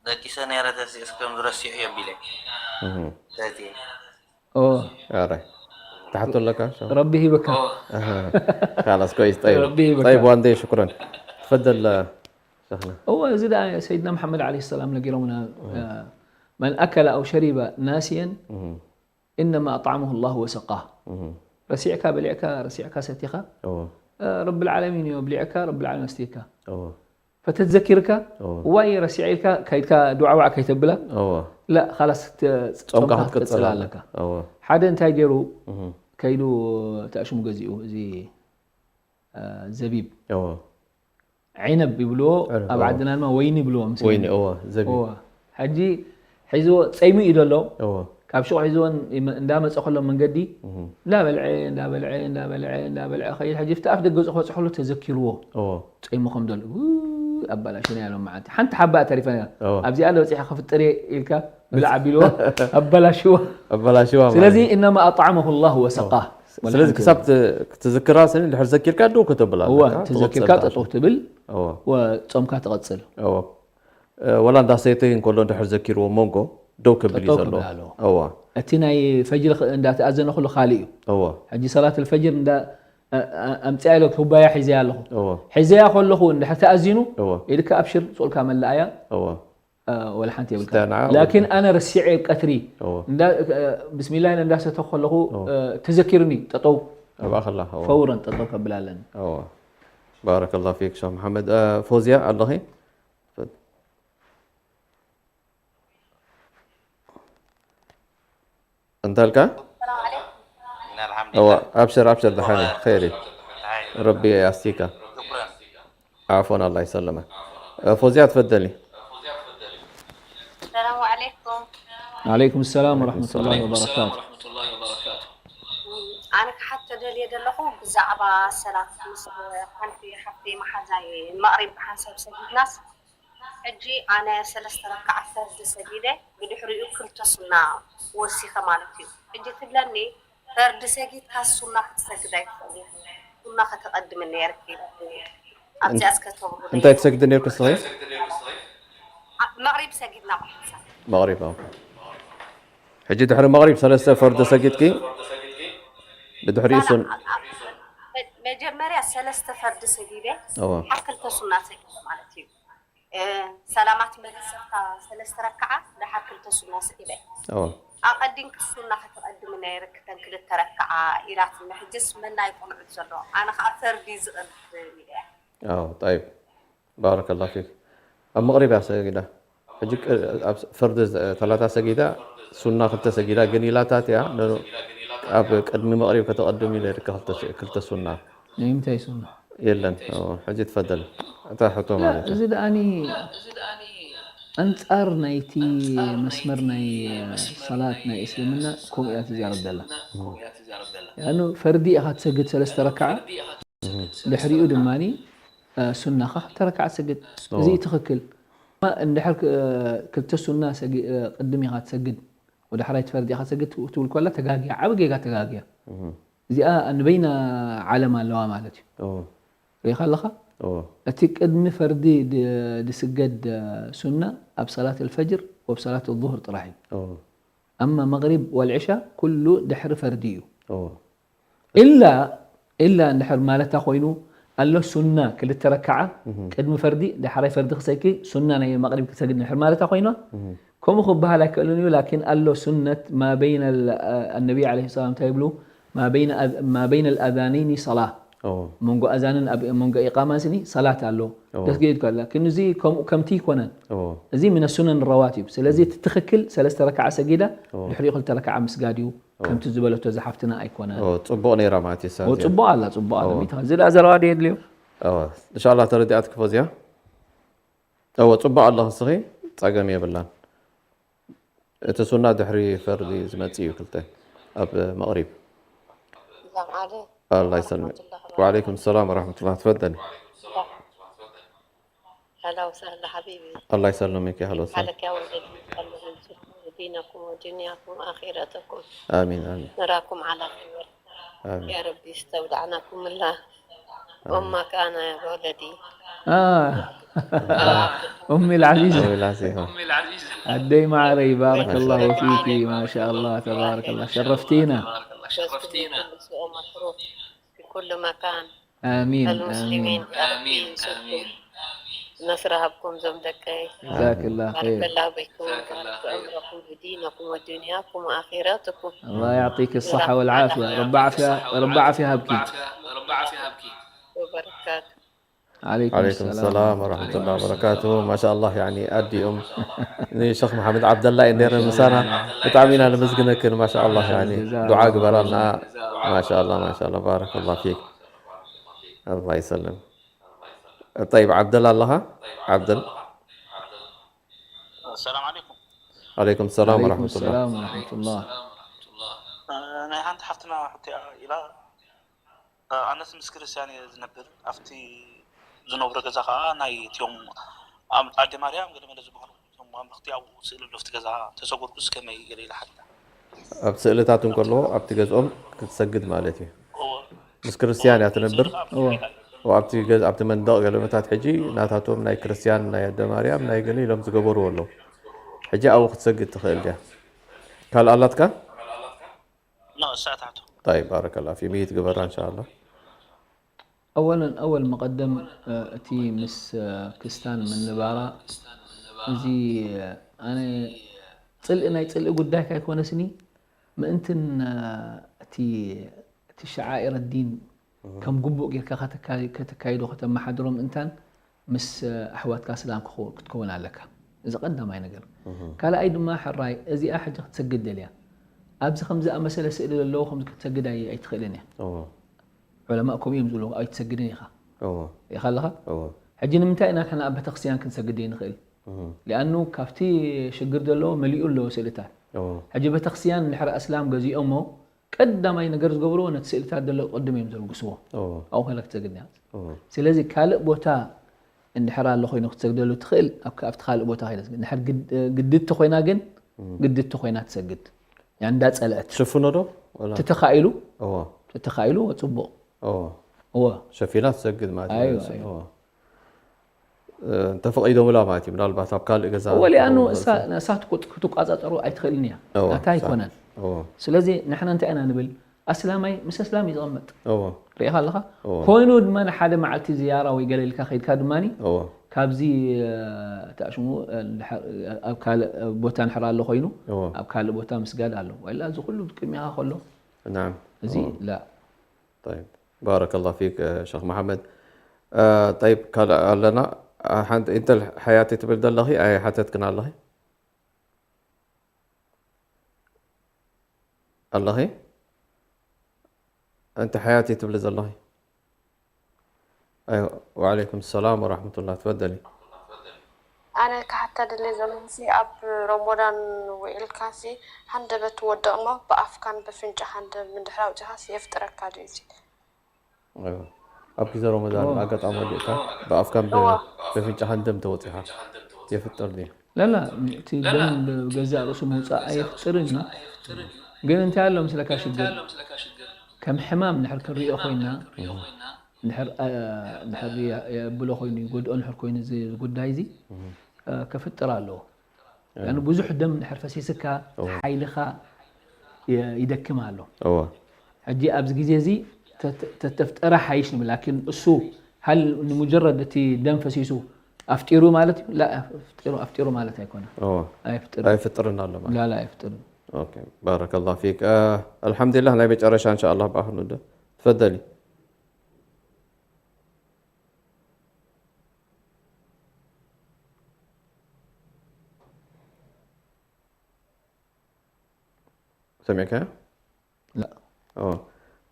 ደቂሰ ነይረ ተሲእስ ከም ዝረሲዑ የቢለ። እህ። ሰትየ። ኦ። ኣረ። ትሓቶ ኣለካ? ሸኽ? ረቢ ሂበካ። ኣሃ። ካላስ፣ ኮይስ፣ ጠይብ። ረቢ ሂበካ። ጠይብ፣ ዋንዴ፣ ሽኩረን። ትፈደል፣ ሸኽና። እወ፣ እዚ ደኣ ሰይድና መሓመድ ዓለይሂ ሰላም ነጊሮምና፣ እህ። መን ኣከለ ኣው ሸሪበ ናሲየን እህ። ኢነማ ኣጥዓመሁ ላሁ ወሰቃህ። እህ። ረሲዕካ በሊዕካ፣ ረሲዕካ ሰቲኻ፣ እወ። እ፣ ረብል ዓለሚን እዩ ኣብሊዕካ፣ ረብል ዓለሚን ኣስቲካ። እወ። ፈተትዘኪርካ፣ እወ። ዋይ ረሲዐ ኢልካ፣ ከይድካ ዱዓ ዋዕ ከይተብላ። እወ። ላ፣ ኻላስ፣ ተ-፣ ጾምካ ጾምካ ክትቅጽል ክትቅጽል ኣለካ። ኣለካ። እወ። ሓደ እንታይ ገይሩ፣ እህ። ከይዱ ተኣሽሙ ገዚኡ፣ እዚ፣ እ፣ ዘቢብ። እወ። ዒነብ ይብልዎ፣ ዕነብ፣ ኣብ እወ። ዓድና ድማ ወይኒ ይብልዎ፣ ምስ ወይኒ፣ ወይኒ። እወ፣ ዘቢብ። እወ። ሕጂ ሒዝዎ ጸይሙ እዩ ዘሎ። እወ። ካብ ሹቕ ሒዝዎ ን-፣ ይመ-፣ እንዳመጸ ከሎ መንገዲ እህ። እንዳበልዐ፣ እንዳበልዐ፣ እንዳበልዐ፣ እንዳበልዐ ኸይድ። ሕጂ ፍቲ ኣፍ ደገ ዝኸ-፣ በጽሖ ከሎ ተዘኪርዎ። እወ። ጸይሙ ከም ዘሎ፣ ውይ፣ ኣባላሽናያ ሎም መዓልቲ። ሓንቲ ሓባ ተሪፋ ነይራ። እወ። ኣብዚኣ ለ በጺሐ ክፍጥር እየ ኢልካ ብላዕ ኣቢልዎ፣ ኣባላሽዎ። ኣባላሽዋ ማለት ስለዚ እዩ። ኢነማ ኣጥዓመሁ ላሁ ወሰቃህ። እወ። ስለዚ ወልሓምዱ ክሳብ ት-፣ ክትዝክራ ስኒ ድሕር ዘኪርካ ደው ከተብላ እወ፣ ኣለካ። ተዘኪርካ ትቕጽል ጠጠው ትብል፣ እወ። ወ-፣ ጾምካ ትቐጽል። እወ። እ፣ ወላ እንዳሰተየ እንከሎ እንድሕር ዘኪርዎ መንጎ ደው ክብል እዩ ጠጠው ዘሎ። ክብል ኣለዎ። እወ። እቲ ናይ ፈጅሪ ኽ-፣ እንዳተኣዘነ ኩሉ ካልእ እዩ። እወ። ሕጂ ሰላት ኣልፈጅር እንዳ-፣ እ፣ እ፣ ኣምፅኣ ኢለ ኩባያ ሒዘያ ኣለኹ። እወ። ሒዘያ ከለኹ እንድሕር ተኣዚኑ እወ። ኢልካ ኣብሽር፣ ጾልካ መላእያ፣ እወ። እ፣ ወላ ሓንቲ የብልካ። ስተና ላኪን ወዲ-፣ ኣነ ረሲዐ ቀትሪ እወ። እንዳ-፣ እ፣ ብስሚላህ ኢለ እንዳሰተኹ ከለኹ፣ እወ። እ፣ ተዘኪሩኒ፣ ጠጠው። ኣብኣ ከላ፣ እወ። ፈውረን ጠጠው ከብል ኣለኒ። እወ። ባረከላሁ ፊክ ሸኽ መሓመድ። እ፣ ፎዝያ ኣለኺ? እንታይ ኢልካ? ሰላም ዓለይኩም። ኢና ኣልሓምዱሊላህ። እዋ፣ ኣብሽር፣ ኣብሽር፣ ደሓን እዩ፣ ኸይር እዩ። ኣይ። ረቢ ኣስቲካ። ሽኩረን። ዓፎን፣ ኣላህ ይሰለመ። እ፣ ፎዝያ፣ ትፈደሊ። ሰላም ዓለይኩም። ዓለይኩም ሰላም ወረሕመቱላሂ ወበረካቱ። ኣነ ክሓቶ ደልየ ዘለኹ ብዛዕባ ሰላት ምስ ሓንቲ ሓፍተይ መሓዛይ መቕሪብ ብሓንሳብ ሰጊድናስ ሕጂ ኣነ ሰለስተ ረክዓት ፈርዲ ሰጊደ፣ ብድሕሪኡ ክልተ ሱና ወሲኸ ማለት እዩ። ሕጂ ትብለኒ፣ ፈርዲ ሰጊድካ ሱና ክትሰግድ ኣይትኽእልን፣ ሱና ከተቐድሚ ነይርኪ ኢላትኒ። ኣብዚኣ እስከ ተብርሁለይ። እንታይ ትሰግዲ ነይርኪ ንስኺ? ኣ-፣ መቕሪብ ሰጊድና ብሓንሳብ። መቕሪብ፣ ኦኬ። ሕጂ ድሕሪ መቕሪብ ሰለስተ ፈርዲ ሰጊድኪ፣ ብድሕሪኡ ሰላም፣ ሱን- ኣብ፣ ኣብ፣ መ-፣ መጀመርያ ሰለስተ ፈርዲ ሰጊደ፣ እወ። ሓፍ ክልተ ሱና ሰጊደ ማለት እዩ። እ፣ ሰላማት መሊሰካ ሰለስተ ረክዓ፣ ደሓር ክልተ ሱና ስዒበ። እወ። ኣቐዲምኪ ሱና ከተቐድሚ ነይርኪ እተን ክልተ ረክዓ ኢላትኒ። ሕጅስ መናይ ቁኑዕ ዘሎ? ኣነ ኸዓ ፈርዲ ዝቕድም ኢለ። ኣዎ፣ ጠይብ። ባረከላሁ ፊክ። ኣብ መቕሪብ እያ ሰጊዳ። ሕጂ ቅ-፣ ኣብ ፈርዲ ዝ-፣ ተላታ ሰጊዳ፣ ሱና ክልተ ሰጊዳ፣ ግን ኢላታት እያ። ን-፣ ኣብ ቅድሚ መቕሪብ ከተቐድም ኢለ ኢልካ ክልተ ስ-፣ ክልተ ሱና። ናይ ምንታይ ሱና? የለን። ኦ፣ ሕጂ ትፈደል። እታ ሕቶ ላ፣ ማለት እዩ። እዚ ደኣኒ ኣንጻር ናይቲ መስመር ናይ ሰላት ናይ እስልምና ከምኡ እያ ትዛረብ ዘላ። እም። ያኑ ፈርዲ ኢኻ ትሰግድ ሰለስተ ረክዓ፣ እም። ድሕሪኡ ድማኒ፣ እ፣ ሱናኻ ክልተ ረክዓ ትሰግድ። ኦ። እዚ እዩ ትኽክል። እማ እንድሕር ክ-፣ ክልተ ሱና ሰጊ-፣ እ፣ ቅድም ኢኻ ትሰግድ። ወደ ሓራይ ትፈርዲ ኢኻ ሰግድ ትብል ከላ ተጋግያ፣ ዓቢ ጌጋ ተጋግያ። እዚኣ ንበይና ዓለም ኣለዋ ማለት እዩ። ሪኢኻ ኣለኻ? እቲ ቅድሚ ፈርዲ ድስገድ ሱና ኣብ ሰላት ኣልፈጅር ወብ ሰላት ዙሁር ጥራሕ እዩ። ኣማ መግሪብ ወልዕሻ ኩሉ ድሕሪ ፈርዲ እዩ። ኢላ ኢላ እንድሕር ማለታ ኮይኑ ኣሎ ሱና ክልተ ረክዓ ቅድሚ ፈርዲ፣ ዳሕራይ ፈርዲ ክሰኪ ሱና ናይ መቕሪብ ክሰግድ እንድሕር ማለታ ኮይና፣ ከምኡ ክበሃል ኣይክእልን እዩ። ላኪን ኣሎ ሱነት ማ በይነ ኣነቢ ዓለይሂ ሰላም እንታይ ይብሉ? ማ በይነ ኣዛነይኒ ሰላ፣ መንጎ ኣዛንን ኣብ መንጎ ኢቃማን ስኒ ሰላት ኣሎ። ደስጊድ ከላ ግን እዚ ከምኡ ከምቲ ይኮነን። እዚ ምነ ሱነን ረዋቲብ። ስለዚ እቲ ትኽክል ሰለስተ ረክዓ ሰጊዳ ድሕሪኡ ክልተ ረክዓ ምስጋድ እዩ። ከምቲ ዝበለቶ ዝሓፍትና ኣይኮነ። ጽቡቕ ነይራ ማለት እዩ። ጽቡቕ ኣላ፣ ጽቡቕ ኣላ። እዚ ደኣ ዘረባ ዶ የድልዮ? እንሻላ ተረዲኣት ክፎ እዚኣ። እወ፣ ጽቡቕ ኣለኽ እስኺ፣ ጸገም የብላን። እቲ ሱና ድሕሪ ፈርዲ ዝመጽእ እዩ፣ ክልተ ኣብ መቕሪብ። ሰላም ዓለይኩም። ኣላ ይሰልም። ወዓለይኩም ሰላም ወራሕመቱላህ። ትፈደሊ። هلا وسهلا حبيبي. الله يسلمك يا هلا وسهلا. حالك يا ولدي؟ الله ينصركم ودينكم ودنياكم وآخرتكم. آمين، آمين. نراكم على خير. آمين. يا رب يستودعنكم الله. أمك أنا يا ولدي. آه. أمي العزيزة. أمي العزيزة. أدي معري، بارك الله فيك، ما شاء الله، تبارك الله، شرفتينا. شرفتينا. في كل مكان. آمين، آمين. المسلمين يا ربي ينصركم. نصر هبكم زم دكاي. جزاك الله خير. بارك الله بكم وبارك في عمركم ودينكم ودنياكم وآخرتكم. الله يعطيك الصحة والعافية. رب عافية، رب عافية هبكي. وبركاته. عليكم السلام ورحمة الله وبركاته. ما شاء الله، يعني أدي أم ني شيخ محمد عبد الله إنير مسانا. بتعمينا لمزقنك ما شاء الله، يعني دعاء قبرنا. ما شاء الله، ما شاء الله، بارك الله فيك. الله يسلم. طيب، عبد الله، الله. عبد الله. السلام عليكم. عليكم السلام ورحمة الله. السلام ورحمة الله. أنا عندي حفتنا حتى إلى ኣነስ ምስ ክርስትያን እየ ዝነብር። ኣብቲ ዝነብሮ ገዛ ከዓ ናይ እቲኦም ኣም-፣ ኣደ ማርያም ገለ መለ ዝበሃሉ እቶም ኣምለኽቲ ኣብኡ ስእሊ ኣሎ። ኣብቲ ገዛ ተሰጎርኩስ ከመይ ገለ ኢለ ሓቲታ። ኣብ ስእልታት እንከሎ ኣብቲ ገዝኦም ክትሰግድ ማለት እዩ። እወ። ምስ ክርስትያን እያ ትነብር? ስእሊ ኣብቲ እወ። ገዛ እዩ። ኣብቲ ገዝ-፣ ኣብቲ መንደቕ ገለ መታት ሕጂ ናታቶም ናይ ክርስትያን ናይ ኣደ ማርያም ናይ ገለ ኢሎም ዝገበርዎ ኣለዉ። ሕጂ ኣብኡ ክትሰግድ ትኽእል ድያ? ካልእ ኣላትካ? لا، እሳ እታ እቶ። طيب، بارك الله فيك. ምይት ግበራ إن شاء الله. أولا، أول مقدم، እ፣ እቲ ምስ፣ እ፣ ክስታን ምንባራ፣ እዚ፣ እ፣ ኣነ ጽልኢ ናይ ጽልኢ ጉዳይ ካይኮነስኒ፣ ምእንትን፣ እ፣ እቲ፣ እቲ ሸዓኢረ ዲን ከም ግቡእ ጌርካ ከተካ-፣ ከተካይዶ ከተመሓድሮ ምእንታን፣ ምስ ኣሕዋትካ ሰላም ክኸው-፣ ክትከውን ኣለካ። እዚ ቀዳማይ ነገር። እህ። ካልኣይ ድማ፣ ሕራይ፣ እዚኣ ሕጂ ክትሰግድ ደልያ። ኣብዚ ከም ዝኣመሰለ ስእሊ ዘለዎ ከም ክትሰግድ ኣይ-፣ ኣይትኽእልን እያ። እዎ። ዑለማእ ከምኡ እዮም ዝብሉ፣ ኣይትሰግድን ኢኻ። እዎ። ርኢኻ ኣለኻ? እዎ። ሕጂ ንምንታይ ኢና ንሕና ኣብ ቤተክርስትያን ክንሰግድ ዘይንኽእል? እህ። ሊኣኑ ካብቲ ሽግር ዘለዎ መሊኡ ኣለዎ ስእልታት። እዎ። ሕጂ ቤተክርስትያን እንድሕር ኣስላም ገዚኦሞ፣ ቀዳማይ ነገር ዝገብርዎ ነቲ ስእልታት ዘሎ ቅድም እዮም ዘልግስዎ። እዎ። ኣብኡ ኮይንካ ክትሰግድ እኒሃ። እዎ። ስለዚ ካልእ ቦታ እንድሕር ኣሎ ኮይኑ ክትሰግደሉ ትኽእል፣ ኣብ፣ ኣብቲ ካልእ ቦታ ከይዳ ትሰግድ። እንድሕር ግድ-፣ ግድቲ ኮይና ግን፣ እም። ግድቲ ኮይና ትሰግድ። ያ እንዳጸልአት። ትሽፍኖ ዶ? ወላ? ተተኻኢሉ? እዎ። ተተኻኢሉ፣ ጽቡቕ። እዎ። እዎ። ሸፊና ትሰግድ ማለት እዩ። ኣይዋ፣ ኣይዋ። እዎ። እ፣ እንተፈቒዶምላ ማለት እዩ። ምናልባት ኣብ ካልእ ገዛ እወ፣ ሊኣኑ ክኸውን እሳ፣ ይኽእል። እሳ ትቁ-፣ ክትቋጻጸሩ ኣይትኽእልን እያ። እወ፣ ናታ ሳዕ። ኣይኮነን። እወ። ስለዚ ንሕና እንታይ ኢና ንብል? ኣስላማይ ምስ ኣስላም እዩ ዝቕመጥ። እወ። ርኢኻ ኣለኻ? እወ። ኮይኑ ድማ ንሓደ መዓልቲ ዝያራ ወይ ገለ ኢልካ ከይድካ ድማኒ እወ። ካብዚ፣ እ፣ እቲ ኣሽሙ፣ እ፣ እንድሕር፣ እ፣ ኣብ ካልእ ቦታ እንድሕር ኣሎ ኮይኑ እወ። ኣብ ካልእ ቦታ ምስጋድ ኣሎ። ወላ እዚ ኩሉ ቅድሚኻ ከሎ ናም። እዚ እወ። ላ። طيب. بارك الله فيك، እ፣ ሸኽ መሓመድ። እ፣ طيب፣ ካልእ ኣለና። እ፣ ሓንቲ፣ እንተ ሓያቲ ትብል ዘለኺ፣ ኣይሓተትክን ኣለኺ? ኣለኺ? ኣንቲ ሓያቲ ትብሊ ዘለኺ? ኣይዋ፣ ወዓለይኩም ሰላም ወራሕመቱላህ፣ ትፈደሊ። ኣነ ክሓታ ደልየ ዘለኹ ሲ፣ ኣብ ሮሞዳን ውዒልካ ሲ፣ ሃንደበት ትወድቕ እሞ፣ ብኣፍካን በፍንጫኻን ደም እንድሕር ኣውጺኻስ የፍጥረካ ድዩ እዚ? ኣይዋ። ኣብ ግዜ ሮመዳን ኦ። ኣጋጣሚ ወዲእካ ብኣፍካን ብ-፣ እዋ። በፍንጫኻን ደም ተወጺኻ የፍጥር ድዩ? ላላ፣ እቲ ደም ብገዛእ ርእሱ ምውፃእ ኣየፍጥርን እዩ። ግን እንታይ ኣሎ ምስለካ ሽግር? ከም ሕማም እንድሕር ክንሪኦ ኮይና፣ እንድሕር፣ እ፣ እንድሕር የ-፣ የብሎ ኮይኑ፣ ይጎድኦ እንድሕር ኮይኑ እዚ ጉዳይ እዚ፣ እ፣ ከፍጥር ኣለዎ። ያን ብዙሕ ደም እንድሕር ፈሲስካ፣ ሓይልኻ የ-፣ ይደክም ኣሎ። እወ። ሕጂ ኣብዚ ግዜ እዚ ተት-፣ ተተፍጠረ ሓይሽ ንብል፣ ላኪን እሱ ሃል ንሙጀረድ እቲ ደም ፈሲሱ ኣፍጢሩ ማለት እዩ? ላ፣ ኣፍጢሩ፣ ኣፍጢሩ ማለት ኣይኮነን። እወ። ኣይፍጥርን። ኣይፍጥርን ኣሎ ማለት። ላ፣ ላ፣ ኣይፍጥርን። ኦኬ፣ ባረከላሁ ፊክ። እ፣ ኣልሐምዱሊላህ፣ ናይ መጨረሻ እንሻኣላህ ብኣኽሉ ዶ? ትፈደሊ። ሰሚዕካያ? لا። ኦ።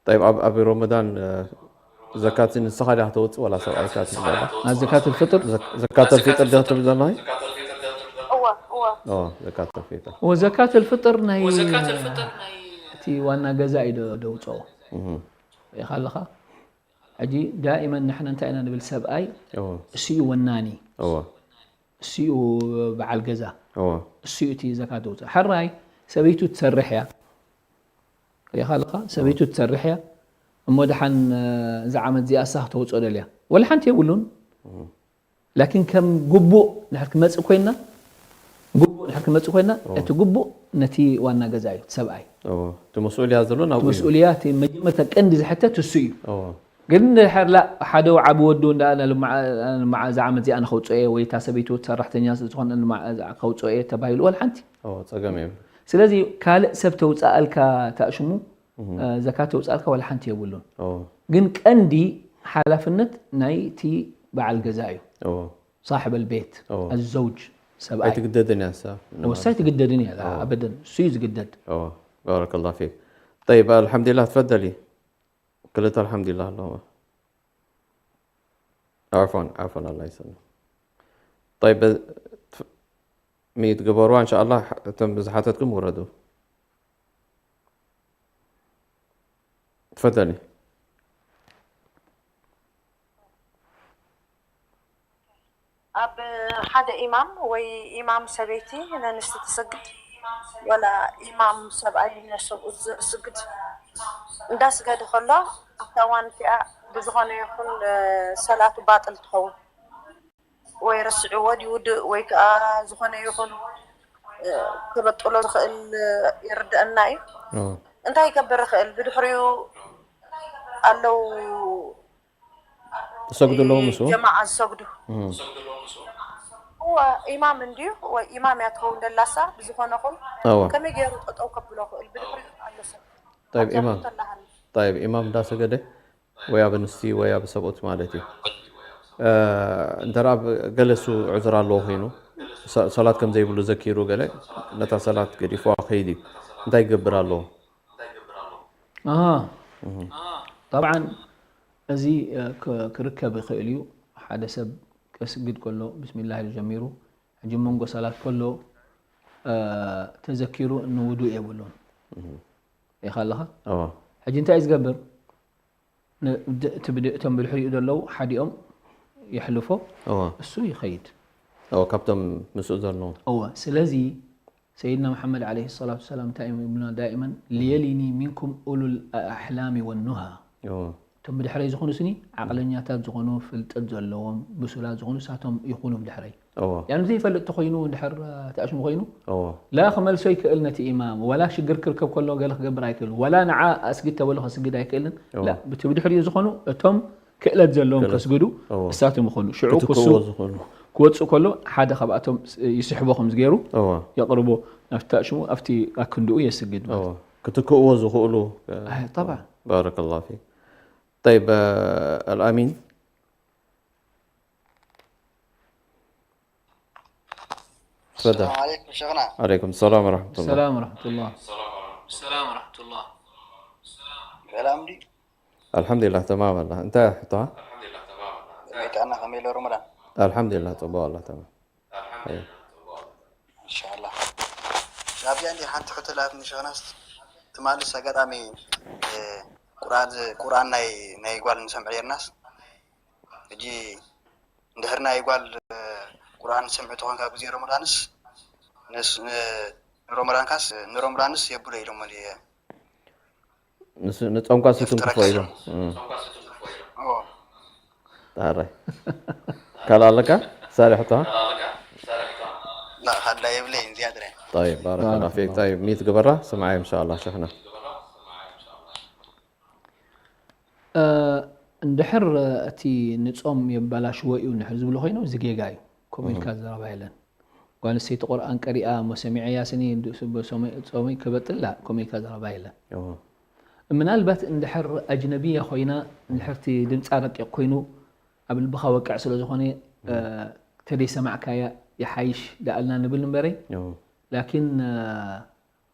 طيب، ኣብ፣ ኣብ ረመዳን፣ እ፣ ዘካት ንስኻ ዲኻ ተውፅእ ወላ ሰብኣይካ ትበላ? አ፣ ዘካት الفطر? ዘክ-፣ ዘካት الفطر ዲኻ ትብል ዘለኻ? እወ፣ እወ። ኦ፣ ዘካት الفطر። ወዘካት الفطر ናይ እቲ ዋና ገዛ እዩ ደ-፣ ደውፅኦ። እህ። ሪኢኻ ኣለኻ? ሕጂ ዳኢመን ንሕና እንታይ ኢና ንብል? ሰብኣይ እዎ። እሱ እዩ ወናኒ። እዎ። እሱ እዩ በዓል ገዛ። እዎ። እሱ እዩ እቲ ዘካት ዘውፅእ። ሕራይ ሰበይቱ ትሰርሕ እያ። ሪኢኻ ኣለኻ? ሰበይቱ ትሰርሕ እያ። እሞ ደሓን፣ እ፣ እዛ ዓመት እዚኣ እሳ ክተውፅኦ ደልያ። ወላ ሓንቲ የብሉን። እዎ። ላኪን ከም ግቡእ ንድሕር ክመፅእ ኮይና፣ ግቡእ ንድሕር ክመፅእ ኮይና፣ እዎ። እቲ ግቡእ ነቲ ዋና ገዛ እዩ፣ እቲ ሰብኣይ። እዎ። እቲ መስኡልያ ዘሎ ናብኡ እቲ እዩ። መስኡልያ፣ እቲ መጀመርታ ቀንዲ ዝሕተት እሱ እዩ። እዎ። ግን እንድሕር ላ ሓደ ዓቢ ወዱ እንዳ ኣነ ልማዓ-፣ ልማዓ እዛ ዓመት እዚኣ ኣነ ከውፅኦ እየ ወይ እታ ሰበይቱ ሰራሕተኛ ስለ ዝኾነ ልማዓ እዛ ከውፅኦ እየ ተባሂሉ ወላ ሓንቲ። እዎ፣ ጸገም የብሉ። ስለዚ ካልእ ሰብ ተውፅኣልካ ታሽሙ፣ እህ። እ፣ ዘካት ተውፅኣልካ ወላ ሓንቲ የብሉን። እዎ። ግን ቀንዲ ሓላፍነት ናይቲ በዓል ገዛ እዩ። እዎ። ሳሕብ ኣልቤት፣ እዎ። ኣዘውጅ፣ ሰብኣይ። ኣይትግደድን እያ ንሳ። እዎ፣ ንሳ ኣይትግደድን እያ፣ እዎ። ኣበደን። እሱ እዩ ዝግደድ። እዎ፣ ባረከላሁ ፊክ። ጠይብ፣ ኣልሐምዱሊላህ፣ ትፈደሊ። ክልተ ኣልሐምዱሊላህ ኣለዎ። ዓፍዋን፣ ዓፍዋን፣ ኣላህ ይሰልም። ጠይብ፣ በ-፣ ት-፣ ሚዩት ግበርዋ፣ እንሻኣላህ፣ እቶም ብዝሓተትኩም ውረዱ። ትፈደሊ። ኣብ ሓደ ኢማም ወይ ኢማም ሰበይቲ ነንስቲ ትስግድ፣ ወላ ኢማም ሰብኣይ ነሰብኡ ዝስግድ እንዳስገደ ከሎ፣ ኣብታ እዋን እቲኣ ብዝኾነ ይኹን፣ እ፣ ሰላቱ ባጥል ትኸውን። ወይ ረስዕዎ ድዩ ውድእ ወይ ከዓ ዝኾነ ይኹን፣ እ፣ ከበጥሎ ዝኽእል፣ እ፣ ይርድአና እዩ። ኦ። እንታይ ይገብር ይኽእል? ብድሕሪኡ ኣለዉ ትሰግዱ ኣለዉ ምስኡ? ጀማዓ ዝሰግዱ። እም። እወ፣ ኢማም እንድዩ ወይ ኢማም እያ ትኸውን ደላሳ፣ ብዝኾነ ኹን እወ። ከመይ ገይሩ ጠጠው ከብሎ ይኽእል? ብድሕሪኡ ኣሎ ሰብ። ጠይብ፣ ኣብዛ ኢማም። ቦታ ኣላሃኒ። ጠይብ፣ ኢማም እንዳሰገደ ወይ ኣብ ኣንስቲ ወይ ኣብ ሰብኡት ማለት እዩ። እ፣ እንተ ደኣ ገለ እሱ ዕዝር ኣለዎ ኮይኑ፣ ሰ-፣ ሰላት ከም ዘይብሉ ዘኪሩ ገለ፣ ነታ ሰላት ገዲፍዋ ክኸይድ እዩ። እንታይ ይገብር ኣለዎ? ኣሃ። እህ። ጠብዓን፣ እዚ፣ እ፣ ክ-፣ ክርከብ ይኽእል እዩ። ሓደ ሰብ ከስግድ ከሎ፣ ብስሚላህ ኢሉ ጀሚሩ፣ ሕጂ መንጎ ሰላት ከሎ፣ እ፣ ተዘኪሩ ንውዱእ የብሉን። እህ። ኢኻ ኣለኻ? እዎ። ሕጂ እንታይ እዩ ዝገብር? ን-፣ ድ-፣ እቲ ብድ-፣ እቶም ብድሕሪኡ ዘለዉ ሓዲኦም የሕልፎ፣ እዎ። እሱ ይኸይድ። እዎ፣ ካብቶም ምስኡ ዘለዉ። እወ፣ ስለዚ ሰይድና መሓመድ ዓለይሂ ሰላቱ ወሰላም እንታይ እዮም ይብሉና ዳኢመን? "ሊየሊኒ ሚንኩም ኡሉል ኣሕላሚ ወኑሃ።" እዎ። እቶም ብድሕረይ ዝኾኑ ስኒ ዓቕለኛታት ዝኾኑ፣ ፍልጠት ዘለዎም፣ ብሱላት ዝኾኑ፣ እሳቶም ይኹኑ ብድሕረይ። እዎ። ያኒ ዘይፈልጥ ተኾይኑ፣ እንድሕር ተኣሽሙ ኮይኑ፣ እዎ። ላ ክመልሶ ይክእል ነቲ ኢማም፣ ዋላ ሽግር ክርከብ ከሎ ገለ ክገብር ኣይክእልን፣ ዋላ ንዓ ኣስጊድ ተበሎ ከስግድ ኣይክእልን። እዎ። ላ፣ ብቲ ብድሕሪኡ ዝኾኑ እቶም ክእለት ዘለዎም ክእለት። ከስግዱ እዎ። እሳቶም ይኾኑ። ሽዑ ክትክእዎ ክሱ ዝኾኑ። ክወጽእ ከሎ ሓደ ካብኣቶም ስ-፣ ይስሕቦ ከም ዝገይሩ እዎ። የቕርቦ ናብቲ ተኣሽሙ፣ ኣብቲ ኣክንድኡ የስግድ ማለት። እዎ። ክትክእዎ ዝኽእሉ። ኣይ፣ ጠብዓ። ባረከላሁ ፊክ። ጠይብ፣ ኣልኣሚን። ትፈደል። ሰላም ዓለይኩም ሸኽና። ዓለይኩም ሰላም ወረሕመቱላህ። ሰላም ወረሕመቱላህ። ሰላም ድዩ? ኣልሓምዱሊላህ፣ ተማም ኣላ። እንታይ ሕቶኻ? ከመይ ጥዕና፣ ከመይ ኣሎ ረመዳን? ኣልሓምዱሊላህ፣ ጽቡቕ ኣላ፣ ተማም። ኣይ። ኢንሻኣላህ። ኣብዚኣ እንዲ ሓንቲ ሕቶ ላትኒ ሸኽናስ፣ ትማልስ ኣጋጣሚ፣ እ፣ ቁርኣን ዝ-፣ ቁርኣን ናይ፣ ናይ ጓል ንሰምዕ ኔርናስ፣ ሕጂ እንድሕር ናይ ጓል፣ እ፣ ቁርኣን ሰምዑ ተኾንካ ኣብ ግዜ ረመዳንስ ንስ- ን- ንረመዳንካስ ንረመዳንስ የብሎ ኢሎሞ ድየ? ንስ- ንጾምካ ስትንክፎ የፍጥረካ ኢሎም። እም። ኦ፣ ጣራይ ካልእ ኣለካ? ሳሪ ሕቶ ላ፣ ሃላ የብለይን እዚኣ ጥራይ። طيب بارك الله بارك فيك الله. طيب ميت قبرة سمعي إن شاء الله شيخنا. እንድሕር እቲ ንጾም የባላሽዎ እዩ እንድሕር ዝብሉ ኮይኖም እዚ ጌጋ እዩ። ከምኡ ኢልካ ዘረባ የለን። ጓል ኣንስተይቲ ቁርኣን ቀሪኣ እሞ ሰሚዐያ ስኒ ጾመይ ከበጥል ላ ከምኡ ኢልካ ዘረባ የለን። እዎ ምናልባት እንድሕር ኣጅነብያ ኮይና እንድሕር እቲ ድምፃ ረቂቕ ኮይኑ ኣብ ልብኻ ወቅዕ ስለ ዝኾነ ተደይ ሰማዕካያ ይሓይሽ ዳኣልና ንብል እምበረይ እዎ ላኪን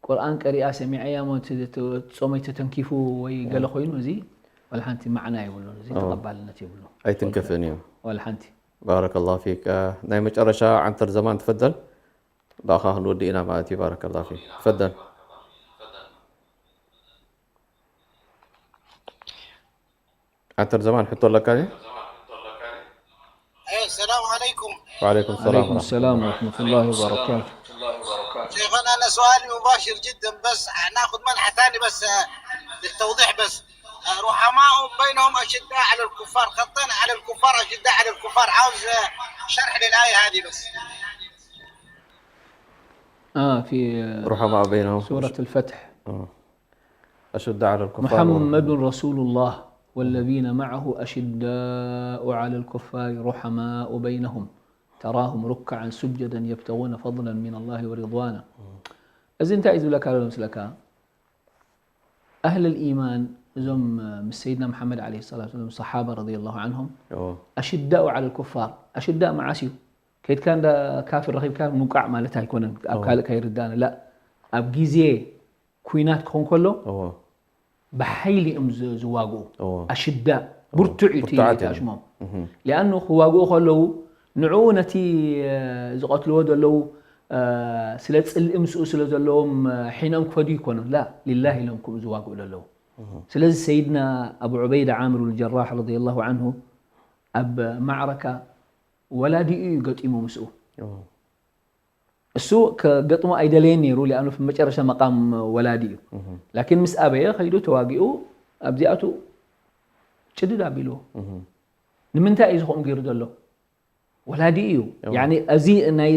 ቁርኣን ቀሪኣ ሰሚዐያ እሞ እቲ ጾመይ ተተንኪፉ ወይ ገለ ኮይኑ እዚ ዋላ ሓንቲ ማዕና የብሉን። እዚ ተቐባልነት የብሉ ኣይትንክፍን እዩ። ዋላ ሓንቲ بارك الله فيك ናይ መጨረሻ ዓንተር ዘማን ትፈደል ብኣኻ ክንወዲ ኢና ማለት እዩ። بارك الله فيك تفضل ዓንተር ዘማን ሕቶ ኣለካ ድዩ? أيوة، السلام عليكم. وعليكم السلام عليكم ورحمة السلام ورحمة الله وبركاته. شيخنا، أنا سؤالي مباشر جدا، بس ناخذ منحة ثانية بس، آه، للتوضيح بس. آه، رحماء بينهم أشداء على الكفار، خطينا على الكفار، أشداء على الكفار. عاوز، آه، شرح للآية هذه بس. آه في رحماء بينهم سورة الفتح. آه. أشداء على الكفار محمد رسول الله والذين معه أشداء على الكفار رحماء بينهم تراهم ركعا سجدا يبتغون فضلا من الله ورضوانا. እዚ እንታይ እዩ ዝብለካ ዘሎ ምስለካ ኣህል ልኢማን እዞም ምስ ሰይድና መሓመድ ለ ሰላት ሰላም ሰሓባ ረዲ ላሁ ዓንሁም أوه. ኣሽዳኡ ዓለ ልኩፋር ኣሽዳ መዓስ እዩ ከይድካ እንዳ ካፍር ረኺብካ ምውቃዕ ማለት ኣይኮነን ኣብ ካልእ ከይርዳእና ላ ኣብ ግዜ ኩናት ክኾን ከሎ أوه. ብሓይሊ እዮም ዝ- ዝዋግኡ أوه. ኣሽዳ ብርቱዕ እዩ እቲ ብርቱዓት እዮም። ተኣሽሞም مهم. ሊኣኑ ክዋግኡ ከለዉ ንዕኡ ነቲ እ፣ ዝቐትልዎ ዘለዉ እ፣ ስለ ፅልኢ ምስኡ ስለ ዘለዎም እ፣ ሒኖም ክፈዱ ይኮኑ ላ ሊላህ ኢሎም ከምኡ ዝዋግኡ ዘለዉ ስለዚ ሰይድና ኣቡ ዑበይዳ ዓምር ብን ጀራሕ ረዲ ላሁ ዓንሁ ኣብ ማዕረካ ወላዲኡ እዩ ገጢሙ ምስኡ أوه. እሱ ከገጥሞ ኣይደለየን ነይሩ ሊኣኑ መጨረሻ መቃም ወላዲ እዩ ላኪን ምስ ኣበየ ከይዱ ተዋጊኡ ኣብዚኣቱ ጭድድ ኣቢልዎ مهم. ንምንታይ እዩ ዝኸምኡ ገይሩ ዘሎ ወላዲ እዩ እዎ። ያኒ እዚ ናይ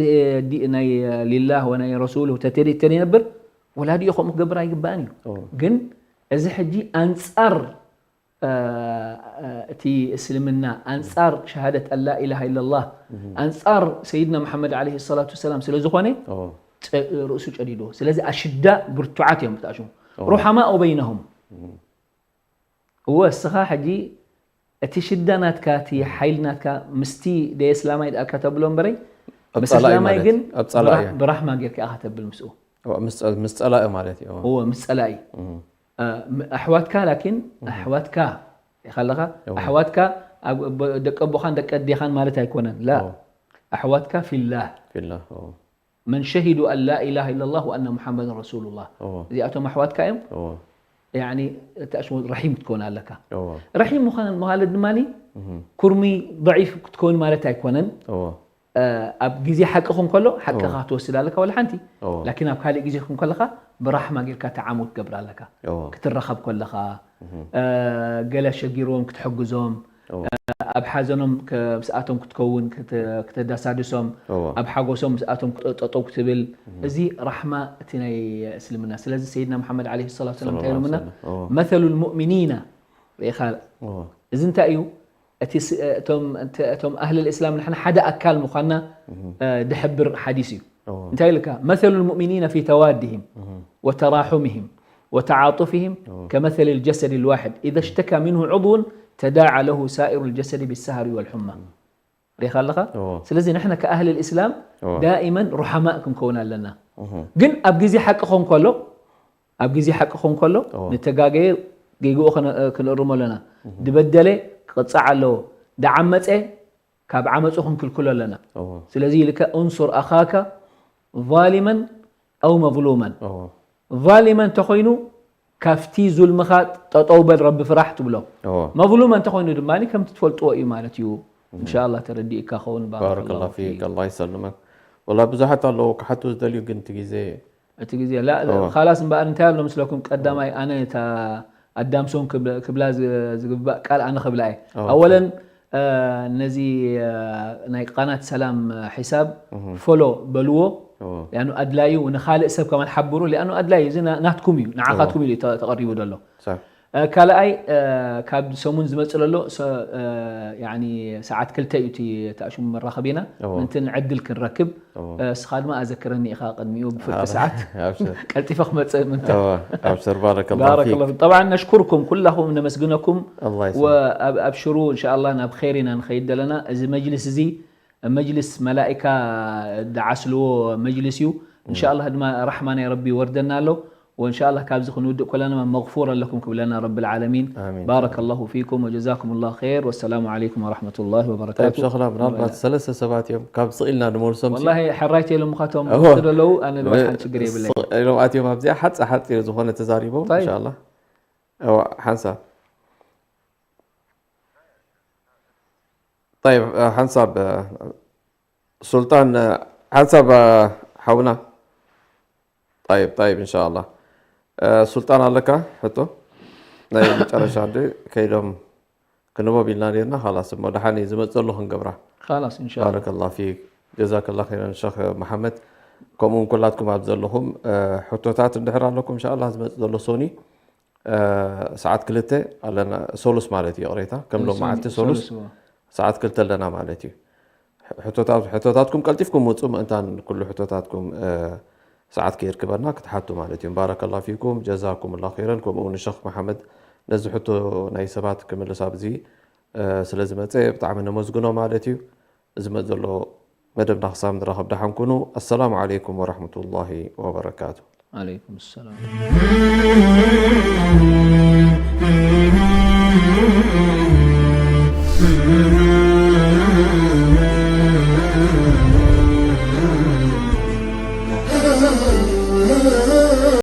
ዲ- ናይ ሊላህ ወናይ ረሱል ተተደ ተደ ነበር ወላዲ እዩ ከምኡ ክገብር ኣይግባእን እዩ እዎ። ግን እዚ ሕጂ ኣንፃር እ፣ እ፣ እቲ እስልምና ኣንፃር ሸሃደት ኣላ ኢላሃ ኢላላህ ኣንፃር ሰይድና መሓመድ ለ ሰላቱ ወሰላም ስለ ዝኾነ እዎ። ጸ- ርእሱ ጨዲድዎ ስለዚ ኣሽዳ ብርቱዓት እዮም ብታሽሙ ሩሓማኡ በይነሁም እወ እስኻ ሕጂ እቲ ሽዳ ናትካ እቲ ሓይሊ ናትካ ምስቲ ደየ እስላማይ ደኣ ከተብሎ እምበረይ ኣብ ምስ ጸላኢ እስላማይ ማለት ግን ኣብ ጸላኢ ብራ- ብራሕማ ጌርካ ኢኻ ተብል ምስኡ እዎ፣ ምስ ጸ- ምስ ጸላኢ ማለት እዩ። እወ ምስ ጸላኢ እም። እ፣ ም- ኣሕዋትካ ላኪን ኣሕዋትካ ኢኻ ኣለኻ እወ። ኣሕዋትካ ኣብ- ብ- ደቂ ኣቦኻን ደቂ ኣዴኻን ማለት ኣይኮነን ላ እወ። ኣሕዋትካ ፊላህ ፊላህ እዎ። መን ሸሂዱ ኣን ላ ኢላሃ ኢላላህ ወኣነ ሙሓመድን ረሱሉላህ እዎ። እዚኣቶም ኣሕዋትካ እዮም እዎ። ያኒ እቲ ኣሽሙር ረሒም ክትከውን ኣለካ እዎ። ረሒም ምዃን ማለት ድማ እም። ኩርሚ ضዒፍ ክትከውን ማለት ኣይኮነን እዎ። እ፣ ኣብ ግዜ ሓቂ ኹን ከሎ ሓቅኻ እዎ። ክትወስድ ኣለካ ወላ ሓንቲ እዎ። ላኪን ኣብ ካልእ ግዜ ኹን ከለኻ ብራሕማ ጌርካ ተዓሙ ክትገብር ኣለካ እዎ። ክትራኸብ ከለኻ እ፣ ገለ ሸጊርዎም ክትሕግዞም እዎ። ኣብ ሓዘኖም ከ- ምስኣቶም ክትከውን ክተ- ክተዳሳድሶም እዎ። ኣብ ሓጎሶም ምስኣቶም ክጠ- ጠጠው ክትብል እዚ ራሕማ እቲ ናይ እስልምና ስለዚ ሰይድና መሓመድ ለ ሰላት ሰላም እንታይ ሰለላሁ ኢሎምና ዐለይሂ ወሰለም። እዎ። መሰሉ ልሙእሚኒና ርኢኻ እዎ። እዚ እንታይ እዩ እቲ ስ- እቶም እንተ- እቶም ኣህል ልእስላም ንሕና ሓደ ኣካል ምዃንና እ፣ ድሕብር ሓዲስ እዩ እዎ። እንታይ ኢልካ መሰሉ ልሙእሚኒና ፊ ተዋድህም ወተራሑምህም ወተዓጡፍህም ከመሰል ልጀሰድ ልዋሕድ ኢዘ ሽተካ ምንሁ ዑድውን ተዳዓ ለሁ ሳኢሩ ልጀሰድ ብሰሃሪ ወልሑማ ሪኻ ኣለኻ እዎ። ስለዚ ንሕና ከኣህል ልእስላም እዎ። ዳኢመን ሩሓማእ ክንከውን ኣለና እህ። ግን ኣብ ግዜ ሓቂ ኾን ከሎ ኣብ ግዜ ሓቂ ኾን ከሎ እዎ። ንተጋገየ ጌግኡ ክነ- ክንእርሞ ኣለና ድበደለ ክቕፃዕ ኣለዎ ድዓመፀ ካብ ዓመፁ ክንክልክሎ ኣለና እዎ። ስለዚ ኢልካ እንሱር ኣኻካ ظالما أو مظلوما እዎ። ظالما እንተኾይኑ ካብቲ ዙልምኻ ጠጠው በል ረቢ ፍራሕ ትብሎ እዎ። መظلوما እንተኾይኑ ድማ ከምቲ ትፈልጥዎ እዩ ማለት እዩ እንሻላ ተረዲእካ ኸውን። ባረከላሁ ባረከላሁ ፊክ። ፊክ። ኣላህ ይሰልመክ። ወላ ብዙሓት ኣለዉ ክሓቱ ዝደልዩ ግን እቲ ግዜ እቲ ግዜ ላ ካላስ እምበኣር እንታይ ኣሎ ምስለኩም፣ ቀዳማይ ኣነ እታ ኣዳምሶም ክብላ ዝግባእ ቃል ኣነ ክብላ እየ። ኣወለን ነዚ ናይ ቃናት ሰላም ሒሳብ ፎሎ በልዎ። ሊኣኑ ኣድላዩ ንካልእ ሰብ ከማን ሓብሩ። ሊኣኑ ኣድላዩ እዚ ናትኩም እዩ፣ ንዓኻትኩም ኢሉ ተቐሪቡ ዘሎ። ካልኣይ ካብ ሰሙን ዝመፅእ ዘሎ ሰዓት ክልተ እዩ እቲ ተኣሽሙ መራኸቢና ምንትን ዕድል ክንረክብ። እስኻ ድማ ኣዘክረኒ ኢኻ ቅድሚኡ ብፍርቂ ሰዓት ቀልጢፈ ክመፅእ ምንተ። ኣብሽር ባረከላሁ ፊክ። ባረከላሁ ፊክ። ጠብዓን ነሽኩርኩም ኩላኹም ነመስግነኩም። ኣላህ ይስማ። ኣብሽሩ እንሻላ ናብ ኸይር ኢና ንኸይድ ዘለና። እዚ መጅልስ እዚ መጅልስ መላኢካ ዝዓስልዎ መጅልስ እዩ። እንሻላ ድማ ራሕማ ናይ ረቢ ይወርደና ኣሎ። ወእንሻላ ካብዚ ክንውድእ ኮለና መغفور ኣለኩም ክብለና ረቢ العالمين። ኣሚን። بارك الله فيكم وجزاكم الله خير والسلام عليكم ورحمة الله طيب وبركاته። ሸኽና ምናልባት ሰለስተ ሰባት እዮም ካብ ስቕ ኢልና ንመልሶም ሲ- والله ሕራይተ ኢሎም ምዃቶም እዎ። ወስድ ኣለዉ ኣነ ድማ ሓንቲ ችግር የብለይ። ስቕ ኢሎም ኣትዮም ኣብዚኣ ሓፃ ሓፂር ዝኾነ ተዛሪቦም طيب. እንሻላ እዋ ሓንሳብ طيب ሓንሳብ ሱልጣን ሓንሳብ ሓውና طيب طيب إن شاء الله ሱልጣን ኣለካ ሕቶ ናይ መጨረሻ እንዲ ከይዶም ክንቦብ ኢልና ኔርና ካላስ እሞ ደሓን እዩ ዝመፅ ዘሎ ክንገብራ خلاص إن شاء الله. ባረከላ ፊክ ጀዛከላ ኸይረን ሸኽ መሓመድ ከምኡውን ኩላትኩም ኣብ ዘለኹም ሕቶታት እንድሕር ኣለኩም እንሻላ ዝመፅ ዘሎ ሶኒ ሰዓት ክልተ ኣለና ሶሉስ ማለት እዩ ቅሬታ ከም ሎም መዓልቲ ሶሉስ እዎ። ሰዓት ክልተ ኣለና ማለት እዩ ሕቶታት- ሕቶታትኩም ቀልጢፍኩም ውፁ ምእንታን ኩሉ ሕቶታትኩም ሰዓት ከየርክበና ክትሓቱ ማለት እዩ ባረከላ ፊኩም ጀዛኩም ላ ኸይረን ከምኡ እውን ሸኽ መሓመድ ነዚ ሕቶ ናይ ሰባት ክምልስ ኣብዚ ስለ ዝመፀ ብጣዕሚ ነመስግኖ ማለት እዩ ዝመፅ ዘሎ መደብና ክሳብ ንራኸብ ደሓን ኩኑ ኣሰላሙ ዓለይኩም ወረሕመቱላሂ ወበረካቱ عليكم السلام.